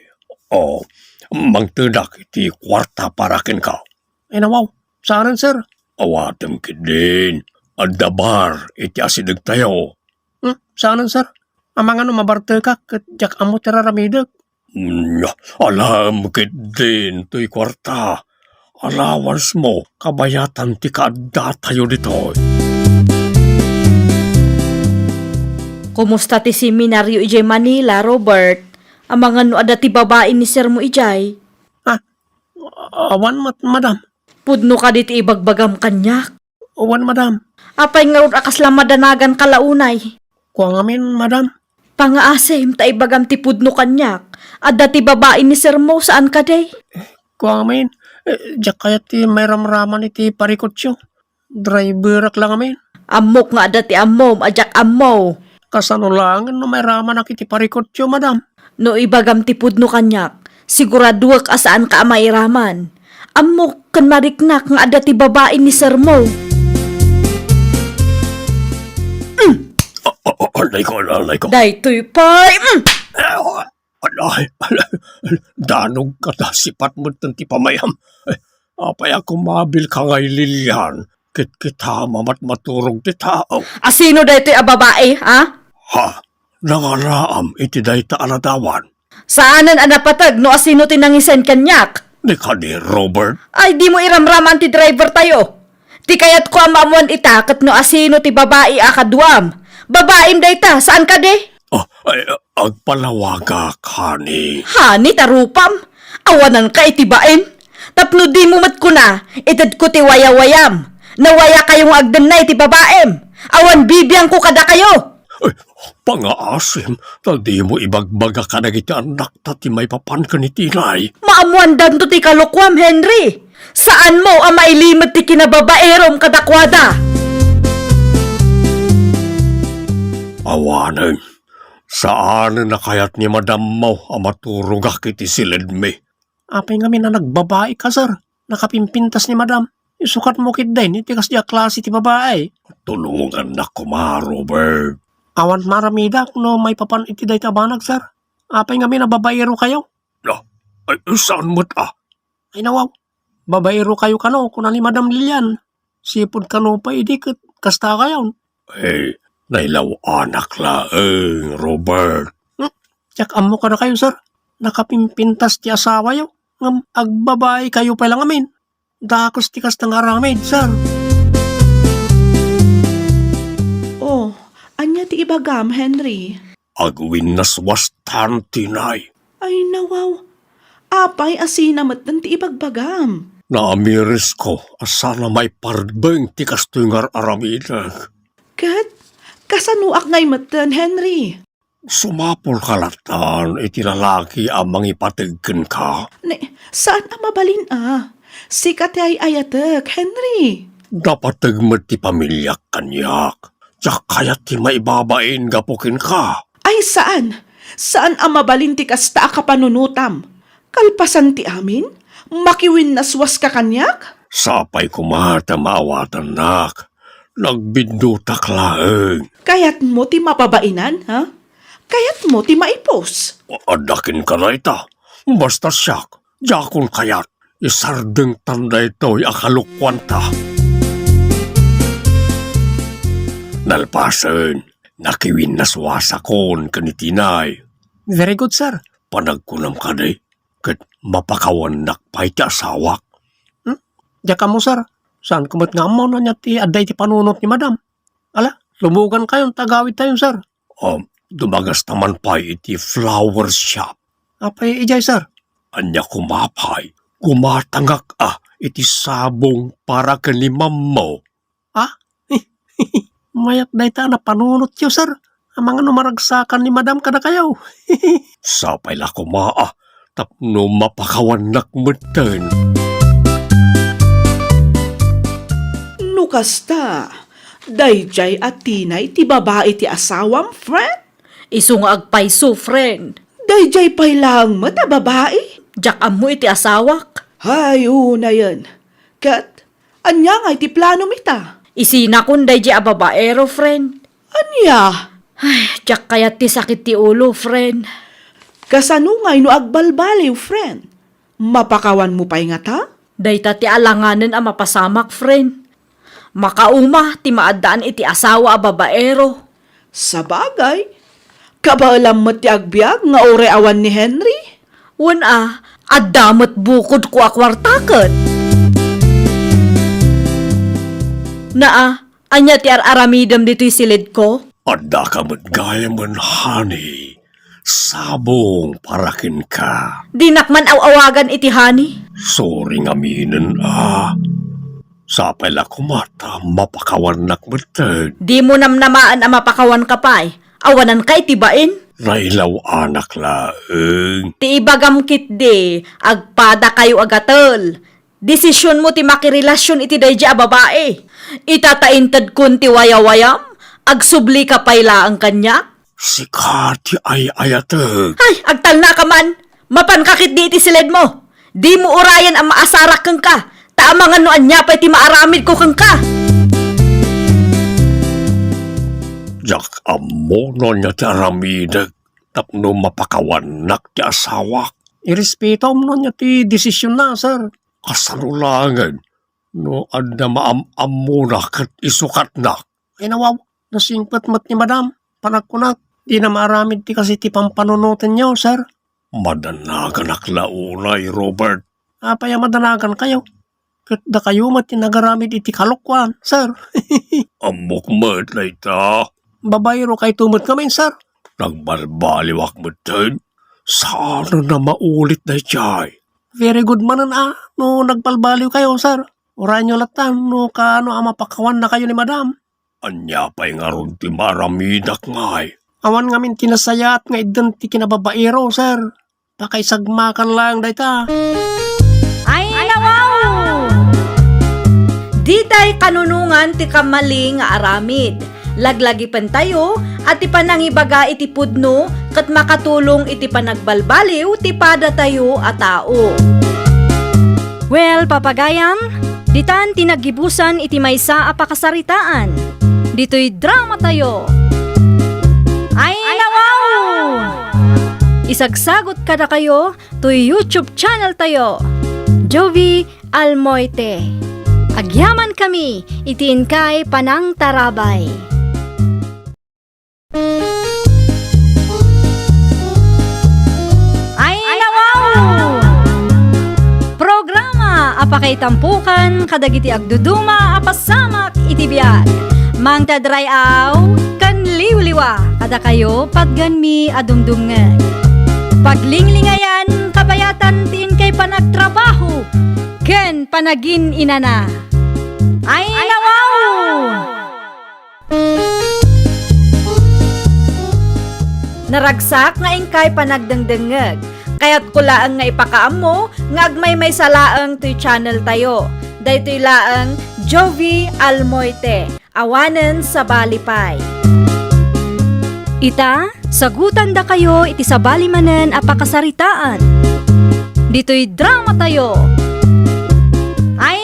O, mangtedak iti kuarta para kenka. Ay, nawaw, saanen, sir? Awatem ketdin. Adda bar iti asidegtayo. Hmm, saanen, sir? Amangan no mabartekak ket diak ammo ti raramidek. Nya, alaem ketdin toy kuarta. Allowancemo, kabayatan ti kaaddatayo ditoy. Kumusta ti seminaryo idiay Manila, Robert? Amangan no adda ti babai ni sirmo idiay? Ah, awan met, madam. Pudno kadi ti ibagbagam kaniak? Wen, madam. Apay ngarud a kasla madanaganka la unay? Kua ngamin, madam. Pangaasim ta ibagam ti pudno kaniak. Adda ti babai ni sirmo, saan kadi? Kua ngamin, eh, diak kayat ti mairamraman iti parikutyo. Driverak la ngamin. Ammok nga adda ti ammom a diak ammo. Kasano laengen no mairamanak iti parikutyo, madam? No ibagam ti pudno kaniak, siguraduek a saanka a mairaman. Ammok ken mariknak nga adda ti babai ni sirmo. Mm. A-, a-, a-, alayko, alayko. Daytoy pay, mm. Ay, ay, ay, danogka ta sipat metten ti pamayam. Eh, apay a kumabilka ngay, Lilian? Kitkita, mamatmaturog ti tao. Asino daytoy a babai, ha? Ha? Nangaraam iti dayta a ladawan? Saanen a napateg no asino ti nangisen kaniak. Ni kadi, Robert? Ay, dimo iramraman ti driver tayo. Ti kayatko a maammuan ita ket no asino ti babai a kaduam. Babaim dayta, saan kadi? Oh, ay, agpalawagak, honey. Honey, tarupam? Awananka iti bain? Tapno dimo met kuna, itedko ti wayawayam. Nawayakayo nga agdennay ti babaim. Awan bibiangko kadakayo. Ay, pangaasim, ta dimo ibagbaga kadagiti annakta ti maipapan ken iti inay. Maammuandanto ti kalokuam, Henry. Saanmo a mailimed ti kinababairom kadakuada. Awanen, saanen a kayat ni madammo a maturogak iti siledmi. Apay ngamin a nagbabaika, sir? Nakapimpintas ni madam. Isukatmo ketdin iti kasdi a klase ti babai. Tulongannak koma, Robert. Awan maramidak no maipapan iti dayta a banag, sir. Apay ngamin a babairokayo? No, ay, saan met a? Ay, nawaw. Babairokayo kano, kuna ni Madam Lilian. Sipud kano pay idi ket kastakayon. Eh, nailaw-anak laeng, Robert. Hmm? Diak ammo kadakayo, sir. Nakapimpintas ti asawayo, ngem agbabaikayo pay la ngamin. Dakes ti kasta nga aramid, sir. Oh, ania ti ibagam, Henry? Agwinnaswastan ti nay. Ay, nawaw. Apay a sina metten ti ibagbagam? Naamirisko a saan a maiparbeng ti kastoy nga ar-aramidek. Ket kasanoak ngay metten, Henry? Sumapulka lattan iti lalaki a mangipateg kenka. Ne, saan a mabalin a. Sika ti ay-ayatek, Henry. Napateg met ti pamiliak kaniak. Diak kayat ti maibabain gapu kenka. Ay, saan. Saan a mabalin ti kasta a kapanunotam. Kalpasan ti amin, makiwinnaswaska kaniak? Sapay koma ta maawatannak. Nagbiddutak laeng. Kayatmo ti mapabainan, ha? Kayatmo ti maipus? Adda kenka dayta. Basta siak, diakon kayat. Isardengtan daytoy a kalokuanta. Nalpasen, nakiwinnaswasakon ken ni Tinay. Very good, sir. Panagkunam kadi, ket mapakawannak pay ti asawak. Hmm? Diak ammo, sir. Saanko met nga ammo no ania ti adda iti panunot ni Madam. Ala, lumogankayon ta agawidtayon, sir. Um, dumagasta man pay iti flower shop. Apay idiay, sir? Ania koma pay, gumatangak a iti sabong para ken ni Mammo. Ah? Mayat dayta a napanunotyo, sir. Amangan no maragsakan ni Madam kadakayo. Sapay la koma a tapno mapakawannak metten. No kasta, daydiay a Tinay ti babai ti asawam, friend? Isu nga agpayso, friend. Daydiay pay laeng met a babai? Diak ammo iti asawak. Hay, unayen. Ket, ania ngay ti planom ita? Isinakon daydiay a babaero, friend. Ania? Ay, diak kayat ti sakit ti ulo, friend. Kasano ngay no agbalbaliw, friend? Mapakawanmo pay ngata? Dayta ti alanganen a mapasamak, friend. Makauma ti maaddaan iti asawa a babaero. Sabagay, kabaelam met ti agbiag nga uray awan ni Henry. Wen a, adda met bukodko a kuarta ket. Naa, ania ti ar-aramidem ditoy silidko? Addaka met gayamen, honey. Sabong para kenka. Dinak man aw-awagan iti honey. Sorry ngaminen a. Sapay la koma ta mapakawannak metten. Dimo namnamaen a mapakawanka pay. Awananka iti bain. Nailaw-anak laeng. Ti ibagam ketdi, agpadakayo a gatel. Desisionmo ti makirelasion iti daydiay a babai. Ita ta intedkon ti wayawayam, agsublika pay laeng kaniak. Sika ti ay-ayatek. Ay, agtalnaka man! Mapanka ketdi iti siledmo! Dimo urayen a maasarak kenka, ta amangan no ania pay ti maaramidko kenka! Diak ammo no ania ti aramidek tapno mapakawannak ti asawak. Irespetom no ania ti desisionna, sir. Kasano laengen no adda maam-ammona ket isukatnak? Ay, nawaw, nasingpet met ni Madam. Panagkunak, dina maaramid ti kas iti pampanunotenyo, sir. Madanaganak la unay, Robert. Apay a madanagankayo? Ket dakayo met ti nagaramid iti kalokuan, sir. Ammok met dayta. Babaerokayto met ngamin, sir. Nagbalbaliwak metten. Saan a maulit daydiay? Very good manen a no nagbalbaliwkayo, sir. Urayenyo latta no kaano a mapakawannakayo ni Madam. Ania pay ngarud ti maaramidak ngay? Awan ngamin ti nasayaat nga idden ti kinababaero, sir. Pakaisagmakan laeng dayta. Ay, nawaw! Ditay kanunongan ti kammali nga aramid. Laglagipentayo a ti panangibaga iti pudno ket makatulong iti panagbalbaliw ti padatayo a tao. Well, papagayam, ditan ti naggibusan iti maysa a pakasaritaan. Ditoy dramatayo. Ay, nawaw! Isagsagot kadakayo toy YouTube channel tayo, Jovie Almoite. Agyaman kami iti inkay panangtarabay. Ay, nawaw! Programa a pakaitampokan kadagiti agduduma a pasamak iti biag. Mangted ray-aw ken liwliwa kadakayo patgenmi a dumdumngeg. Paglinglingayan kabayatan ti inkay panagtrabaho ken panagin-inana. Ay, nawaw! Naragsak nga inkay panagdengdengngeg. Kayatko laeng nga ipakaammo nga agmaymaysa laeng toy channel tayo. Daytoy laeng Jovie Almoite. Awanen sabali pay. Ita, sagutandakayo iti sabali manen a pakasaritaan. Ditoy dramatayo. Ay,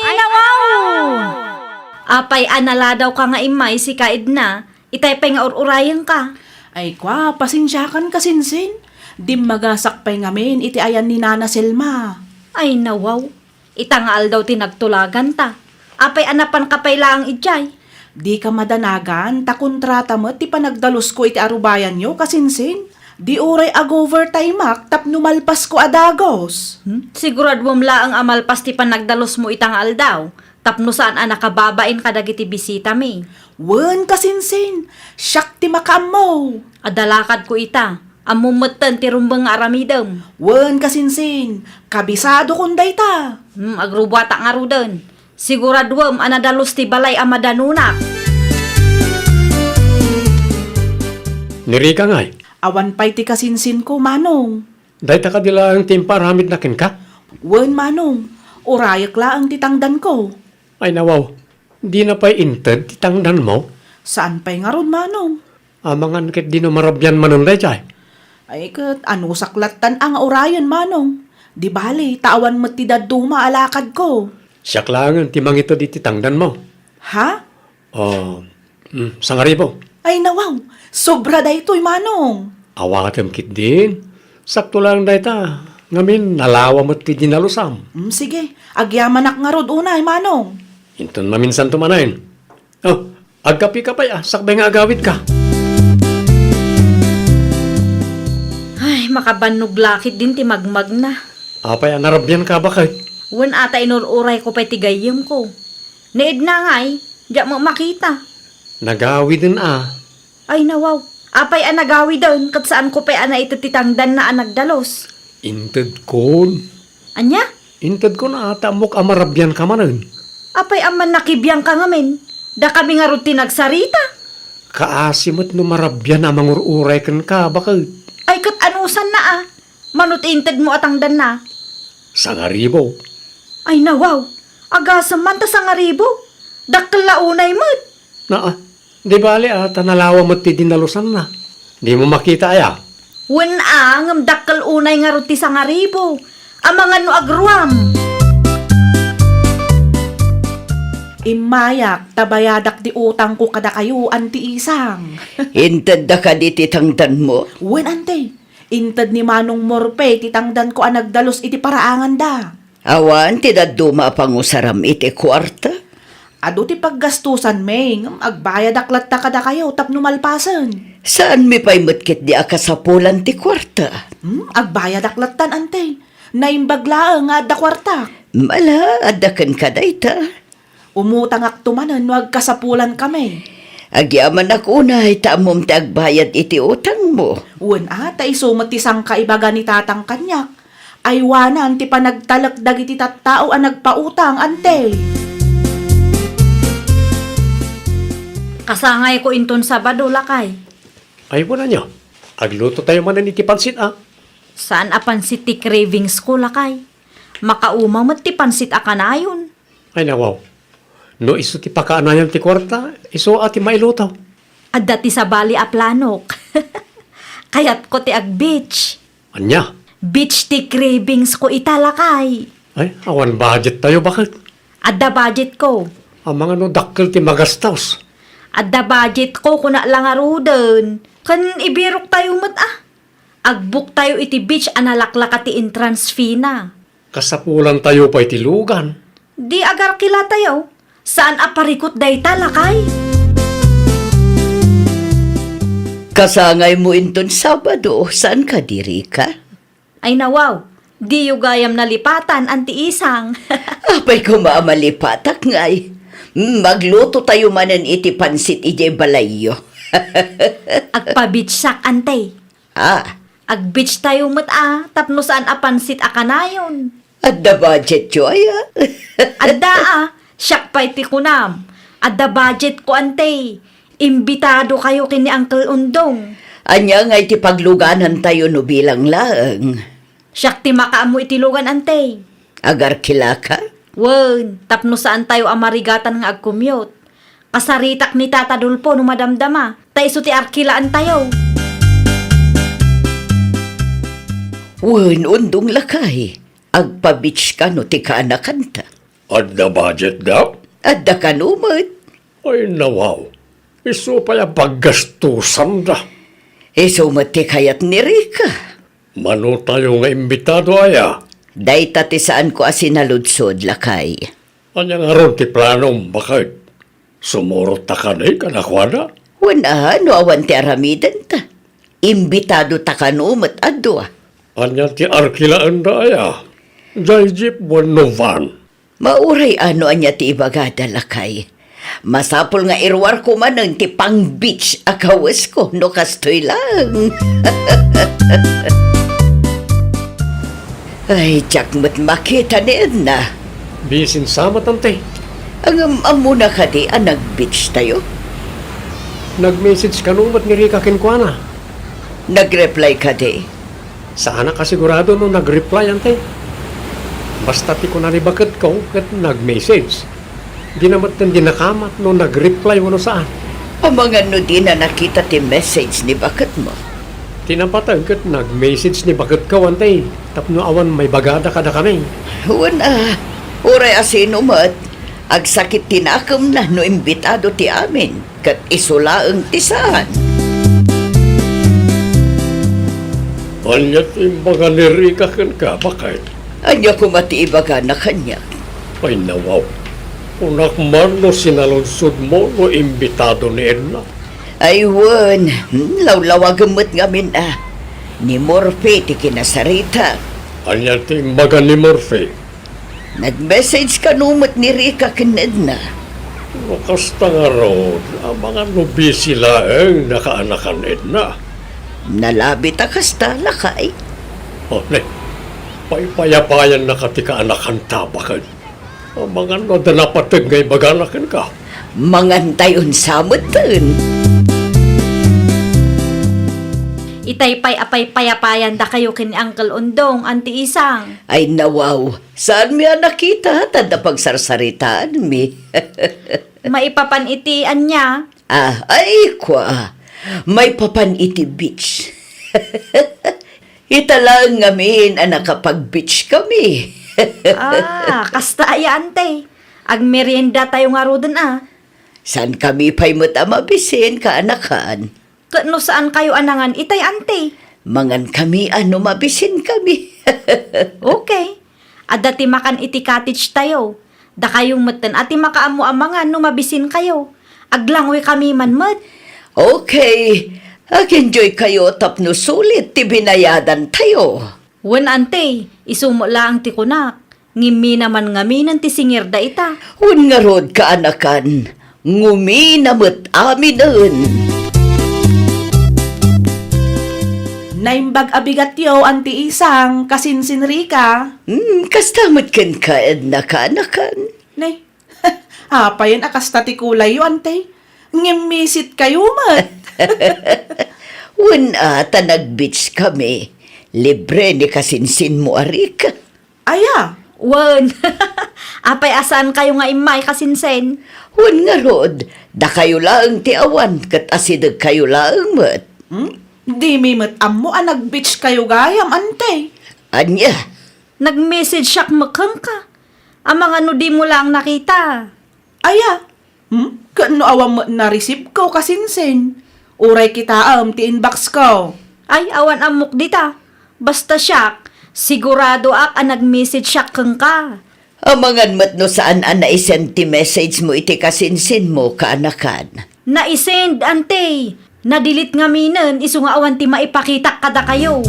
Apay a naladawka nga immay, sika Edna, itay pay nga ur-urayenka? Ay kua, pasensiakan, kasinsin. Dimmagasak pay ngamin iti ayan ni Nana Selma. Ay nawaw, ita nga aldaw ti nagtulaganta. Apay a napanka pay laeng idiay? Dika madanagan, ta kontrata met ti panagdalusko iti arubayanyo, kasinsin. Di uray ag-overtimeak tapno malpasko a dagus. Hmm? Siguraduem laeng a malpas ti panagdalusmo ita nga aldaw, tapno saan a nakababain kadagiti bisitami. Wen, kasinsin, siak ti makaammo. Adda lakadko ita. Ammom metten ti rumbeng nga aramidem. Wen, kasinsin, kabisadokon dayta. Hmm, agrubuatak ngaruden. Siguraduem a nadalus ti balay a madanunak. Ni Rica ngay? Awan pay ti kasinsinko, Manong. Dayta kadi laeng ti impaaramidna kenka? Wen, Manong. Urayek laeng ti tangdanko. Ay nawaw, dina pay inted ti tangdanmo? Saan pay ngarud, Manong? Amangan ket dino marabian manen daydiay? Ay ket, anusak lattan a nga urayen, Manong. Di bali, ta awan met ti dadduma a lakadko. Siak laengen ti mangited iti tangdanmo. Ha? Oh, mm, sangaribu. Ay nawaw, sobra daytoy, Manong. Awatem ketdin. Sakto laeng dayta. Ngamin, nalawa met ti dinalusam. Mm, sige, agyamanak ngarud unay, Manong. Inton maminsanto manen. Oh, agkapika pay a, sakbay nga agawidka. Ay, makabannog la ketdin ti magmagna. Apay a narabianka, baket? Wen a ta inur-urayko pay ti gayyemko. Ni Edna ngay, diak met makita. Nagawiden a. Ay nawaw, apay a nagawiden ket saanko pay a naited ti tangdanna a nagdalus? Intedkon. Ania? Intedkon a ta ammok a marabianka manen. Apay a mannakabiangka ngamin? Dakami ngarud ti nagsarita. Kaasi met no marabian a mangur-uray kenka, baket? Ay ket anusanna a? Mano ti intedmo a tangdanna? Sangaribu. Ay nawaw, agasem man ta sangaribu. Dakkel la unay met. Naa, di bali a ta nalawa met ti dinalusanna. Dimo makita aya? Wen a, ngem dakkel unay ngarud ti sangaribu. Amangan no agruam. Immayak ta bayadak ti utangko kadakayo, Anti Isang. Intedda kadi ti tangdanmo? Wen, Anti. Inted ni Manong Morpe ti tangdanko a nagdalus iti paraanganda. Awan ti dadduma a pangusaram iti kuarta? Adu ti paggastusanmi, ngem agbayadak latta kadakayo tapno malpasen. Saanmi pay met ketdi a kasapulan ti kuarta? Hmm, agbayadak lattan, Anti. Naimbag laeng nga adda kuartak. Mala, adda kenka dayta. Umutangakto manen no agkasapulankami. Agyamanak unay ta ammom ti agbayad iti utangmo. Wen a, ta isu met ti sangkaibaga ni Tatang kaniak. Aywanan ti panagtalek dagiti tattao a nagpautang, Anti. Kasangayko inton Sabado, lakay. Ay, wen ania. Aglutotayo manen iti pansit, a. Saan a pansit ti cravings ko, lakay. Makauma met ti pansit a kanayon. Ay, nawaw. No isu ti pakaanayan ti kuarta, isu a ti mailuto. Adda ti sabali a planok. Kayatko ti ag-beach. Ania? Beach ti cravings ko ita, lakay. Ay, awan budget tayo, baket? Adda budget ko. Amangan no dakkel ti magastos. Adda budget ko, kuna la ngaruden. Ken ibirok tayo met, a. Agbuk tayo iti beach a nalaklaka ti entrance fee na. Kasapulan tayo pay ti lugan. Di agarkila tayo. Saan a parikut dayta, lakay? Kasangaymo inton Sabado, saan ka diri ka? Ay nawaw, diyo gayam nalipatan, Anti Isang. Apay koma a malipatak ngay. Magluto tayo manen iti pansit idiay balayyo. Agpa-beachak, Anti. Ah. Ag-beach tayo met a, tapno saan a pansit a kanayon. Adda budgetyo aya? Adda a, siak pay ti kunam. Adda budget ko, Anti. Imbitado kayo ken ni Uncle Undong. Ania ngay ti pagluganan tayo no bilang laeng? Siak ti makaammo iti lugan, Anti. Agarkilaka? Wen, tapno saan tayo a marigatan nga agkumyot. Kasaritak ni Tata Dolfo no madamdama, ta isu ti arkilaan tayo. Wen, Undong lakay, agpa-beach kano ti kaanakanta? Adda budget, Gap? Adda kano met. Ay, nawaw. Isu pay a paggastusanda. Isu met ti kayat ni Rica. Manotayo nga imbitado aya? Dayta ti saanko a sinaludsod, lakay. Ania ngarud ti planom, baket? Sumurot ta kadi kadakuada? Wen a, no awan ti aramidenta. Imbitado ta kano met a dua. Ania ti arkilaenda aya? Jay jeep wenno van? Mauray a no ania ti ibagada, lakay. Masapul nga iruarko manen ti pang-beach a kawesko no kastoy laeng. Ay, diak met makita ni Edna. Bisin sa met, ante. Ngem ammona kadi a nag-beach tayo? Nag-message kano met ni Rica kenkuana. Nag-reply kadi? Saanak a sigurado no nag-reply, ante. Basta ti kuna ni baketko ket nag-message. Dina met dinakamat no nag-reply wenno saan. Amangan no dina nakita ti message ni baketmo? Ti napateg ket nag-message ni baketko, ante, tapno awan maibagada kadakami. Wen a, uray a sino met, agsakit ti nakemna no imbitado ti amin. Ket isu laeng ti saan. Ania ti imbaga ni Rica kenka, baket? Ania koma ti ibagana kaniak? Ay, nawaw. Kunak man no sinaludsodmo no imbitado ni Edna. Ay, wen. Hmm, lawlawagem met ngamin a. Ni Morphe ti kinasarita. Ania ti imbaga ni Morphe? Nag-message kano met ni Rica ken Edna? No kasta ngarud, amangan no busy laeng nakaanakan Edna. Nalabi ta kasta, lakay. O, ne, paypayapayannaka ti kaanakanta, baket? Amangan no adda napateg nga ibagana kenka? Mangan tayon sa metten. Itay pay a paypayapayandakayo ken ni Uncle Undong, Auntie Isang. Ay, nawaw. Saanmi a nakita, ta adda pagsarsaritaanmi. Maipapan iti ania? Ah, ay, kua. Maipapan iti beach. Ita laeng ngamin a nakapag-beach kami. Ah, kasta aya, ante. Agmerienda tayo ngaruden a. Saan kami pay met a mabisin, kaanakan? Ket no saan kayo a nangan itay, ante? Mangan kami a no mabisin kami. Okay. Adda ti makan iti cottage tayo. Dakayo metten a ti makaammo a mangan no mabisin kayo. Aglangoy kami man met. Okay. Ag-enjoy kayo tapno sulit ti binayadan tayo. Wen, ante, isu met laeng ti kunak. Ngimmi naman ngaminen ti singirda ita. Wen ngarud, kaanakan, ngumina met aminen. Naimbag a bigatyo, Auntie Isang, kasinsin Rica. Hmm, kasta met kenka, Edna, kaanakan. Nay, apayen a kasta ti kulayyo, ante? Ngimmisit kayo met. Wen a, ta nag-beach kami. Libre ni kasinsinmo a Rica. Aya? Wen. Apay a saan kayo nga immay, kasinsin? Wen ngarud, dakayo laeng ti awan, ket asideg kayo laeng met. Hmm? Dimi met ammo a nag-beach kayo gayam, ante. Ania? Nag-message siak met kenka. Amangan no dimo laeng nakita. Aya? Hmm? Ket no awan met na-receive ko, kasinsin? Uray kitaem ti inbox ko. Ay, awan ammok dita. Basta siak, siguradoak a nag-message siak kenka. Amangan met no saan a naisend ti message mo iti kasinsin mo, kaanakan. Naisend, ante. Na-delete ngaminen, isu nga awan ti maipakitak kadakayo.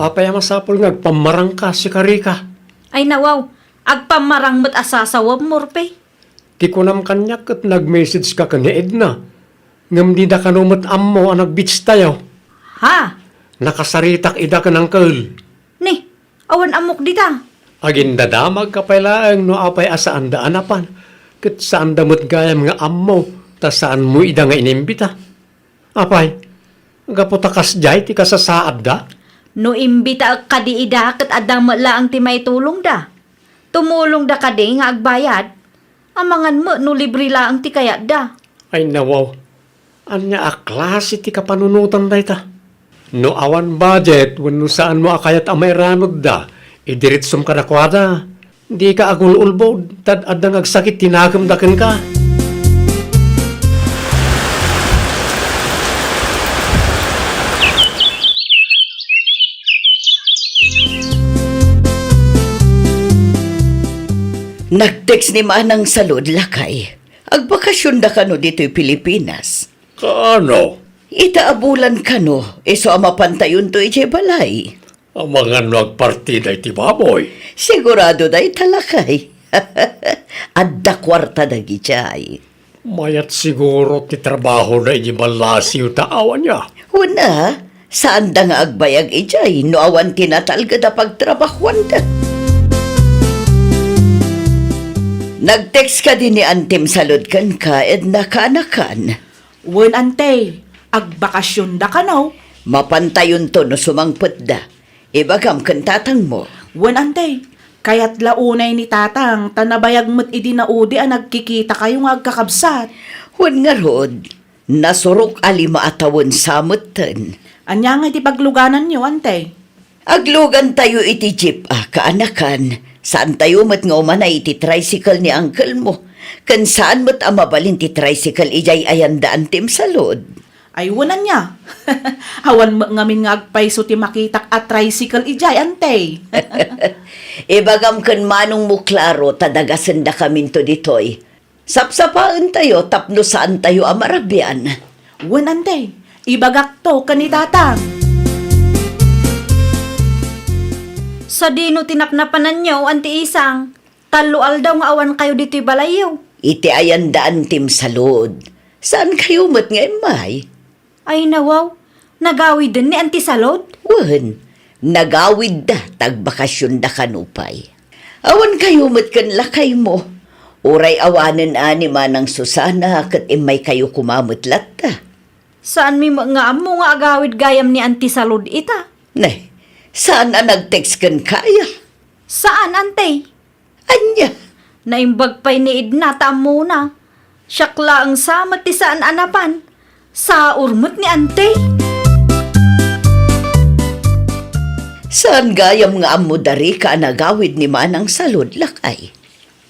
Apay a masapul nga agpammarangka, sika Rica? Ay, nawaw, agpammarang met a sasawem, Morphe. Ti kunam kaniak ket nag-message ka ken ni Edna, ngem dida kano met ammo a nag-beach tayo. Ha? Nakasaritak ida ken uncle. Ni, awan ammok dita. Agindadamag ka pay laeng no apay a saanda a napan, ket saanda met gayam nga ammo ta saanmo ida nga inimbita. Apay, gapu ta kasdiay ti kasasaadda? No imbitaek kadi ida ket adda met laeng ti maitulongda. Tumulongda kadi nga agbayad? Amangan met no libre laeng ti kayatda. Ay, nawaw. Ania a klase ti kapanunotan dayta? No awan budget wenno saanmo a kayat a mairanudda, idiretsom kadakuada. Dika agul-ulbod, ta adda nga agsakit ti nakemda kenka. Nag-text ni Manang Salud, lakay. Agbakasionda kano ditoy Pilipinas. Kaano? Ita a bulan kano, isu a mapantayonto idiay balay. Amangan no agpartida iti baboy. Sigurado dayta, lakay. Adda kuarta dagidiay. Mayat siguro ti trabaho na idi ballasiw ta awan ya. Wen a, saanda nga agbayag idiay no awan ti natalged a pagtrabahuanda. Nag-text kadi ni Antim Salud kenka, Edna, kaanakan? Wen, Ante, agbakasionda kano? Mapantayonto no sumangpetda. Ibagam ken tatangmo. Wen, Ante, kayat la unay ni Tatang ta nabayag met idi naudi a nagkikitakayo nga agkakabsat. Wen ngarud, nasurok a lima a tawen sa metten. Ania ngay ti paglugananyo, Ante? Aglugantayo iti jeep a kaanakan. Saantayo met nga umanay iti tricycle ni uncle mo. Ken saan met a mabalin ti tricycle idiay ayanda Antim Salud. Ay, wen ania? Awan met ngamin nga agpayso ti makitak a tricycle idiay, Ante. Ibagam ken manongmo, Claro, ta dagasendakaminto ditoy. Sapsapaentayo tapno saantayo a marabian. Wen, Ante, ibagakto ken ni Tatang. Sadino ti napnapananyo, Anti Isang? Tallo aldaw nga awankayo ditoy balayyo. Iti ayanda Antim Salud. Saankayo met nga immay? Ay, nawaw. Nagawiden ni Anti Salud? Wen, nagawidda ta agbakasionda kano pay. Awankayo met ken lakaymo. Uray awanen a ni Manang Susana ket immaykayo koma met latta. Saanmi met nga ammo nga agawid gayam ni Anti Salud ita. Ne, saan a nag-text kenka aya? Saan, Ante. Ania? Naimbag pay ni Edna ta ammona. Siak laeng sa met ti saan a napan. Saur met ni Ante. Saan gayam nga ammo da Rica a nagawid ni Manang Salud, lakay?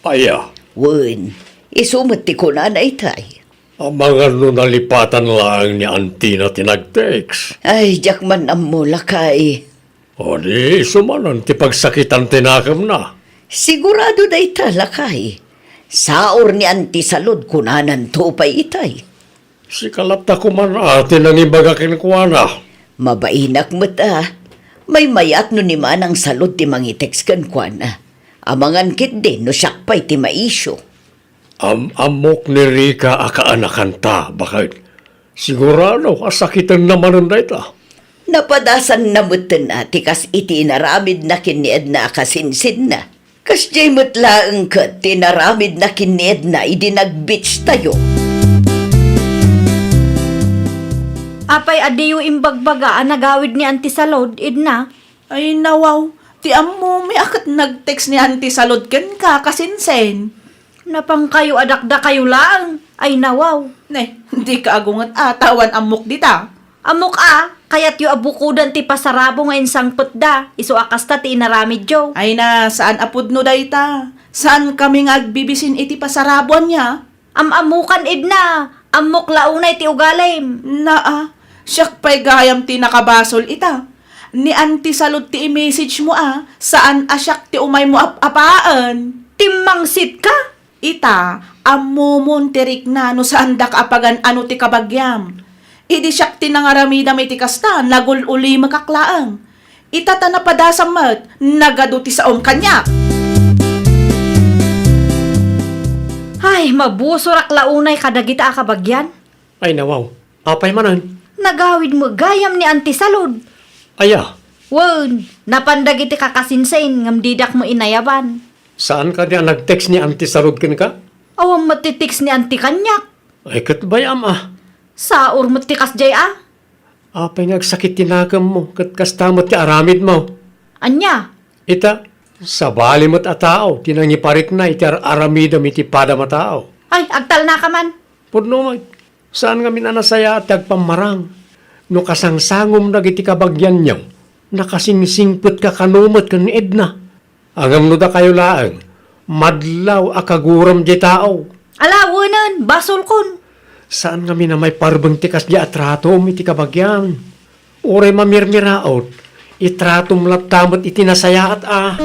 Aya? Wen, isu met ti kunana itay. Amangan no nalipatan laeng ni Antina ti nag-text. Ay, diak man ammo, lakay. O di, isu manen ti pagsakitan ti nakemna. Sigurado dayta, lakay. Saur ni Anti Salud kunananto pay itay. Sika latta koman a ti nangibaga kenkuana. Mabainak met a. Maymayat no ni Manang Salud ti mangitext kenkuana. Amangan ketdi no siak pay ti maisyu. Am-ammok ni Rica a kaanakanta, baket. Sigurado a sakitenna manen dayta. Napadasanna metten a ti kas iti inaramidna ken ni Edna a kasinsinna. Kasdiay met laeng ket ti inaramidna ken ni Edna idi nag-beach tayo. Apay a diyo imbagbaga a nagawid ni Anti Salud, Edna? Ay, nawaw. Ti ammomi a ket nag-text ni Anti Salud kenka, kasinsin. Napangkayo a dakdakayo laeng. Ay, nawaw. Ne, dika agunget a, ta awan ammok dita. Ammok a, kayatyo a bukodan ti pasarabo nga insangpetda, isu a kasta ti inaramidyo. Ay na, saan a pudno dayta. Saankami nga agbibisin iti pasarabo, ania? Am-ammokan, Edna, ammok la unay ti ugalim. Naa, siak pay gayam ti nakabasol ita. Ni Anti Salud ti i-message mo a, saan a siak ti umaymo ap-apaen. Timmangsit ka? Ita, ammomon ti rikna no saandak a pagan-ano ti kabagiam. Idi siak ti nangaramidam iti kasta, nagul-ulimekak laeng. Ita ta napadasam met, nagadu ti saom kaniak. Ay, mabusorak la unay kadagita a kabagian. Ay, nawaw. Apay manen? Nagawid met gayam ni Anti Salud. Aya? Wen, napan dagiti kakasinsin ngem didak met inayaban. Saan kadi a nag-text ni Anti Salud kenka? Awan met ti text ni Anti kaniak. Ay, ket bayam a. Saur met ti kasdiay a. Apay nga agsakit ti nakemmo, ket kasta met ti aramidmo? Ania? Ita, sabali met a tao ti nangiparikna iti ar-aramidem iti padam a tao. Ay, agtalnaka man. Pudno met, saan ngamin a nasayaat ti agpammarang. No kasangsangom dagiti kabagianyo, nakasingsingpetka kano met ken ni Edna. Ngem no dakayo laeng, Madlaw a kaguram diay tao. Ala, wenen, basolkon. Saan ngamin a maiparbeng ti kasdiay a tratom iti kabagiam. Uray mamirmiraot, itratom latta met iti nasayaat a.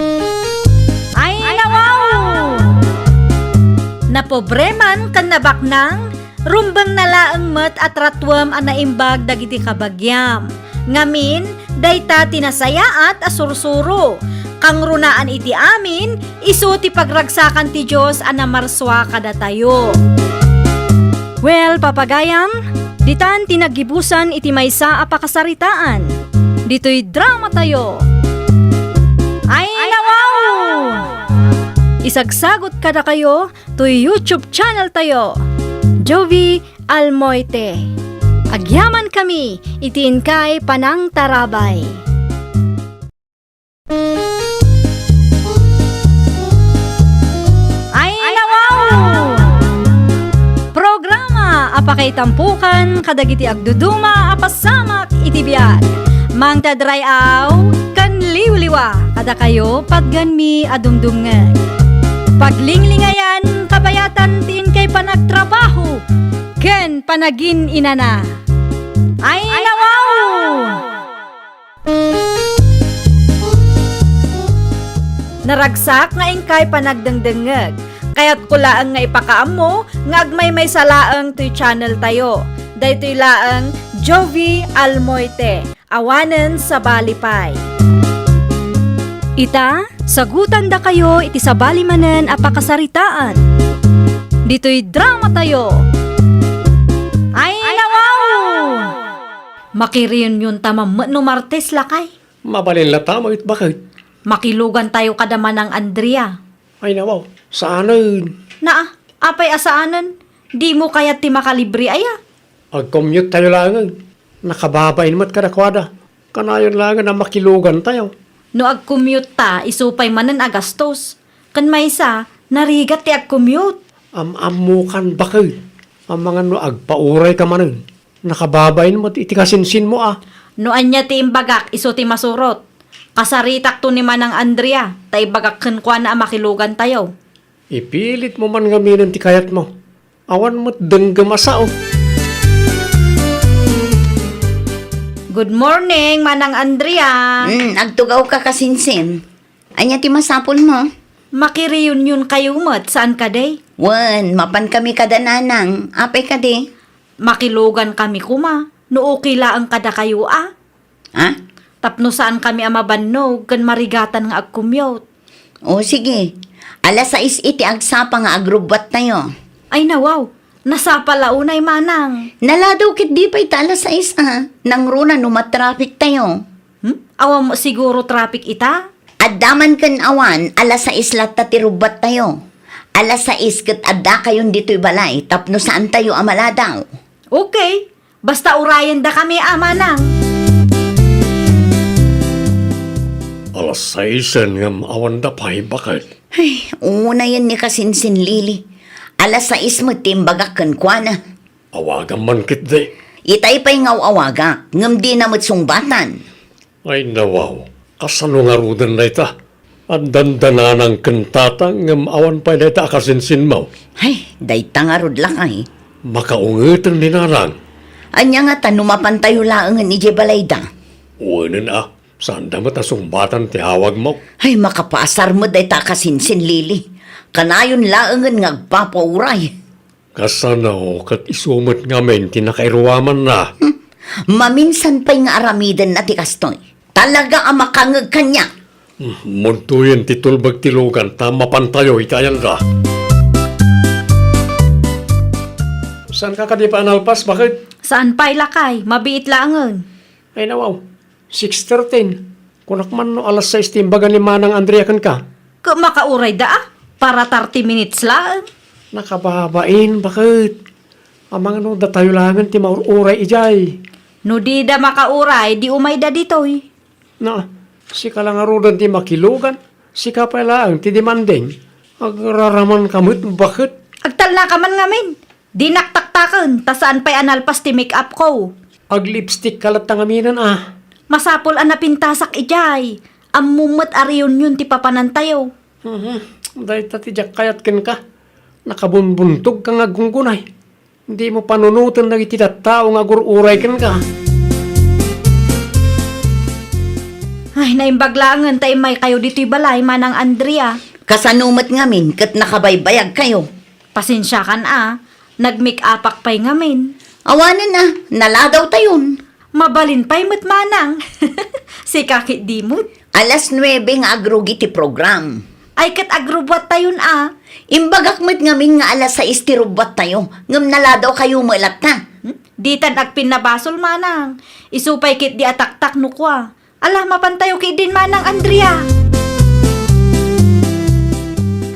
Ay, nawaw! Napobre man ken nabaknang, rumbengna laeng met a tratuem a naimbag dagiti kabagiam. Ngamin, dayta ti nasayaat a sursuro. Kangrunaan iti amin, isu ti pagragsakan ti Dios a namarsua kadatayo. Well, papagayam, ditan ti naggibusan iti maysa a pakasaritaan. Ditoy dramatayo. Ay, nawaw! Isagsagot kadakayo toy YouTube channel tayo, Jovi Almoite. Agyaman kami iti inkay panangtarabay. Ay, nawaw! Programa a pakaitampukan kadagiti agduduma a pasamak iti biag. Mangted ray-aw ken liwliwa kadakayo patgenmi a dumdumngeg. Paglinglingayan, kabayatan ti inkay panagtrabaho ken panagin-inana. Ay, nawaw! Naragsak nga inkay panagdengdengngeg. Kayatko laeng nga ipakaammo nga agmaymaysa laeng toy channel tayo. Daytoy laeng Jovi Almoite, awanen sabali pay. Ita, sagutandakayo iti sabali manen a pakasaritaan. Ditoy dramatayo. Ay, nawaw! Makireunionta man met no Martes, lakay. Mabalin latta met, baket. Makilugantayo kada Manang Andrea. Ay, nawaw, saanen. Naa, apay a saanen? Dimo kayat ti makalibre aya? Ag-commute tayo laengen. Nakababain met kadakuada. Kanayon laengen a makilugantayo. No ag-commute ta, isu pay manen a gastos. Ken maysa, narigat ti ag-commute. Am-ammokan, baket. Amangan no agpaurayka manen. Nakababain met iti kasinsinmo a. No ania ti imbagak, isu ti masurot. Kasaritakto ni Manang Andrea, ta ibagak kenkuana a makilugantayo. Ipilitmo man ngaminen ti kayatmo. Awan met denggem a sao. Good morning, Manang Andrea. Hmm, agtugawka, kasinsin. Ania ti masapulmo? Makireunionkayo met, saan kadi? Wen, mapankami kada nanang. Apay kadi? Makilugankami koma, no okay laeng kadakayo a. Ha? Tapno saankami a mabannog ken marigatan nga ag-commute. O, sige. Alas sais iti agsapa nga agrubbuattayo. Ay, nawaw. Nasapa la unay, manang. Naladaw ketdi pay ta alas sais a. Nangruna no matraffic tayo. Hmm? Awan mo siguro traffic ita? Adda man ken awan, alas sais latta ti rubbuattayo. Alas sais ket addakayon ditoy balay tapno saantayo a maladaw. Okay. Basta urayendakami a, manang. Alas saisen ngem awanda pay, baket. Ay, unayen ni kasinsin Lily. Alas sais met ti imbagak kenkuana. Awagam man ketdi. Itay pay nga aw-awagak, ngem dina met sungbatan. Ay, nawaw, kasano ngaruden dayta? Addan da nanang ken tatang ngem awan pay dayta a kasinsinmo. Ay, dayta ngarud, lakay. Makaungeten ni nanang. Ania ngata no mapantayo laengen idiay balayda? Wenen a, saanda met a sungbatan ti awagmo. Ay, makapaasar met dayta a kasinsin, Lily. Kanayon laengen nga agpapauray. Kasano ket isu met ngamin ti nakairuamanna? Hmm. Maminsan pay nga aramidenna ti kastoy. Talaga a makangeg kaniak. Hmm, muntoyen ti tulbek ti lugan ta mapantayo iti ayanda. Saanka kadi pay a nalpas, baket? Saan pay, lakay. Mabiit laengen. Ay, nawaw. Six thirteen. Kunak man no alas sais ti imbaga ni Manang Andrea kenka. Ket makaurayda a, para thirty minutes laeng. Nakababain, baket. Amangan no datayo laengen ti maur-uray idiay. No dida makauray, di umayda ditoy. Na, sika la ngaruden ti makilugan, sika pay laeng ti demanding. Agraramanka met, baket. Agtalnaka man ngamin. Dinak taktaken, ta saan pay a nalpas ti make-up ko. Ag-lipstick ka latta ngaminen a. Masapul a napintasak idiay. Ammom met a reunion ti papanantayo. Mhm. Dayta ti diak kayat kenka. Nakabunbuntogka nga aggunggunay. Dimo panunoten dagiti tattao nga agur-uray kenka. Ay, naimbag laengen ta immaykayo ditoy balay, Manang Andrea. Kasano met ngamin ket nakabaybayagkayo? Pasensiakan a, nagmake-upak pay ngamin. Awanen a, naladawtayon. Mabalin pay met, Manang. Sika ketdi met. Alas nuebe nga agrugi ti program. Ay, ket agrubbuattayon a. Imbagak met ngamin nga alas sais ti rubbuattayo, ngem naladawkayo met latta. Hmm? Ditan agpinnabasol, Manang. Isu pay ketdi a taktak no kua. Ala, mapantayo ketdin, Manang Andrea.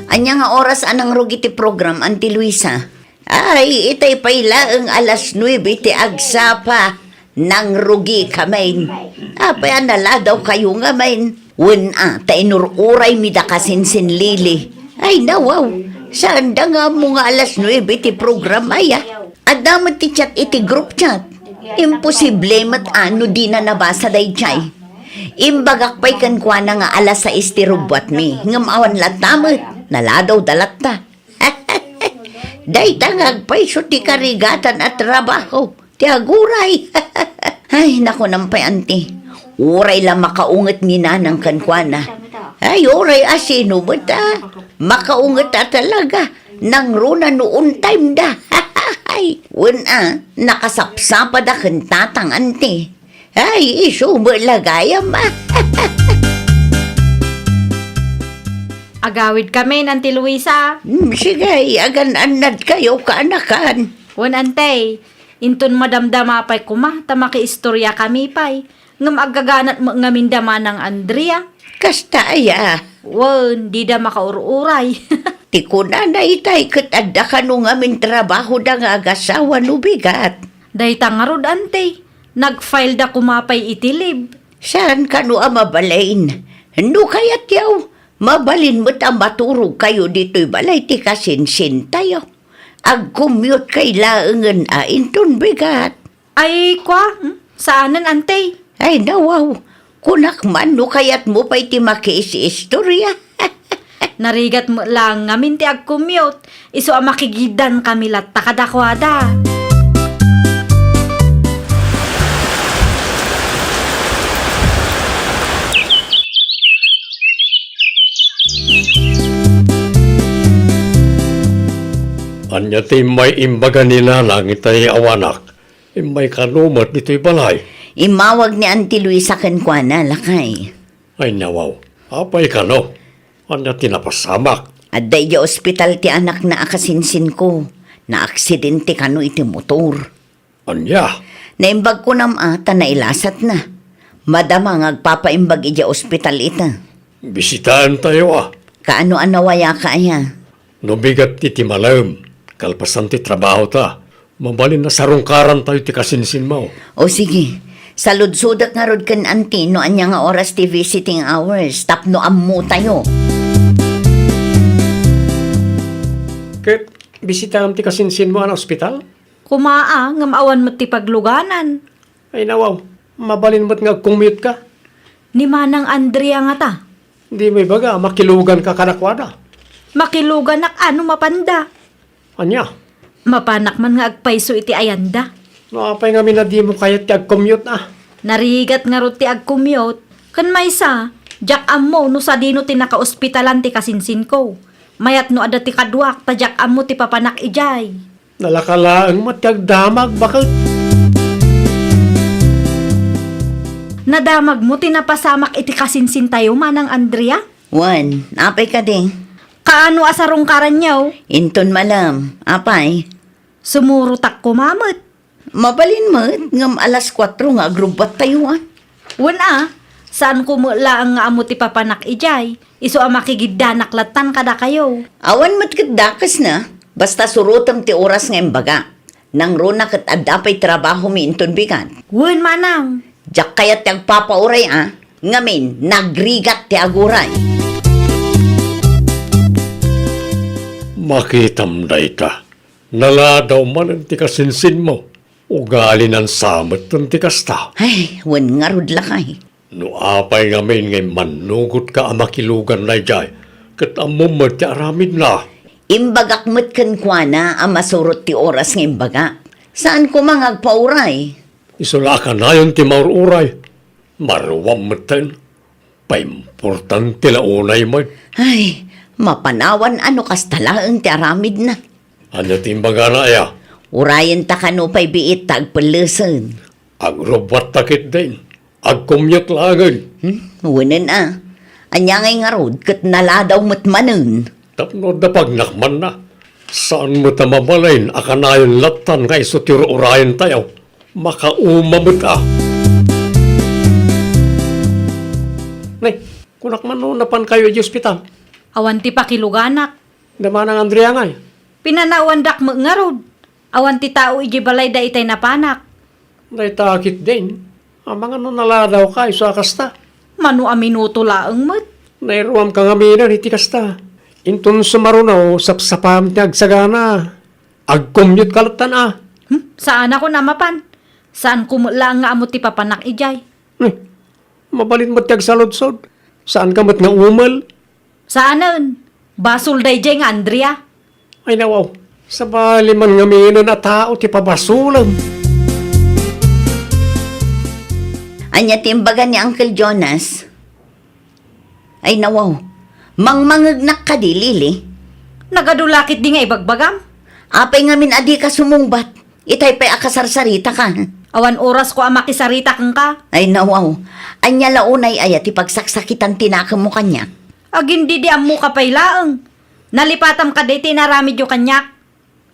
Ania nga oras a nangrugi ti program, Auntie Luisa? Ay, itay pay laeng alas nuebe ti agsapa. Nangrugikamin. Apay a naladawkayo ngamin? Wen a, ta inur-uraymi da kasinsin Lily. Ay, nawaw. Saanda nga ammo nga alas nuebe ti program, aya? Adda met ti chat iti group chat. Imposible met a no dina nabasa daydiay. Imbagak pay kenkuana nga alas sais ti rubbuatmi, ngem awan latta met. Naladawda latta. Dayta nga agpayso ti karigatan a trabaho ti aguray. Ay, nakunam pay, Auntie. Uray la makaunget ni Nanang kenkuana. Ay, uray a sino met a makaunget a talaga. Nangruna no on time da. Ay, wen a, nakasapsapada ken Tatang, Auntie. Ay, isu met la gayam. Agawidkamin, Auntie Luisa. Hmm, sige, agan-annadkayo, kaanakan. Wen, Auntie, inton madamdama pay koma ta makiistoriakami pay, ngem aggaganat met ngamin da Manang Andrea. Kasta aya? Wen, dida makaur-uray. Ti kunana itay ket adda kano ngamin trabahoda nga agasawa no bigat. Dayta ngarud, Auntie. Nag-file da koma pay iti leave. Saan kano a mabalin? No kayatyo, mabalin met a maturogkayo ditoy balay ti kasinsintayo. Ag-commute kay laengen a inton bigat. Ay, kua, hmm? Saanen, Auntie? Ay, nawaw. Kunak man no kayatmo pay ti makiis-istoria. Narigat met laeng ngamin ti ag-commute, isu a makigiddankami latta kadakuada. Ania ti immay imbaga ni Nanang itay awanak? Immay kano met ditoy balay? Immawag ni Auntie Luisa kenkuana, lakay. Ay, nawaw. Apay kano? Ania ti napasamak? Adda idiay ospital ti anakna a kasinsinko. Naaksidente kano iti motor. Ania? Naimbag kunam a ta nailasatna. Madama nga agpapaimbag idiay ospital ita. Bisitaentayo a. Kaano a nawayaka aya? No bigat ti timalem, kalpasan ti trabahota, mabalin a sarungkarantayo ti kasinsinmo. O sige, saludsodek ngarud ken Auntie no ania nga oras ti visiting hours tapno ammotayo. Ket bisitaam ti kasinsinmo a naospital? Koma a, ngem awan met ti pagluganan. Ay, nawaw, mabalin met nga ag-commute ka. Ni Manang Andrea ngata? Dimo ibaga, makiluganka kadakuada. Makiluganak a no mapanda. Ania? Mapanak man nga agpayso iti ayanda. No apay ngamin a dimo kayat ti ag-commute a? Narigat ngarud ti ag-commute. Ken maysa, diak ammo no sadino ti nakaospitalan ti kasinsinko. Mayat no adda ti kaduak, ta diak ammo ti papanak idiay. Nalaka laeng met ti agdamag, baket. Nadamagmo ti napasamak iti kasinsintayo, Manang Andrea? Wen, apay kadi? Kaano a sarungkaranyo? Inton malem, apay? Sumurotak koma met. Mabalin met, ngem alas kuatro nga agrubbuattayo, a. Wen a, saanko met laeng nga ammo ti papanak idiay, isu a makigiddanak lattan kadakayo. Awan met ket dakesna, basta surotem ti oras nga imbagak. Nangruna ket adda pay trabahomi inton bigat. Wen, Manang. Diak kayat ti agpapauray a, ngamin, nagrigat ti aguray. Makitam dayta. Naladaw manen ti kasinsinmo. Ugalina sa metten ti kasta. Ay, wen ngarud lakay. No apay ngamin nga immannugotka a makilugan daydiay, Ket ammom met ti aramidna. Imbagak met kenkuana a masurot ti oras nga imbagak. Saan koma nga agpauray. Isu la a kanayon ti maur-uray. Maruam metten. Paimportante la unay met. Ay, mapanawan a no kasta laeng ti aramidna. Ania ti imbagana aya? Urayen ta kano pay biit ta agpellesen. Agrubbuatta ketdin. Agcommute laengen. Hmm? Wenen a. Ania ngay ngarud ket naladaw met manen. Tapno adda pagnakmanna. Saan met a mabalin a kanayon lattan nga isu ti ur-urayen tayo. Makauma met a. Nay, kunak man no napan kayo iti ospital? Awan ti pakiluganak. Da Manang Andrea ngay? Pinanawandak met ngarud. Awan ti tao iti balay da itay napanak. Dayta ketdin. Amangan no naladaw ka, isu a kasta. Mano a minuto laeng met. Nairuam ka ngamin iti kasta. Inton sumaruno, sapsapam ti agsagana. Agcommute ka lattan a. Hmm? Saan ako na mapan. Saan ko met laeng nga ammo ti papanak idiay. Eh, mabalin met ti agsaludsod. Saan ka met nga umel. Saanen. Basol daydiay nga Andrea. Ay, nawaw. Sabali man ngaminen a tao ti pabasolem. Ania ti imbaga ni Uncle Jonas? Ay, nawaw. Mangmangegnak kadi, Lily? Nagadu la ketdi nga ibagbagam? Apay ngamin a dika sumungbat? Itay pay a kasarsarita ka. Awan oras ko a makisarita kenka. Ay, nawaw. Ania la unay aya ti pagsaksakitan ti nakemmo kaniak? Agin didi ammo ka pay laeng. Nalipatam kadi ti inaramidyo kaniak.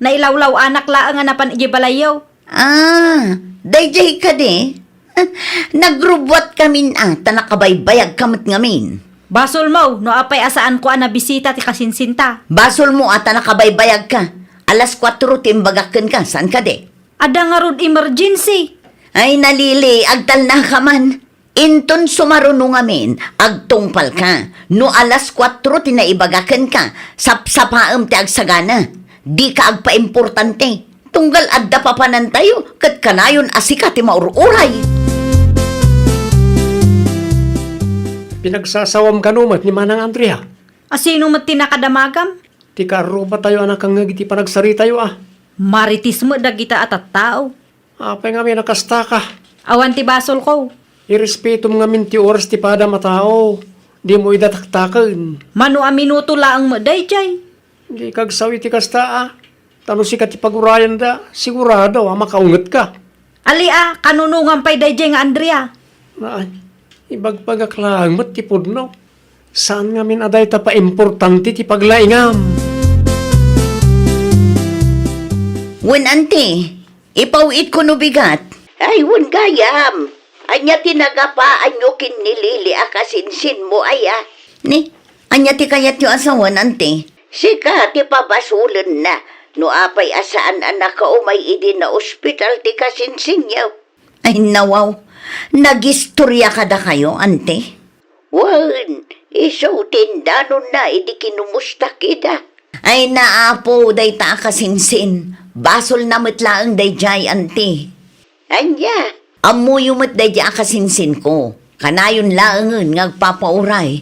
Nailawlaw-anak laeng a napan idiay balayyo. Ah, daydiay kadi? Nagrubbuat kamin a, ta nakabaybayag ka met ngamin. Basolmo, no apay a saan ko a nabisita ti kasinsinta. Basolmo a, ta nakabaybayag ka. Alas kuatro ti imbagak kenka, saan kadi? Adda ngarud emergency. Ay, na Lily, agtalna ka man. Inton sumaruno ngamin, agtungpal ka. No alas kuatro ti naibaga kenka, sapsapaem ti agsagana. Dika agpaimportante. Tunggal adda papanantayo, ket kanayon a sika ti maur-uray. Pinagsasawam kano met ni Manang Andrea? A sino met ti nakadamagam? Ti kaarrubatayo a nakangngeg iti panagsaritayo a. Marites met dagita a tattao. Apay ngamin a kasta ka? Awan ti basolko. Irespetom ngamin ti oras ti padam a tao. Dimo ida taktaken. Mano a minuto laeng met daydiay. Dika agsaw iti kasta a. Ta no sika ti pagurayanda, sigurado a makaungetka. Ali a, kanunongam pay daydiay nga Andrea. Ay, ibagbagak laeng met ti pudno. Saan ngamin a dayta paimportante ti paglaingam. Wen, anti, ipaw-itko no bigat. Ay, wen gayam. Ania ti nagapaanyo ken ni Lily a kasinsinmo aya? Ni, ania ti kayatyo a sawen, anti? Sika ti pabasolenna no apay a saan a nakaumay idi naospital ti kasinsinyo. Ay, nawaw. Nagistoria kadakayo, anti? Wen, isu ti indanonna idi kinomustak ida. Ay, naapo, dayta a kasinsin. Basolna met laeng daydiay, anti. Ania? Ammoyo met daydiay a kasinsinko. Kanayon laengen nga agpapauray.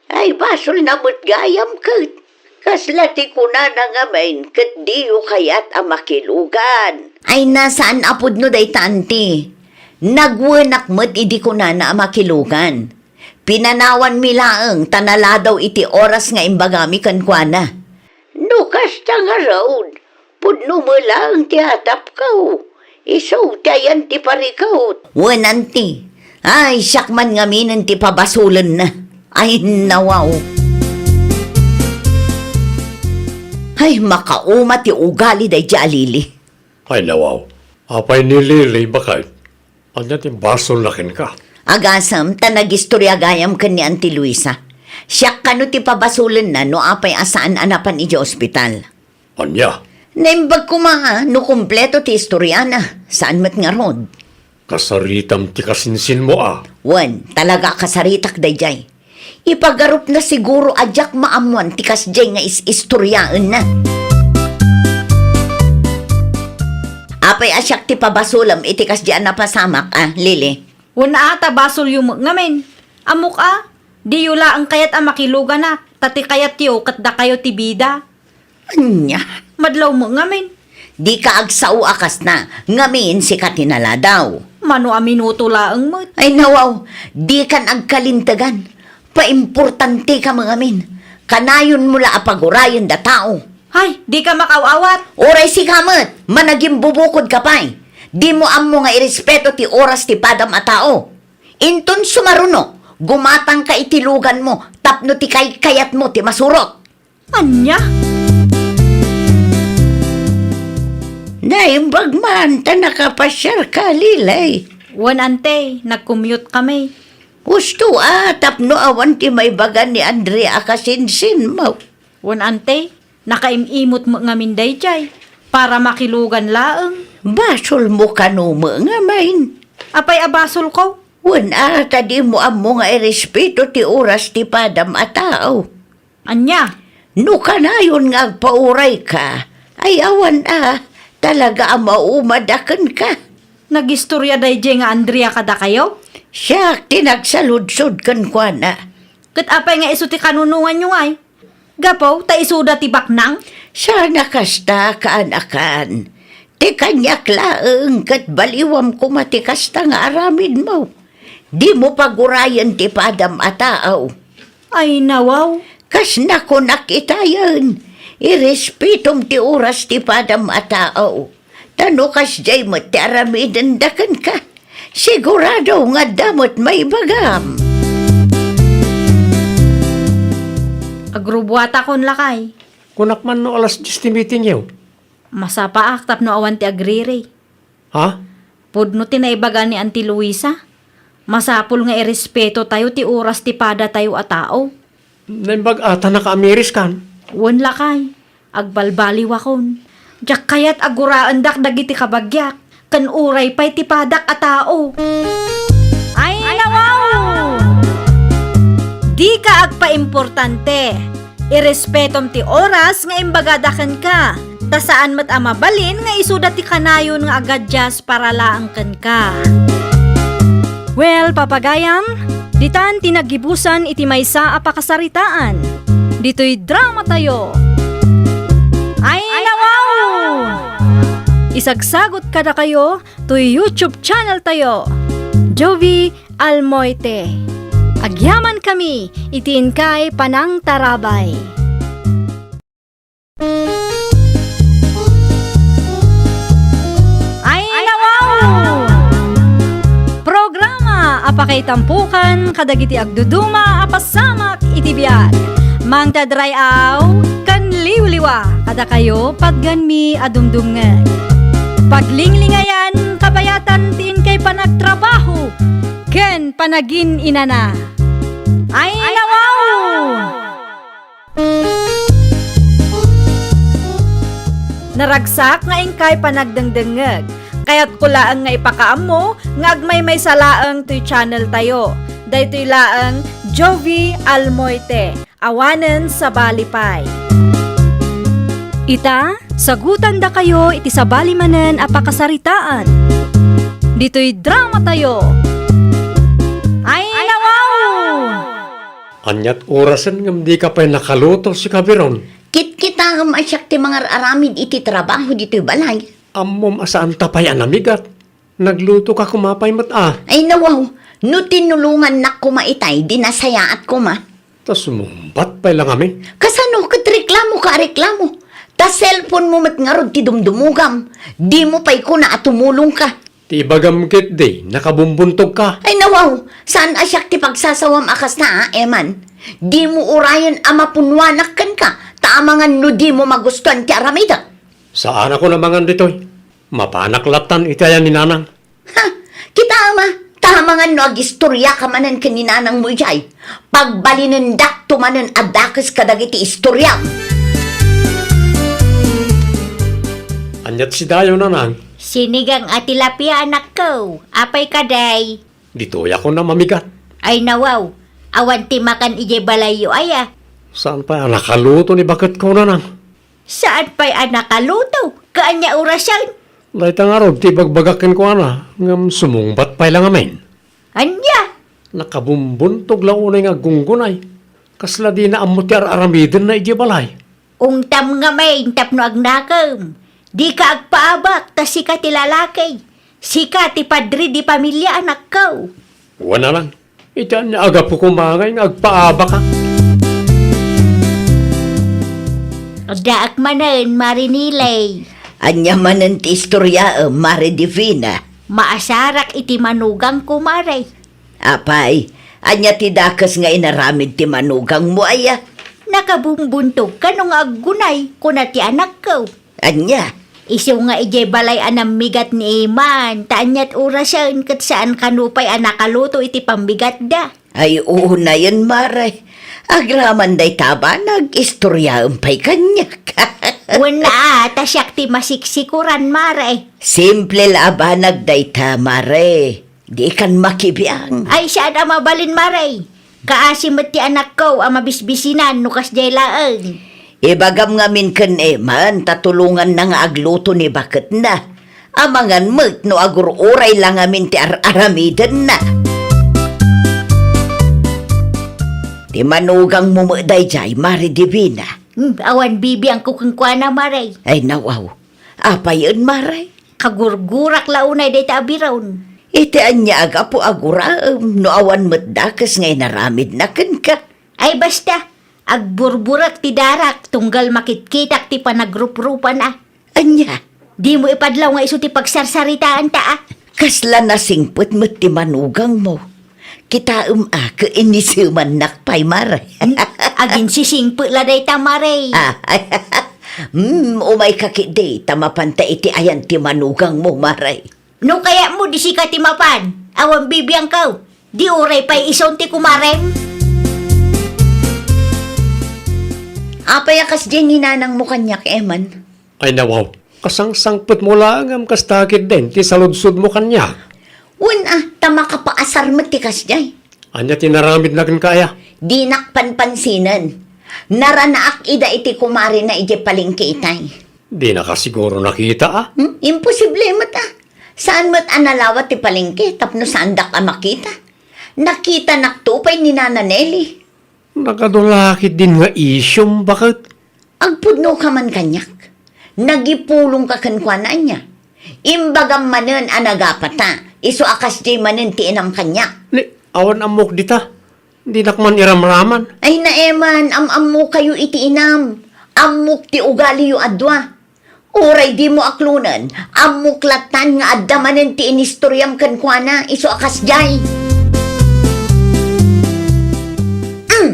Ay, basolna met gayam ket. Kasla ti kunana ngamin ket diyo kayat a makilugan. Ay, na, saan a pudno dayta, anti. Nagwenak met idi kunana a makilugan. Pinanawanmi laeng ta naladaw iti oras nga imbagami kenkuana. No kasta ngarud, pudno met laeng ti atapko. Isu ti ayan ti parikut. Wen, anti. Ay, siak man ngaminen ti pabasolenna. Ay, nawaw. Ay, makauma ti ugali daydiay a Lily. Ay, nawaw. Apay ni Lily, baket? Ania ti basolna kenka? Agasem, ta nagistoria gayam ken ni Auntie Luisa. Siak kano ti pabasolenna no apay a saan a napan idiay ospital. Ania? Naimbag koma a no kompleto ti istoriana. Saan met ngarud? Kasaritam ti kasinsinmo a. Wen, talaga a kasaritak daydiay. Ipagarupna siguro a diak maammoan ti kasdiay nga is-istoriaenna. Apay a siak ti pabasolem iti kasdiay a napasamak a, Lily? Wen a, ta basolyo met ngamin. Ammok a, diyo laeng kayat a makiluganak, Ta ti kayatyo ket dakayo ti bida. Ania? Madlaw met ngamin. Dika agsao a kasna, ngamin sika ti naladaw. Mano a minuto laeng met. Ay nawaw, dikan agkalintegan. Paimportanteka met ngamin. Kanayonmo la a pagurayen da tao. Ay, dika makaw-awat. Uray sika met, managimbubukodka pay. Dimo ammo nga irespeto ti oras ti padam a tao. Inton sumaruno, gumatangka iti luganmo tapno ti kaykayatmo ti masurot. Ania? Naimbag man ta nakapasiarka, Lilay. Wen, ante, nag-commute kami. Husto a tapno awan ti maibaga ni Andrea a kasinsinmo. Wen, ante, nakaim-imot met ngamin daydiay para makilugan laeng. Basolmo kano met ngamin. Apay a basolko? Wen a, ta dimo ammo nga irespeto ti oras ti padam a tao. Ania? No kanayon nga agpaurayka, ay awan a, talaga a maumad a kenka. Nagistoria daydiay nga Andrea kadakayo? Siak ti nagsaludsod kenkuana. Ket apay nga isu ti kanunonganyo ngay? Gapu ta isuda ti baknang? Saan a kasta, kaanakan. Ti kaniak laeng ket baliwam koma ti kasta nga aramidmo. Dimo pagurayen ti padam a tao. Ay, nawaw. Kasna kunak itayen, irespetom ti oras ti padam a tao. Ta no kasdiay met ti aramidenda kenka, sigurado nga adda met maibagam. Agrubuatakon, lakay. Kunak man no alas dies ti meetingyo. Masapaak tapno awan ti agriri. Ha? Pudno ti naibaga ni Auntie Luisa. Masapul nga irespetotayo ti oras ti padatayo a tao. Naimbag a ta nakaamiriskan? Wen, lakay. Agbalbaliwakon. Diak kayat a guraendak dagiti kabagiak, ken uray pay ti padak a tao. Ay, nawaw! Dika agpaimportante. Irespetom ti oras nga imbagada kenka, ta saan met a mabalin nga isuda ti kanayon nga agadias para laeng kenka. Well, papagayam, ditan ti naggibusan iti maysa a pakasaritaan. Ditoy dramatayo. Ay, nawaw! Isagsagot kadakayo toy YouTube channeltayo, Jovi Almoite. Agyamankami iti inkay panangtarabay. Ay, nawaw! Programa a pakaitampokan kadagiti agduduma a pasamak iti biag. Mangted ray-aw ken liwliwa kadakayo patgenmi a dumdumngeg. Paglinglingayan kabayatan ti inkay panagtrabaho ken panagin-inana. Ay, nawaw! Naragsak nga inkay panagdengdengngeg. Kayatko laeng nga ipakaammo nga agmaymaysa laeng toy channeltayo. Daytoy laeng Jovi Almoite, awanen sabali pay. Ita, sagutandakayo iti sabali manen a pakasaritaan. Ditoy dramatayo. Ay, nawaw! Aniat orasen ngem dika pay nakaluto, sika Biron? Kitkitaem a siak ti mangar-aramid iti trabaho ditoy balay. Ammom a saanta pay a namigat. Naglutoka koma pay met a. Ay nawaw, no tinulongannak koma itay, di nasayaat koma. Ta sumungbat pay la ngamin. Kasano ket reklamoka a reklamo? Ta cellphone mo met ngarud ti dumdumugam. Dimo pay kuna a tumulongka. Ti ibagam ketdi, nakabumbuntogka. Ay nawaw, saan a siak ti pagsasawam a kasta, a, Eman? Dimo urayen a mapunnuanak kenka, ta amangan no dimo magustuan ti aramidek. Saanakon a mangan ditoy. Mapanak lattan iti ayan ni Nanang. Ha! Kitaem a, ta amangan no agistoriaka manen ken ni Nanangmo idiay. Pagbalinendakto manen a dakes kadagiti istoriam. Aniat sidayo, Nanang? Sinigang a tilapia, anakko. Apay kadi? Ditoyakon a mamigat. Ay nawaw, awan ti makan idiay balayyo aya? Saan pay a nakaluto ni baketko, Nanang? Saan pay a nakaluto? Kaanya orasen? Dayta ngarud ti ibagbagak kenkuana, ngem sumungbat pay la ngamin. Ania? Nakabumbuntog la unay nga aggunggunay. Kasla dina ammo ti ar-aramidenna idiay balay. Ungtam ngamin tapno agnakem. Dika agpaabak, ta sika ti lalaki. Sika ti padre di pamilia, anakko. Wen a lang. Iti ania a gapu koma ngay nga agpaabaka? Addaak manen, Mari Nilay. Ania manen ti istoriaem, Mari Divina? Maasarak iti manugangko, Mari. Apay, ania ti dakes nga inaramid ti manugangmo aya? Nakabumbuntog kano nga aggunay, kuna ti anakko. Ania? Isu nga idiay balay a nammigat ni Eman, ta aniat orasen ket saan kano pay a nakaluto iti pammigatda. Ay, unayen, Mare. Agraman dayta a banag, istoriaem pay kaniak. Wen a, ta siak ti masiksikuran, Mare. Simple la a banag dayta, Mare. Dikan makibiang. Ay, saan a mabalin, Mare. Kaasi met ti anakko a mabisbisinan no kasdiay laeng. Ibagam ngamin ken Eman ta tulonganna nga agluto ni baketna. Amangan met no agur-uray la ngamin ti ar-aramidenna. Ti manugangmo met daydiay, Mare Divina. Hmm, awan bibiangko kenkuana, Mare. Ay, nawaw. Apayen, Mare? Kagurgurak la unay dayta a biron. Iti ania a gapu a guraem no awan met dakes nga inaramidna kenka? Ay, basta, agburburek ti darak tunggal makitkitak ti panagruprupana. Ania? Dimo ipadlaw nga isu ti pagsarsaritaanta, a? Kasla nasingpet met ti manugangmo. Kitaem a, ket inisemannak pay, Mare. Hmm? Aginsisingpet la dayta, Mare. Ah, hmm, umayka ketdi, ta mapanta iti ayan ti manugangmo, Mare. No kayatmo, di sika ti mapan. Awan bibiangko. Di uray pay isun ti kumarem. Apay a kasdiay ni nanangmo kaniak, Eman? Ay, nawaw. Kasangsangpetmo laeng ngem kasta ketdin ti saludsodmo kaniak. Wen a, ta makapaasar met ti kasdiay. Ania ti naramidna kenka aya? Dinak panpansinen. Naranaak ida iti kumarena idiay palengke itay. Dinaka siguro nakita, a? Hmm? Imposible met, a. Saan met a nalawat ti palengke tapno saandak a makita. Nakitanakto pay ni Nana Nelly. Nakadula ketdin nga isyum, baket? Agpudnoka man kaniak. Nagipulongka kenkuana, ania? Imbagam manen a nagapata, isu a kasdiay manen ti inam kaniak. Ni, awan ammok dita. Dinak man iramraman. Ay, Eman, am-ammokayo iti inam. Ammok ti ugaliyo a dua. Uray dimo aklonen, ammok latan nga adda manen ti inistoriam kenkuana, isu a kasdiay. Mm.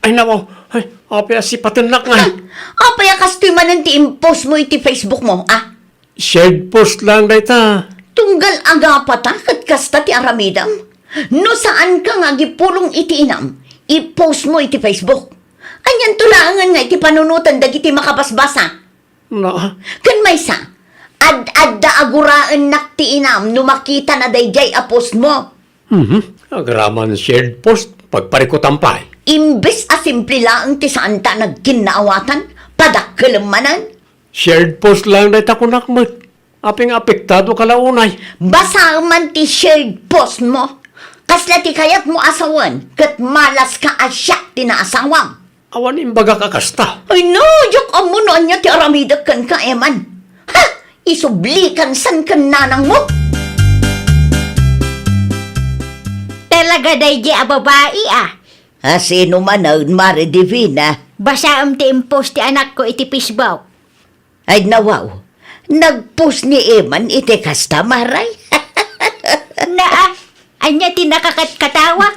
Ay, nako. Ay, apay a sipatennak ngay? Ah, apay a kastoy manen ti impostmo iti Facebookmo, a? Shared post lang dayta. Tunggal agapata ket kasta ti aramidem. No saanka nga agipulong iti inam, ipostmo iti Facebook. Anianto laengen nga iti panunoten dagiti makabasbasa? Na? Ken maysa, ad-adda a guraennak ti inam no makitana daydiay a postmo. Mhm. Agraman shared post, pagparikutan pay. Imbes a simple laeng ti saanta a nagkinnaawatan, padakkelem manen. Shared post lang dayta kunak met. Apay nga apektado ka la unay? Basaem man ti shared postmo. Kasla ti kayatmo a sawen, ket malaska a siak ti naasawam. Awan imbagak a kasta. Ay no, diak ammo no ania ti aramidek kenka, Eman. Ha! Isublikan san ken nanangmo. Talaga daydi a babai, a? A sino manen, Mare Divina? Basaem ti impost ti anakko iti Facebook. Ay, nawaw. Nagpost ni Eman iti kasta, Mare? Naa, ania ti nakakatkatawa?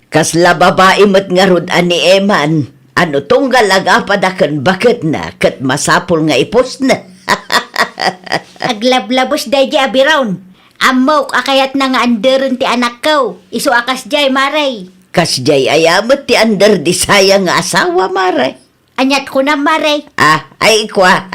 Kasla babai met ngarud a ni Eman. Ano tunggal agapada ken baketna ket masapul nga ipostna? Aglablabos daydi a biron. Ammok a kayatna nga anderen ti anakko. Isu a kasdiay, Mare. Kasdiay aya met ti ander di saya nga asawa, Mare? Aniat kunam, Mare? Ah, ay, kua.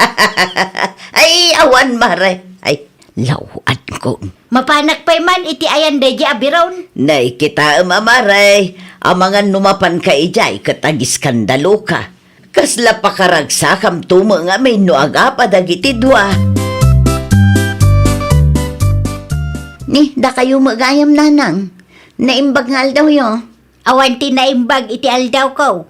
Ay, awan, Mare. Ay, law-ankon. Mapanak pay man iti ayan daydi a biron. Nay, kitaem a, Mare. Amangan no mapanka idiay ket agiskandaloka. Kasla pakaragsakamto met ngamin no agapa dagiti dua. Ni, dakayo met gayam, nanang. Naimbag nga aldawyo. Awan ti naimbag iti aldawko.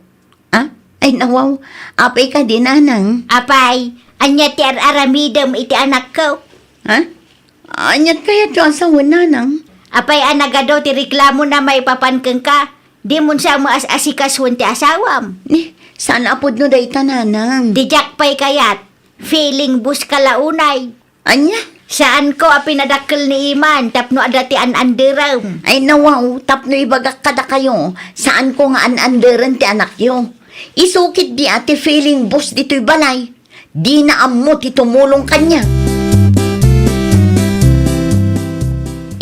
Ah? Ay, nawaw. Apay kadi, nanang? Apay, ania ti ar-aramidem iti anakko? Ha? Aniat kayatyo a sawen, nanang? Apay a nagadu ti reklamona maipapan kenka? Dimon sa maas-asikasoen ti asawam. Ni, saan a pudno dayta, nanang? Ti diak pay kayat, feeling bus ka la unay. Ania? Saanko a pinadakkel ni Eman tapno adda ti an-anderem. Ay, nawaw, tapno ibagak kadakayo, saanko nga an-anderen ti anakyo. Isu ketdi a ti feeling bus ditoy balay. Dina ammo ti tumulong kaniak.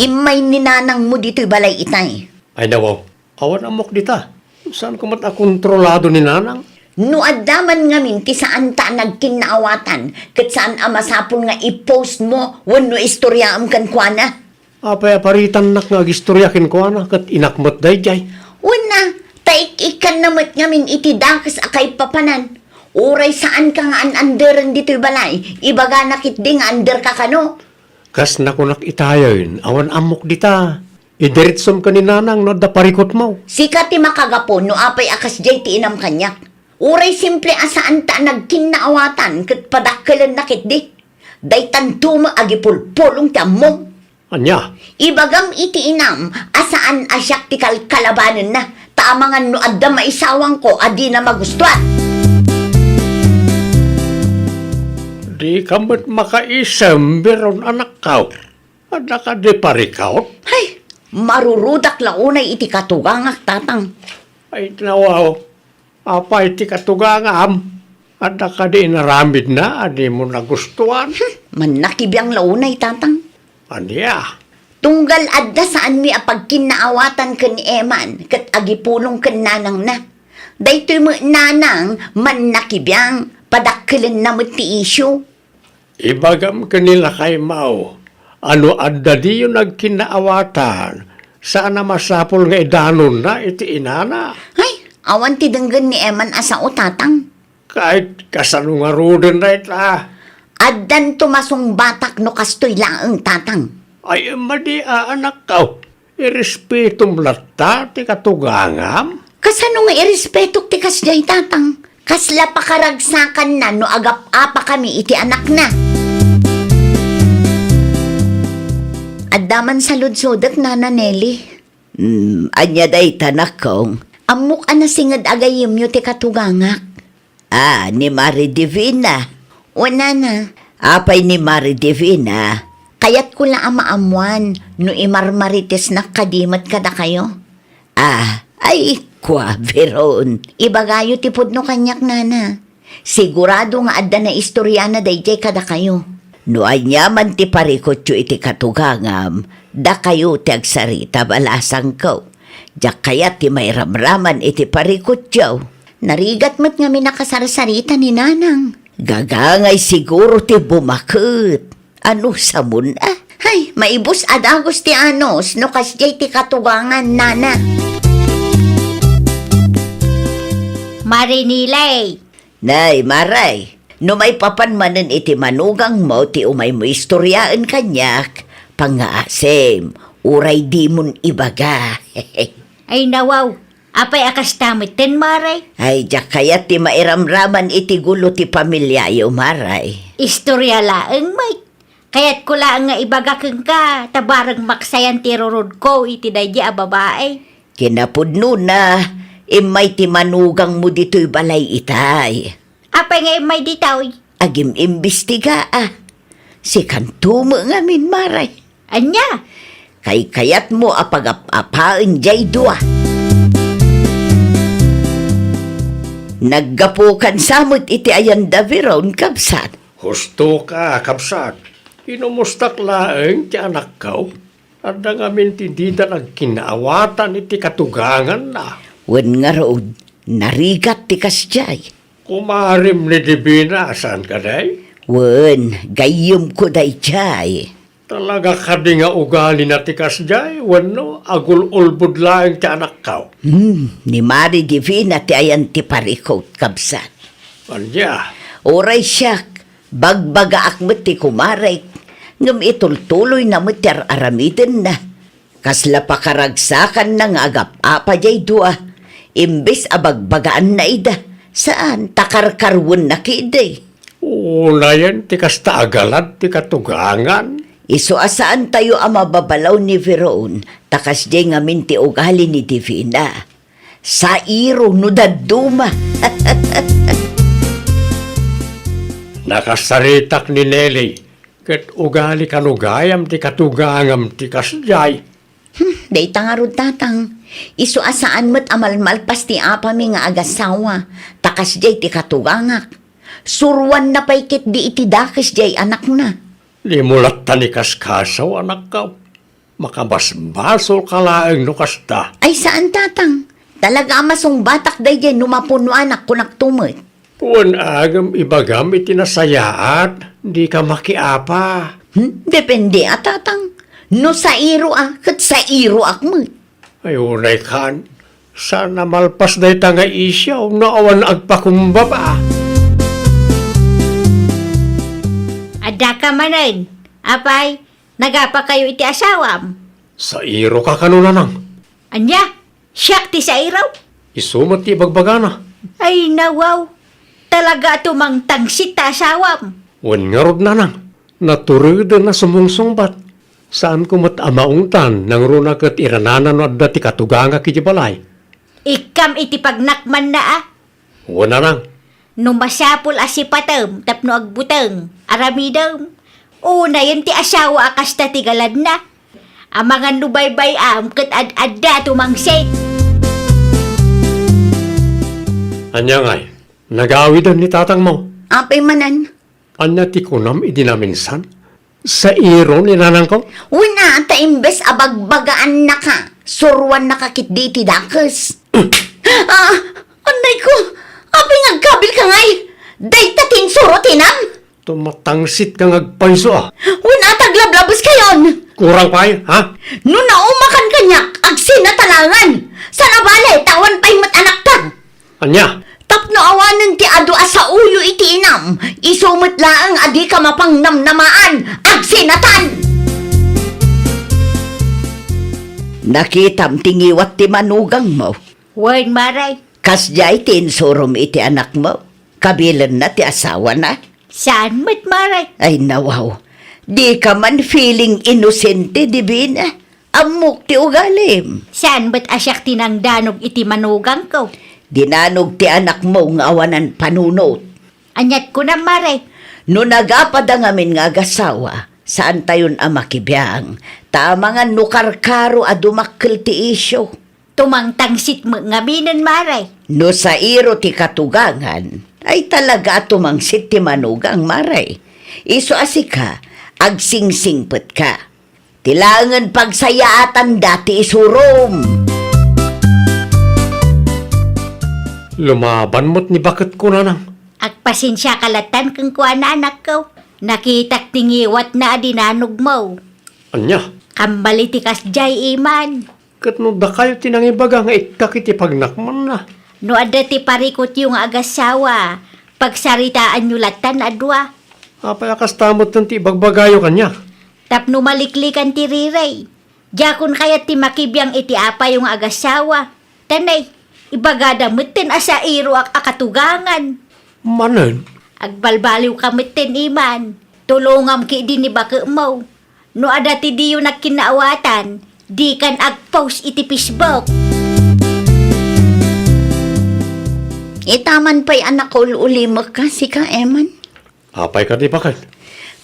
Immay ni nanangmo ditoy balay itay. Ay, nawaw. Awan ammok dita. Saanko met a kontrolado ni nanang? No adda man ngamin ti saanta a nagkinnaawatan, ket saan a masapul nga i-post mo wenno istoriaem kenkuana. Apay a paritannak nga agistoria kenkuana, ket inak met daydiay? Wen a, ta ik-ikkanna met ngamin iti dakes a kaipapanan. Uray saanka nga an-anderen ditoy balay, ibagana ketdi nga anderka kano. Kas nakunak itayen, awan ammok dita. Idiretsom ken ni nanang no adda parikutmo. Sika ti makagapu no apay a kasdiay ti inam kaniak. Uray simple a saanta a nagkinnaawatan ket padakkelenna ketdi. Daytanto met agipulpulong ti ammom. Ania? Ibagam iti inam a saan a siak ti kalkalabanenna, ta amangan no adda maisawangko a dina magustuan. Dika met makaisem, Biron, anakko. Adda kadi parikut? Hay, marurudak la unay iti katugangak, tatang. Ay, nawaw. Apay ti katugangam? Adda kadi inaramidna a dimo nagustuan? Hmm, mannakibiang la unay, tatang. Ania? Tunggal adda saanmi a pagkinnaawatan ken ni Eman ket agipulong ken nanangna. Daytoy met nanang mannakibiang, padakkelenna met ti isyu. Ibagam ken ni lakaymo a no adda diyo nagkinnaawatan, saan a masapul nga idanonna iti inana. Ay, awan ti denggen ni Eman a sao, tatang. Ket kasano ngaruden dayta? Addanto masungbatak no kastoy laeng, tatang. Ay, madi a, anakko. Irespetom latta ti katugangam? Kasano nga irespetok ti kasdiay, tatang? Kasla pakaragsakanna no agap-apakami iti anakna. Adda man saludsodek, Nana Nelly. Hmm, ania dayta, nakong? Ammok a nasinged a gayyemyo ti katugangak. Ah, ni Mari Divina. Wen, nana. Apay ni Mari Divina? Kayatko la a maammuan no imarmaritesnak kadi met kadakayo. Ah, ay, kua, Biron. Ibagayo ti pudno kaniak, nana. Sigurado nga adda naistoriana daydiay kadakayo. No ania man ti parikutyo iti katugangam, dakayo ti agsarita, balasangko. Diak kayat ti mairamraman iti parikutyo. Narigat met ngamin a kasarsarita ni nanang. Gagangay siguro ti bumaket. Ano samon a? Hay, maibus a dagus ti anus no kasdiay ti katugangan, nana. Marinilay. Nay, Maray, no maipapan manen iti manugangmo ti umaymo istoriaen kaniak, pangngaasim, uray dimon ibaga. Ay, nawaw, apay a kasta metten, Maray? Ay, diak kayat ti mairamraman iti gulo ti pamiliayo, Maray. Istoria laeng, Mike. Kayatko laeng nga ibaga kenka, ta bareng maksayan ti rurudko iti daydi a babae. Kinapudnona, immay ti manugangmo ditoy balay itay. Apay nga immay ditoy? Agim-imbestiga a. Sikanto met ngamin, Maray. Ania? Kaykayatmo a pagap-apaen jay dua. Naggapukan sa met iti ayanda, Biron, kabsat. Hustoka, kabsat. Inumustak laeng ti anakko. Adda ngamin ti dida nagkinnaawatan iti katuganganna. Wen ngarud, narigat ti kasdiay. Kumarim ni Divina, saan kadi? Wen, gayyemko daydiay. Talaga kadi nga ugalina ti kasdiay, wenno agul-ulbod laeng ti anakko? Hmm, ni Mari Divina ti ayan ti parikut, kabsat. Ania? Uray siak, bagbagaak met ti kumarek, ngem itultuloyna met ti ar-aramidenna. Kasla pakaragsakanna nga agap-apa jay dua. Imbes a bagbagaanna ida, saan, ta karkaruenna ketdi. Unayen ti kasta a galad ti katugangan. Isu a saantayo a mababalaw ni Veron, ta kasdiay ngamin ti ugali ni Divina. Sairo no dadduma. Nakasaritak ni Nelly, ket ugali kano gayam ti katugangam ti kasdiay. Hmm, dayta ngarud, Tatang. Isu a saan met a malmalpas ti apami nga agasawa, ta kasdiay ti katugangak. Suruanna pay ketdi iti dakes diay anakna. Dimo latta ni kaskasaw, anakko. Makabasbasolka laeng no kasta. Ay, saan, Tatang. Talaga a masungbatak daydiay no mapunoanak, kunakto met. Wen a ngem ibagam iti nasayaat, dika makiapa. Hmm? Depende a, Tatang. No sairo a, ket sairoak met. Ay, unay kan. Saan a malpas dayta nga isyu no awan agpakumbaba. Addaka manen. Apay, nagapakayo iti asawam? Sairoka kano, Nanang? Ania? Siak ti sairo? Isu met ti ibagbagana. Ay, nawaw. Talaga a tumangtangsit ta asawam. Wen ngarud, Nanang, natureden a sumungsungbat. Saanko met a maungtan nangruna ket iranana no adda ti katugangak iti balay. Ikkam iti pagnakmanna a. Wen, Nanang. No masapul a sipatem tapno agbuteng, aramidem. Unayen ti asawa a kasta ti galadna. Amangan no baybay-am ket ad-adda tumangsit. Ania ngay? Nagawiden ni tatangmo? Apay manen? Ania ti kunam idi naminsan? Sairo ni nanangko? Wen a, ta imbes a bagbagaannaka, suruannaka ketdi iti dakes. Ah, anay ko! Apay nga agkabilka ngay? Dayta ti insuro ti inam? Tumatangsit ka nga agpayso a. Wen a, ta aglablabeskayon! Kurang pay, ha? No naumakan kaniak, agsinatalangan! Saan a bale, ta awan pay met anakta! Ania? Tapno awanen ti adu a sauyo iti inam, isu met laeng a dika mapangnamnamaan, agsinatan! Nakitam ti ngiwat ti manugangmo? Wen, Mare. Kasdiay ti insurom iti anakmo? Kabilenna ti asawana? Saan met, Mare. Ay, nawaw. Dika man feeling inosente, Divina. Ammok ti ugalim. Saan met a siak ti nangdanog iti manugangko? Dinanog ti anakmo nga awanan panunot. Aniat kunam, Mare? No nagapada ngamin nga agasawa, saantayon a makibiang, ta amangan no karkaro a dumakkel ti isyu. Tumangtangsit met ngaminen, Mare. No sairo ti katugangan, ay talaga a tumangsit ti manugang, Mare. Isu a sika, agsingsingpetka. Ti laengen pagsayaatanda ti isurom. Lumaban met ni baketko, Nanang. Agpasensiaka lattan kenkuana, anakko. Nakitak ti ngiwatna a dinanogmo. Ania? Kammali ti kasdiay, Iman. Ket no dakayo ti nangibaga nga ikkak iti pagnakmanna. No adda ti parikutyo nga agasawa, pagsaritaanyo lattan a dua. Apay a kasta metten ti ibagbagayo kaniak? Tapno maliklikan ti rirey. Diakon kayat ti makibiang iti apayo nga agasawa. Tanay, ibagada metten a sairoak a katugangan. Manen? Agbalbaliwka metten, Iman. Tulongam ketdi ni baketmo. No adda ti diyo nagkinnaawatan, dikan agpost iti Facebook. Itaman pay a nakaul-ulimekka, sika, Eman. Apay kadi, baket?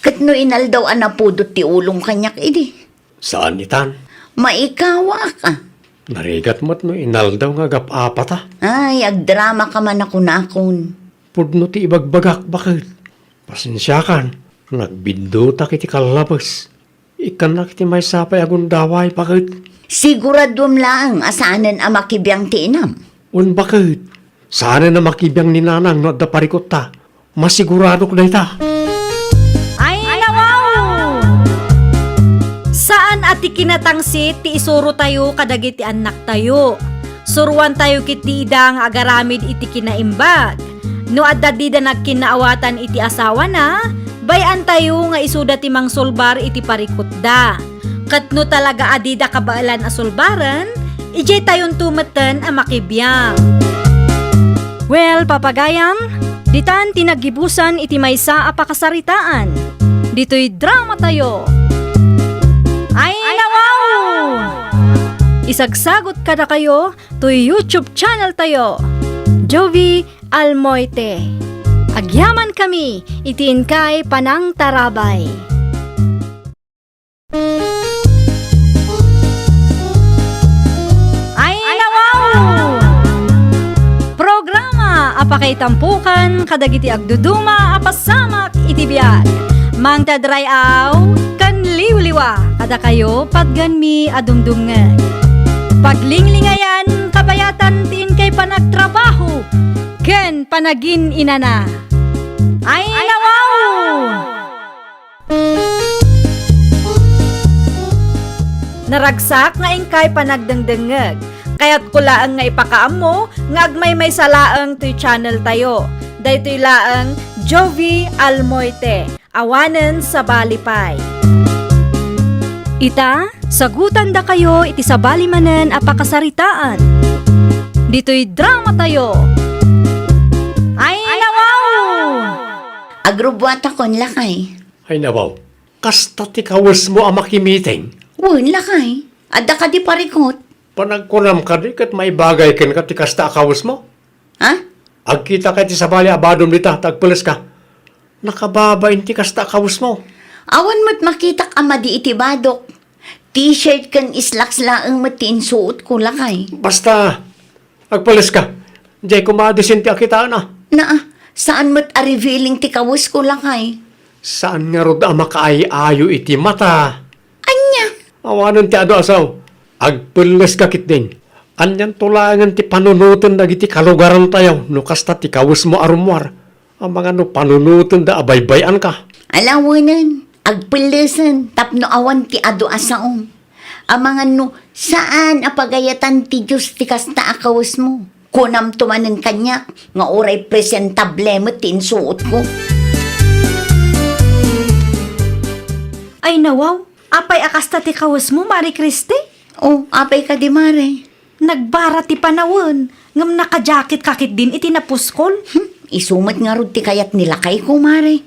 Ket no inaldaw a napudot ti ulom kaniak idi. Saan itan? Maikawaak a. Narigat met no inaldaw nga agap-apata. Ay, agdramaka man a kunakon. Pudno ti ibagbagak, baket. Pasensiakan, nagbiddutak iti kallabes. Ikkannak iti maysa pay a gundaway, baket. Siguraduem laeng a saanen a makibiang ti inam. Wen, baket. Saanen a makibiang ni nanang no adda parikutta. Masiguradok dayta. Ay, nawaw! Saan a ti kinatangsit ti isurotayo kadagiti annaktayo. Suroantayo ketdi ida nga agaramid iti kinaimbag. No adda dida nagkinnaawatan iti asawana, bay-antayo nga isuda ti mangsulbar iti parikutda. Ket no talaga a dida kabaelan a sulbaren, Idiay tayonto metten a makibiag. Well, papagayam, ditan ti naggibusan iti maysa a pakasaritaan. Ditoy dramatayo. Ay, nawaw! Isagsagot kadakayo toy YouTube channel tayo, Jovie Almoite. Agyamankami iti inkay panangtarabay. Ay, nawaw! Programa a pakaitampokan kadagiti agduduma a pasamak iti biag. Mangted ray-aw ken liwliwa kadakayo patgenmi a dumdumngeg. Paglinglingayan, kabayatan ti inkay panagtrabaho ken panagin-inana. Ay, nawaw! Naragsak nga inkay panagdengdengngeg. Kayatko laeng nga ipakaammo nga agmaymaysa laeng toy channel tayo. Daytoy laeng Jovie Almoite, awanen sabali pay. Ita, sagutandakayo iti sabali manen a pakasaritaan. Ditoy dramatayo. Ay, nawaw! Agrubbuatakon, lakay. Ay, nawaw. Kasta ti kawesmo a makimiting? Wen, lakay. Adda kadi parikut? Panagkunam kadi ket maibagay kenka ti kasta a kawesmo? Ha? Agkitak iti sabali a badom dita, ta agpeleska. Nakababain ti kasta a kawesmo. Awan met makitak a madi iti badok. T-shirt ken slacks laeng met ti insuotko, lakay. Basta, agpeleska. Diay koma a disin ti akitaen a. Naa, saan met a revealing ti kawesko, lakay. Saan ngarud a makaay-ayo iti mata. Ania? Awanen ti adu a sao. Agpelleska ketdin. Anianto laengen ti panunoten dagiti kalugarantayo no kasta ti kawesmo a rummuar? Amangan no panunotenda a baybay-anka. Alawenen, agpellesen tapno awan ti adu a saom. Amangan no saan a pagayatan ti Dios ti kasta a kawesmo. Kunamto manen kaniak nga uray presentable met ti insuotko. Ay, nawaw, apay a kasta ti kawesmo, Mare Christy? Oh, apay kadi, Mare? Nagbara ti panawen, ngem nakajacket ka ketdin iti napuskol. Hmm, isu met ngarud ti kayat ni lakayko, Mare.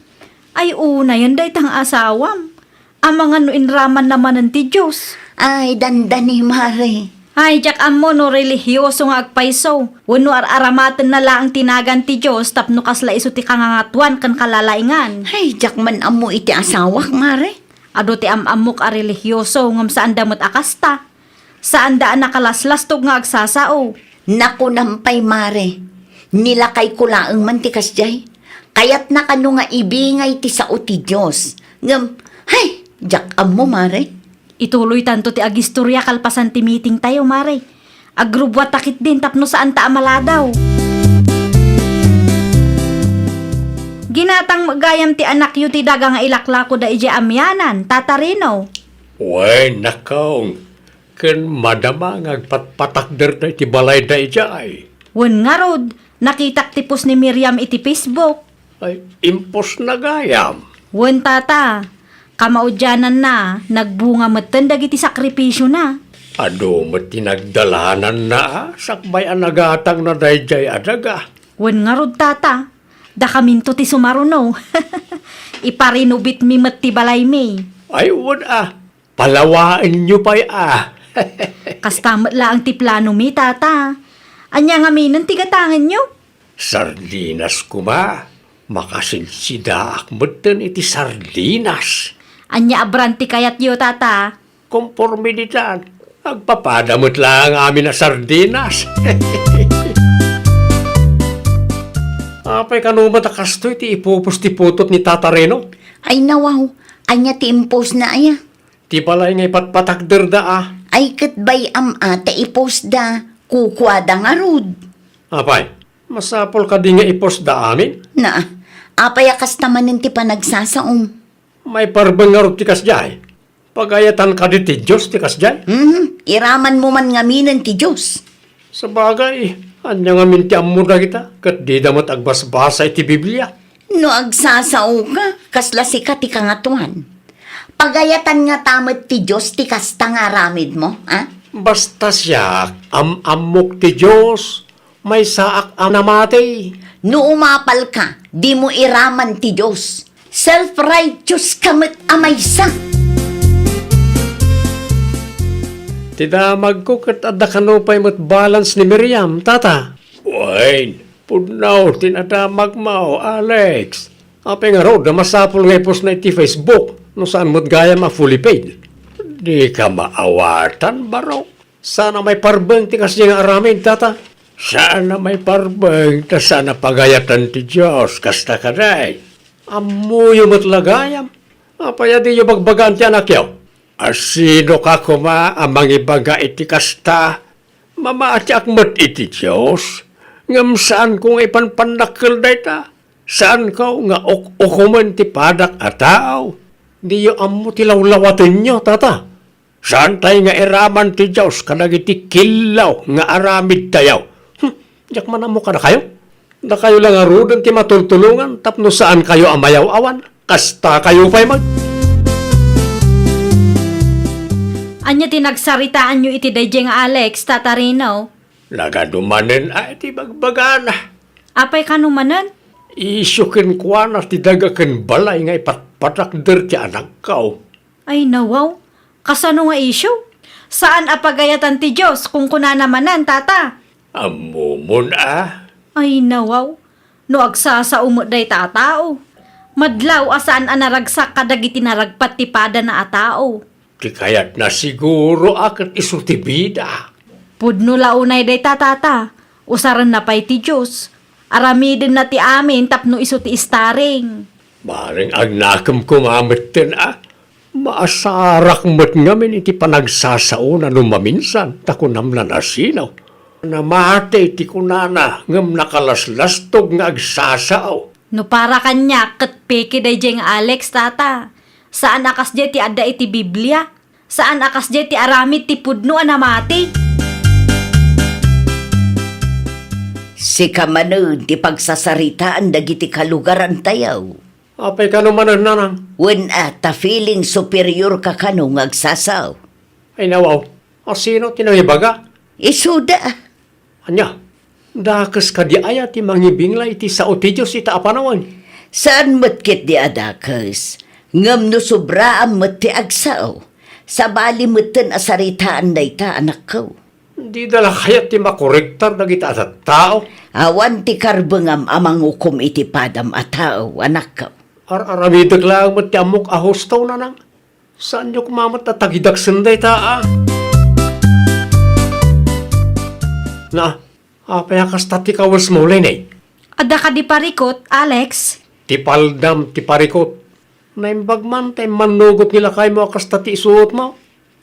Ay, unayen dayta nga asawam. Amangan no inramanna manen ti Dios. Ay, dandani, Mare. Ay, diak ammo no relihioso nga agpayso, wenno ar-aramatenna laeng ti nagan ti Dios tapno kasla isu ti kangangatuan ken kalalaingan. Ay, diak man ammo iti asawak, Mare. Adu ti am-ammok a relihioso, ngem saanda met a kasta. Saanda a nakalaslastog nga agsasao. Nakunam pay, Mare. Ni lakayko laeng man ti kasdiay. Kayatna kano nga ibingay ti sao ti Dios. Ngem, hay, diak ammo, Mare. Ituloytanto ti agistoria kalpasan ti meeting tayo, Mare. Agrubbuatta ketdin tapno saanta a maladaw. Ginatang met gayam ti anakyo ti daga nga ilaklakoda idiay amianan, Tata Rino. Wen, nakong. Ken madama nga agpatpatakderda iti balayda idiay. Wen ngarud, nakitak ti post ni Miriam iti Facebook. Ay, impostna gayam. Wen, tata, kamaudiananna, nagbunga metten dagiti sakripisiona. Adu met ti nagdalananna, a, sakbay a nagatangna daydiay a daga. Wen ngarud, tata, dakaminto ti sumaruno. Iparinubitmi met ti balaymi. Ay, wen a, palawaenyo pay a. Kasta met laeng ti planomi, tata. Ania ngaminen ti gatangenyo? Sardinas koma. Makasidsidaak metten iti sardinas. Ania a brand ti kayatyo, tata? Konforme ditan, agpapada met laeng amin a sardinas. Apay kano met a kastoy ti ipupos ti putot ni Tata Reno? Ay, nawaw, ania ti impostna aya? Ti balay nga ipatpatakderda a. Ay, ket bay-am a ta ipostda, kukuada ngarud. Apay, masapul kadi nga ipostda amin? Naa, apay a kasta manen ti panagsasaom? Maiparben ngarud ti kasdiay? Pagayatan kadi ti Dios ti kasdiay? Mhm, iramanmo man ngaminen ti Dios. Sabagay, ania ngamin ti ammo dagita, ket dida met agbasbasa iti Biblia? No agsasaoka, kasla sika ti kangatoan. Pagayatan ngata met ti Dios ti kasta nga aramidmo, a? Basta siak, am-ammok ti Dios, maysaak a namati. No umapalka, dimo iraman ti Dios. Self-righteous ka met a maysa. Ti damagko ket adda kano pay met balance ni Miriam, tata. Wen, pudno ti nadamagmo, Alex. Apay ngarud a masapul nga ipusna iti Facebook no saan met gayam a fully paid? Dika maawatan, barok. Saan a maiparbeng ti kasdiay nga aramid, tata? Saan a maiparbeng ta saan a pagayatan ti Dios, kasta kadi. Ammoyo met la gayam. Apay a diyo bagbagaan ti anakyo? A sinoka koma a mangibaga iti kasta? Mamatiak met iti Dios, ngem saanko nga ipanpannakkel dayta. Saanko nga uk-ukomen ti padak a tao. Diyo ammo ti lawlawatenyo, tata. Saantay nga iraman ti Dios kadagiti killaw nga aramidtayo. Hmm, diak man ammo kadakayo. Dakayo la ngaruden ti matultulongan tapno saankayo a mayaw-awan. Kastakayo pay met. Ania ti nagsaritaanyo iti daydiay nga Alex, Tata Rino? Nagadu manen a iti bagbagana. Apay kano manen? Isyu kenkuana ti daga ken balay nga ipatpatakder ti anakko. Ay, nawaw. Kasano nga isyu? Saan a pagayatan ti Dios, kunkunana manen, tata. Ammomon a? Ay, nawaw. No agsasao met dayta a tao, madlaw a saan a naragsak kadagiti naragpat ti padana a tao. Ti kayatna siguro a ket isu ti bida. Pudno la unay dayta, tata. Usarenna pay ti Dios. Aramidenna ti amin tapno isu ti istaring. Bareng agnakem koma metten a. Maasarak met ngamin iti panagsasaona no maminsan, ta kunam la nasino. Namati ti kunana, ngem nakalaslastog nga agsasao. No para kaniak, ket peke daydiay nga Alex, tata. Saan a kasdiay ti adda iti Biblia. Saan a kasdiay ti aramid ti pudno a namati. Sika manen ti pagsasaritaan dagiti kalugarantayo. Apay kano manen, nanang? Wen a, ta feeling superior ka kano nga agsasao. Ay, nawaw. A sino ti nangibaga? Isuda. Ania, dakes kadi aya ti mangibingla iti sao ti Dios ita a panawen? Saan met ketdi a dakes, ngem no sobraam met ti agsao, sabali metten a saritaan dayta, anakko. Dida la kayat ti makorektar dagita a tattao? Awan ti karbengam a mangukom iti padam a tao, anakko. Ar-aramidek laeng met ti ammok a husto, nanang. Saanyo koma met a tagidaksen dayta, a? Na, apay a kasta ti kawesmo, Leni? Adda kadi parikut, Alex? Ti paldam ti parikut. Naimbag man ta immannugot ni lakaymo a kasta ti isuotmo.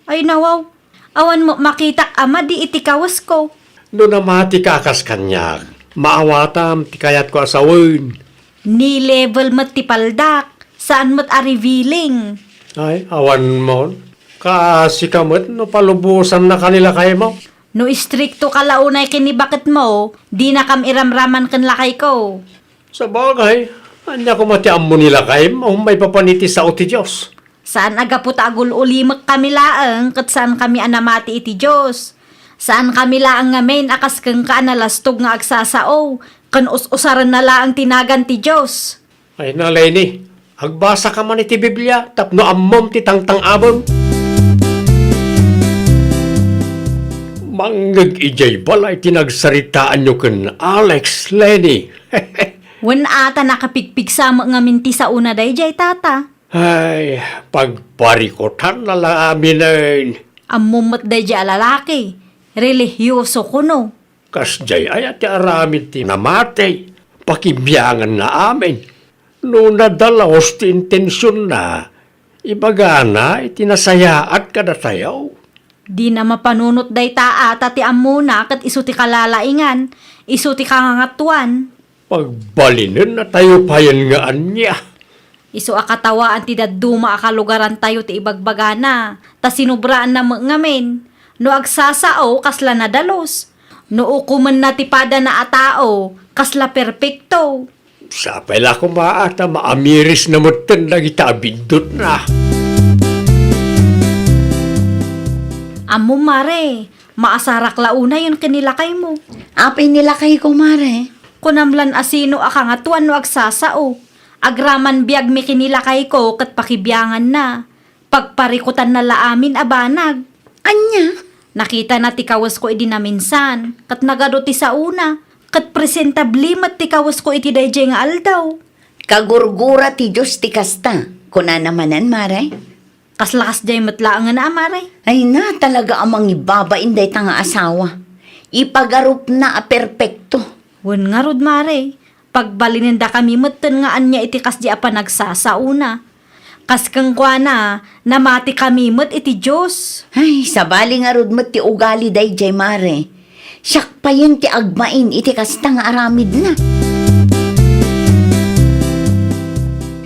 Ay, nawaw. Awan met makitak a madi iti kawesko. No namatika a kas kaniak, maawatam ti kayatko a sawen. Ni-level met ti paldak, saan met a revealing. Ay, awan mon. Kaasika met no palubosannaka ni lakaymo. No istriktoka la unay ken ni baketmo, dinakam iramraman ken lakayko. Sabagay, ania koma ti ammo ni lakaymo maipapan iti sao ti Dios? Saan a gapu ta agul-ulimekkami laeng ket saankami a namati iti Dios. Saankami laeng ngamin a kas kenka a nalastog nga agsasao ken us-usarenna laeng ti nagan ti Dios. Ay na, Leni, agbasaka man iti Biblia tapno ammom ti tangtang-abem. Mangngeg idiay balay ti nagsaritaanyo ken Alex, Leni. Wen a, ta nakapigpigsa met ngamin ti saona daydiay, tata. Ay, pagparikutanna la aminen. Ammom met daydiay a lalaki, relihioso kuno. Kasdiay aya ti aramid ti namati, pakibianganna amin. No nadalus ti intensionna, ibagana iti nasayaat kadatayo. Dina mapanunot dayta a ta ti ammona ket isu ti kalalaingan, isu ti kangangatuan. Pagbalinennatayo payen nga ania? Isu a katawaan ti dadduma a kalugarantayo ti ibagbagana, ta sinubraanna met ngamin. No agsasao, kasla nadalus. No ukomenna ti padana a tao, kasla perpekto. Sapay la koma a ta maamirisna metten dagita a biddutna. Ammom, Mare, maasarak la unayen ken ni lakaymo. Apay ni lakayko, Mare? Kunam lan a sino a kangatoan no agsasao. Agraman biagmi ken ni lakayko ket pakibianganna. Pagparikutanna la amin a banag. Ania? Nakitana ti kawesko idi naminsan, ket nagadu ti saona, ket presentable met ti kawesko iti daydiay nga aldaw. Kagurgura ti Dios ti kasta, kunana manen, Mare. Kasla kasdiay met laengen a, Mare. Ay na, talaga a mangibabain dayta nga asawa. Ipagarupna a perpekto. Wen ngarud, Mare, pagbalinendakami metten nga ania iti kasdi a panagsasaona. Kas kenkuana, namatikami met iti Dios. Ay, sabali ngarud met ti ugali daydiay, Mare. Siak payen ti agbain iti kasta nga aramidna.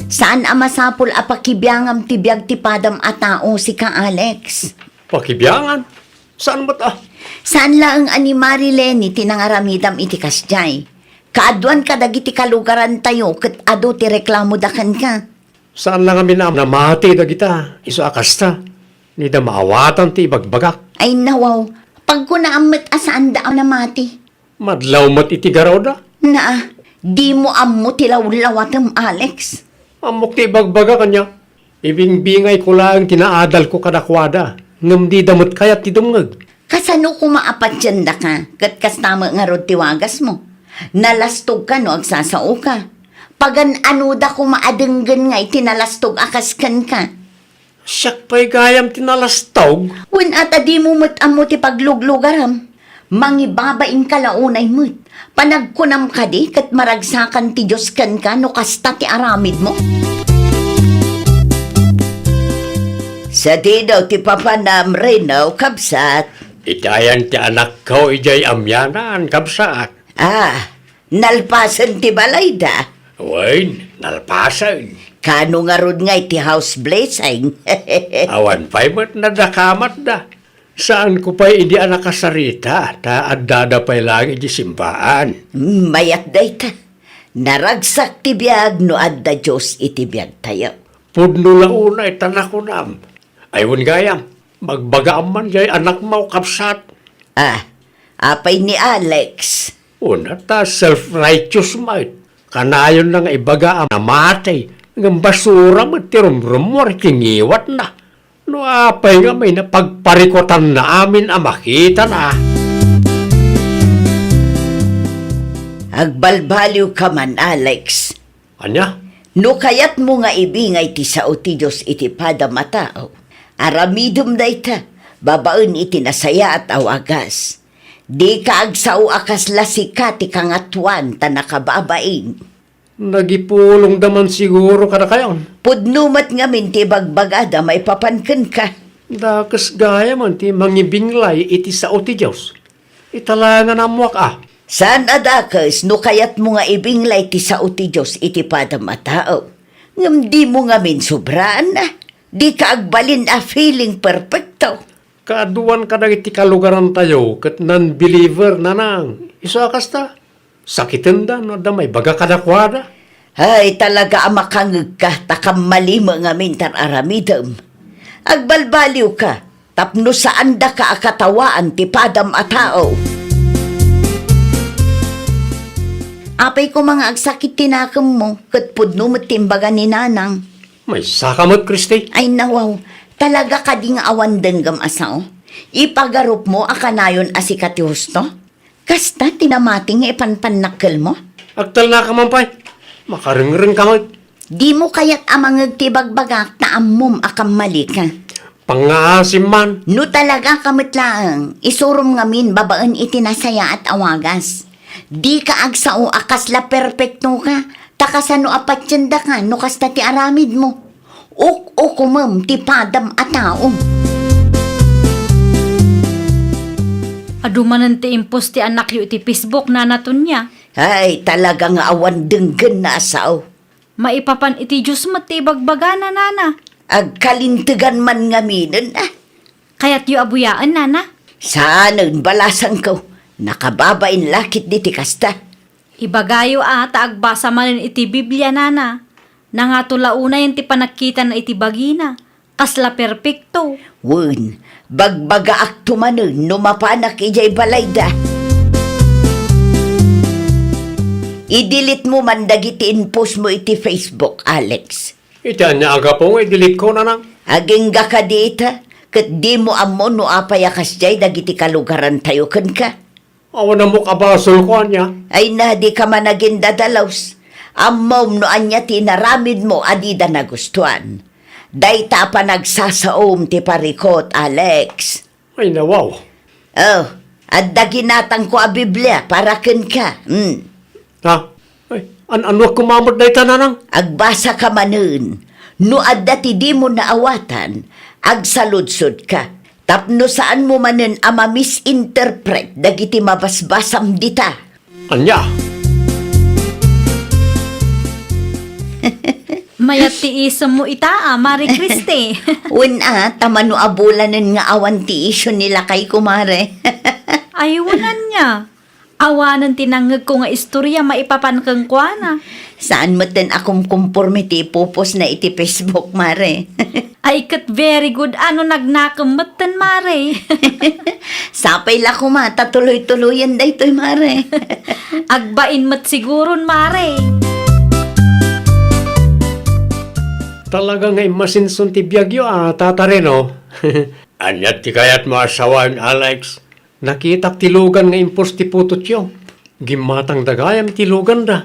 Saan a masapul a pakibiangam ti biag ti padam a tao, sika, Alex. Pakibiangan? Saan met a? Saan laeng a ni Mari Leni ti nangaramidam iti kasdiay. Kaaduan kadagiti kalugarantayo ket adu ti reklamoda kenka. Saan la ngamin a namati dagita, isu a kasta, ni da maawatan ti ibagbagak. Ay nawaw, pagkunaam met a saanda a namati. Madlaw met iti garawda. Naa, dimo ammo ti lawlawatem, Alex. Ammok ti ibagbagak, ania? Ibingbingayko laeng ti naadalko kadakuada, ngem dida met kayat ti dumngeg. Kasano koma a patiendaka, ket kasta met ngarud ti wagasmo? Nalastogka no agsasaoka. Pagan-anoda koma a denggen nga iti nalastog a kas kenka. Siak pay gayam ti nalastog? Wen, ata dimo met ammo ti pagluglugaram. Mangibabainka la unay met. Panagkunam kadi ket maragsakan ti Dios kenka no kasta ti aramidmo? Sadino ti papanam rino, kabsat? Itayan ti anakko idiay amianan, kabsat. Ah, nalpasen ti balayda? Wen, nalpasen. Kano ngarud nga iti house blessing? Awan pay met nadakamatda. Saanko pay idi a nakasarita, ta addada pay laeng iti simbaan. Mm, mayat dayta. Naragsak ti biag no adda Dios iti biagtayo. Pudno la unay ta nakunam. Ay wen gayam, magbagaam man jay anakmo, kabsat. Ah, apay ni Alex? Una ta self-righteous met. Kanayonna nga ibaga a namati, ngem basura met ti rumrummuar iti ngiwatna. No apay ngamin a pagparikutanna amin a makitana? Agbalbaliwka man, Alex. Ania? No kayatmo nga ibingay ti sao ti Dios iti padam a tao, aramidem dayta babaen iti nasayaat a wagas. Dika agsao a kasla sika ti kangatoan ta nakababain. Nagipulongda man siguro kadakayon. Pudno met ngamin ti ibagbagada maipapan kenka. Dakes gayam ti mangibinglay iti sao ti Dios. Ita la nga ammoak a. Saan a dakes no kayatmo nga ibinglay ti sao ti Dios iti padam a tao. Ngem dimo ngamin sobraanna. Dika agbalin a feeling perfecto. Kaaduan kadagiti kalugarantayo ket non-believer, nanang. Isu a kasta, sakitenda no adda maibaga kadakuada. Ay, talaga a makangegka ta kammali met ngamin ti ar-aramidem. Agbalbaliwka tapno saandaka a katawaan ti padam a tao. Apay koma nga agsakit ti nakemmo, ket pudno met ti imbaga ni Nanang. Maysaka met, Christy. Ay, nawaw. Talaga kadi nga awan denggem a sao? Ipagarupmo a kanayon a sika ti husto? Kasta ti namati nga ipanpannakkelmo? Agtalnaka man pay. Makarengrengka met. Dimo kayat a mangeg ti ibagbagak ta ammom a kammalika. Pangngaasim man. No talagaka met laeng, isurom ngamin babaen iti nasayaat a wagas. Dika agsao a kasla perpektoka, ta kasano a patiendaka no kasta ti aramidmo? Uk-ukomem ti padam a tao. Adu manen ti impost ti anakyo iti Facebook, Nana Tonia. Ay, talaga nga awan denggenna a sao. Maipapan iti Dios met ti ibagbagana, Nana. Agkalintegan man ngaminen, a. Kayatyo a buyaen, Nana? Saanen, balasangko. Nakababain la ketdi ti kasta. Ibagayo a ta agbasa manen iti Biblia, Nana. Nangato la unayen ti panagkitana iti bagina. Kasla perpekto. Wen, bagbagaakto manen no mapanak idiay balayda. I-delete mo man dagiti in-post mo iti Facebook, Alex. Iti ania a gapu nga i-delete ko, Nanang? Agingga kadi ita, ket dimo ammo no apay a kasdiay dagiti kalugarantayo kenka. Awan ammok a basolko, ania? Ay na, dika man agindadalus. Ammom no ania ti inaramidmo a dida nagustuan. Dayta a panagsasaom ti parikut, Alex. Ay, nawaw. Oh, adda ginatangko a Biblia para kenka. Hmm. Ha? Ay, an-, anno a kumamet dayta, Nanang? Agbasaka manen. No adda ti dimo naawatan, agsaludsodka. Tapno saanmo manen a ma-misinterpret dagiti mabasbasam dita. Ania? Mayat ti isemmo ita, a, Mare Christy. Wen, a, ta mano a bulanen nga awan ti isyu ni lakayko, Mare. Ay, wen ania? Awanen ti nangngegko nga istoria maipapan kenkuana. Saan metten a kumkumporme ti ipupostna iti Facebook, Mare. Ay, ket very good a no nagnakem metten, Mare. Sapay la koma ta tuloy-tuloyen daytoy, Mare. Agbain met siguron, Mare. Talaga nga immasinson ti biagyo, a, Tata Reno. Ania ti kayatmo a sawen, Alex? Nakitak ti lugan nga in-post ti putotyo. Gimmatangda gayam ti luganda.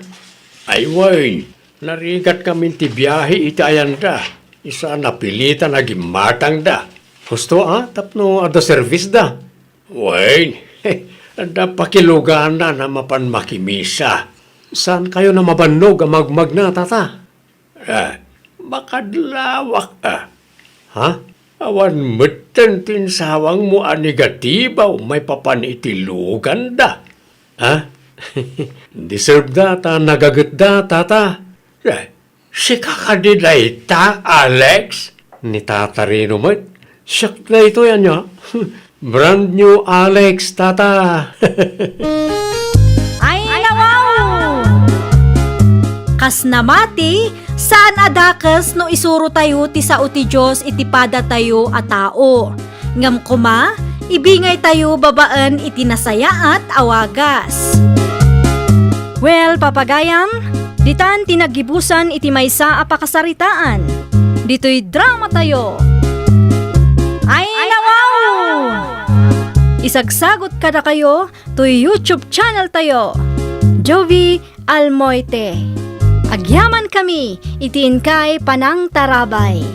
Ay wen, narigat ngamin ti biahe iti ayanda. Isu a napilitan a gimmatangda. Husto, a, tapno adda servisda. Wen, adda pakiluganan a mapan makimisa. Saankayo a mabannog a magmagna, Tata? A, makadlawak a. Ha? Awan metten ti insawangmo a negatibo maipapan iti luganda. Ha? Deserveda ta nagagetda, Tata. A, sika kadi dayta, Alex? Ni Tata Reno met. Siak daytoy, ania? Brand new Alex, Tata. Ay, nawaw! Kas namati, saan a dakes no isurotayo ti sao ti Dios iti padatayo a tao. Ngem koma, ibingaytayo babaen iti nasayaat a wagas. Well, papagayam, ditan ti naggibusan iti maysa a pakasaritaan. Ditoy dramatayo. Ay, nawaw! Isagsagut kadakayo toy YouTube channel tayo, Jovie Almoite. Agyamankami iti inkay panangtarabay.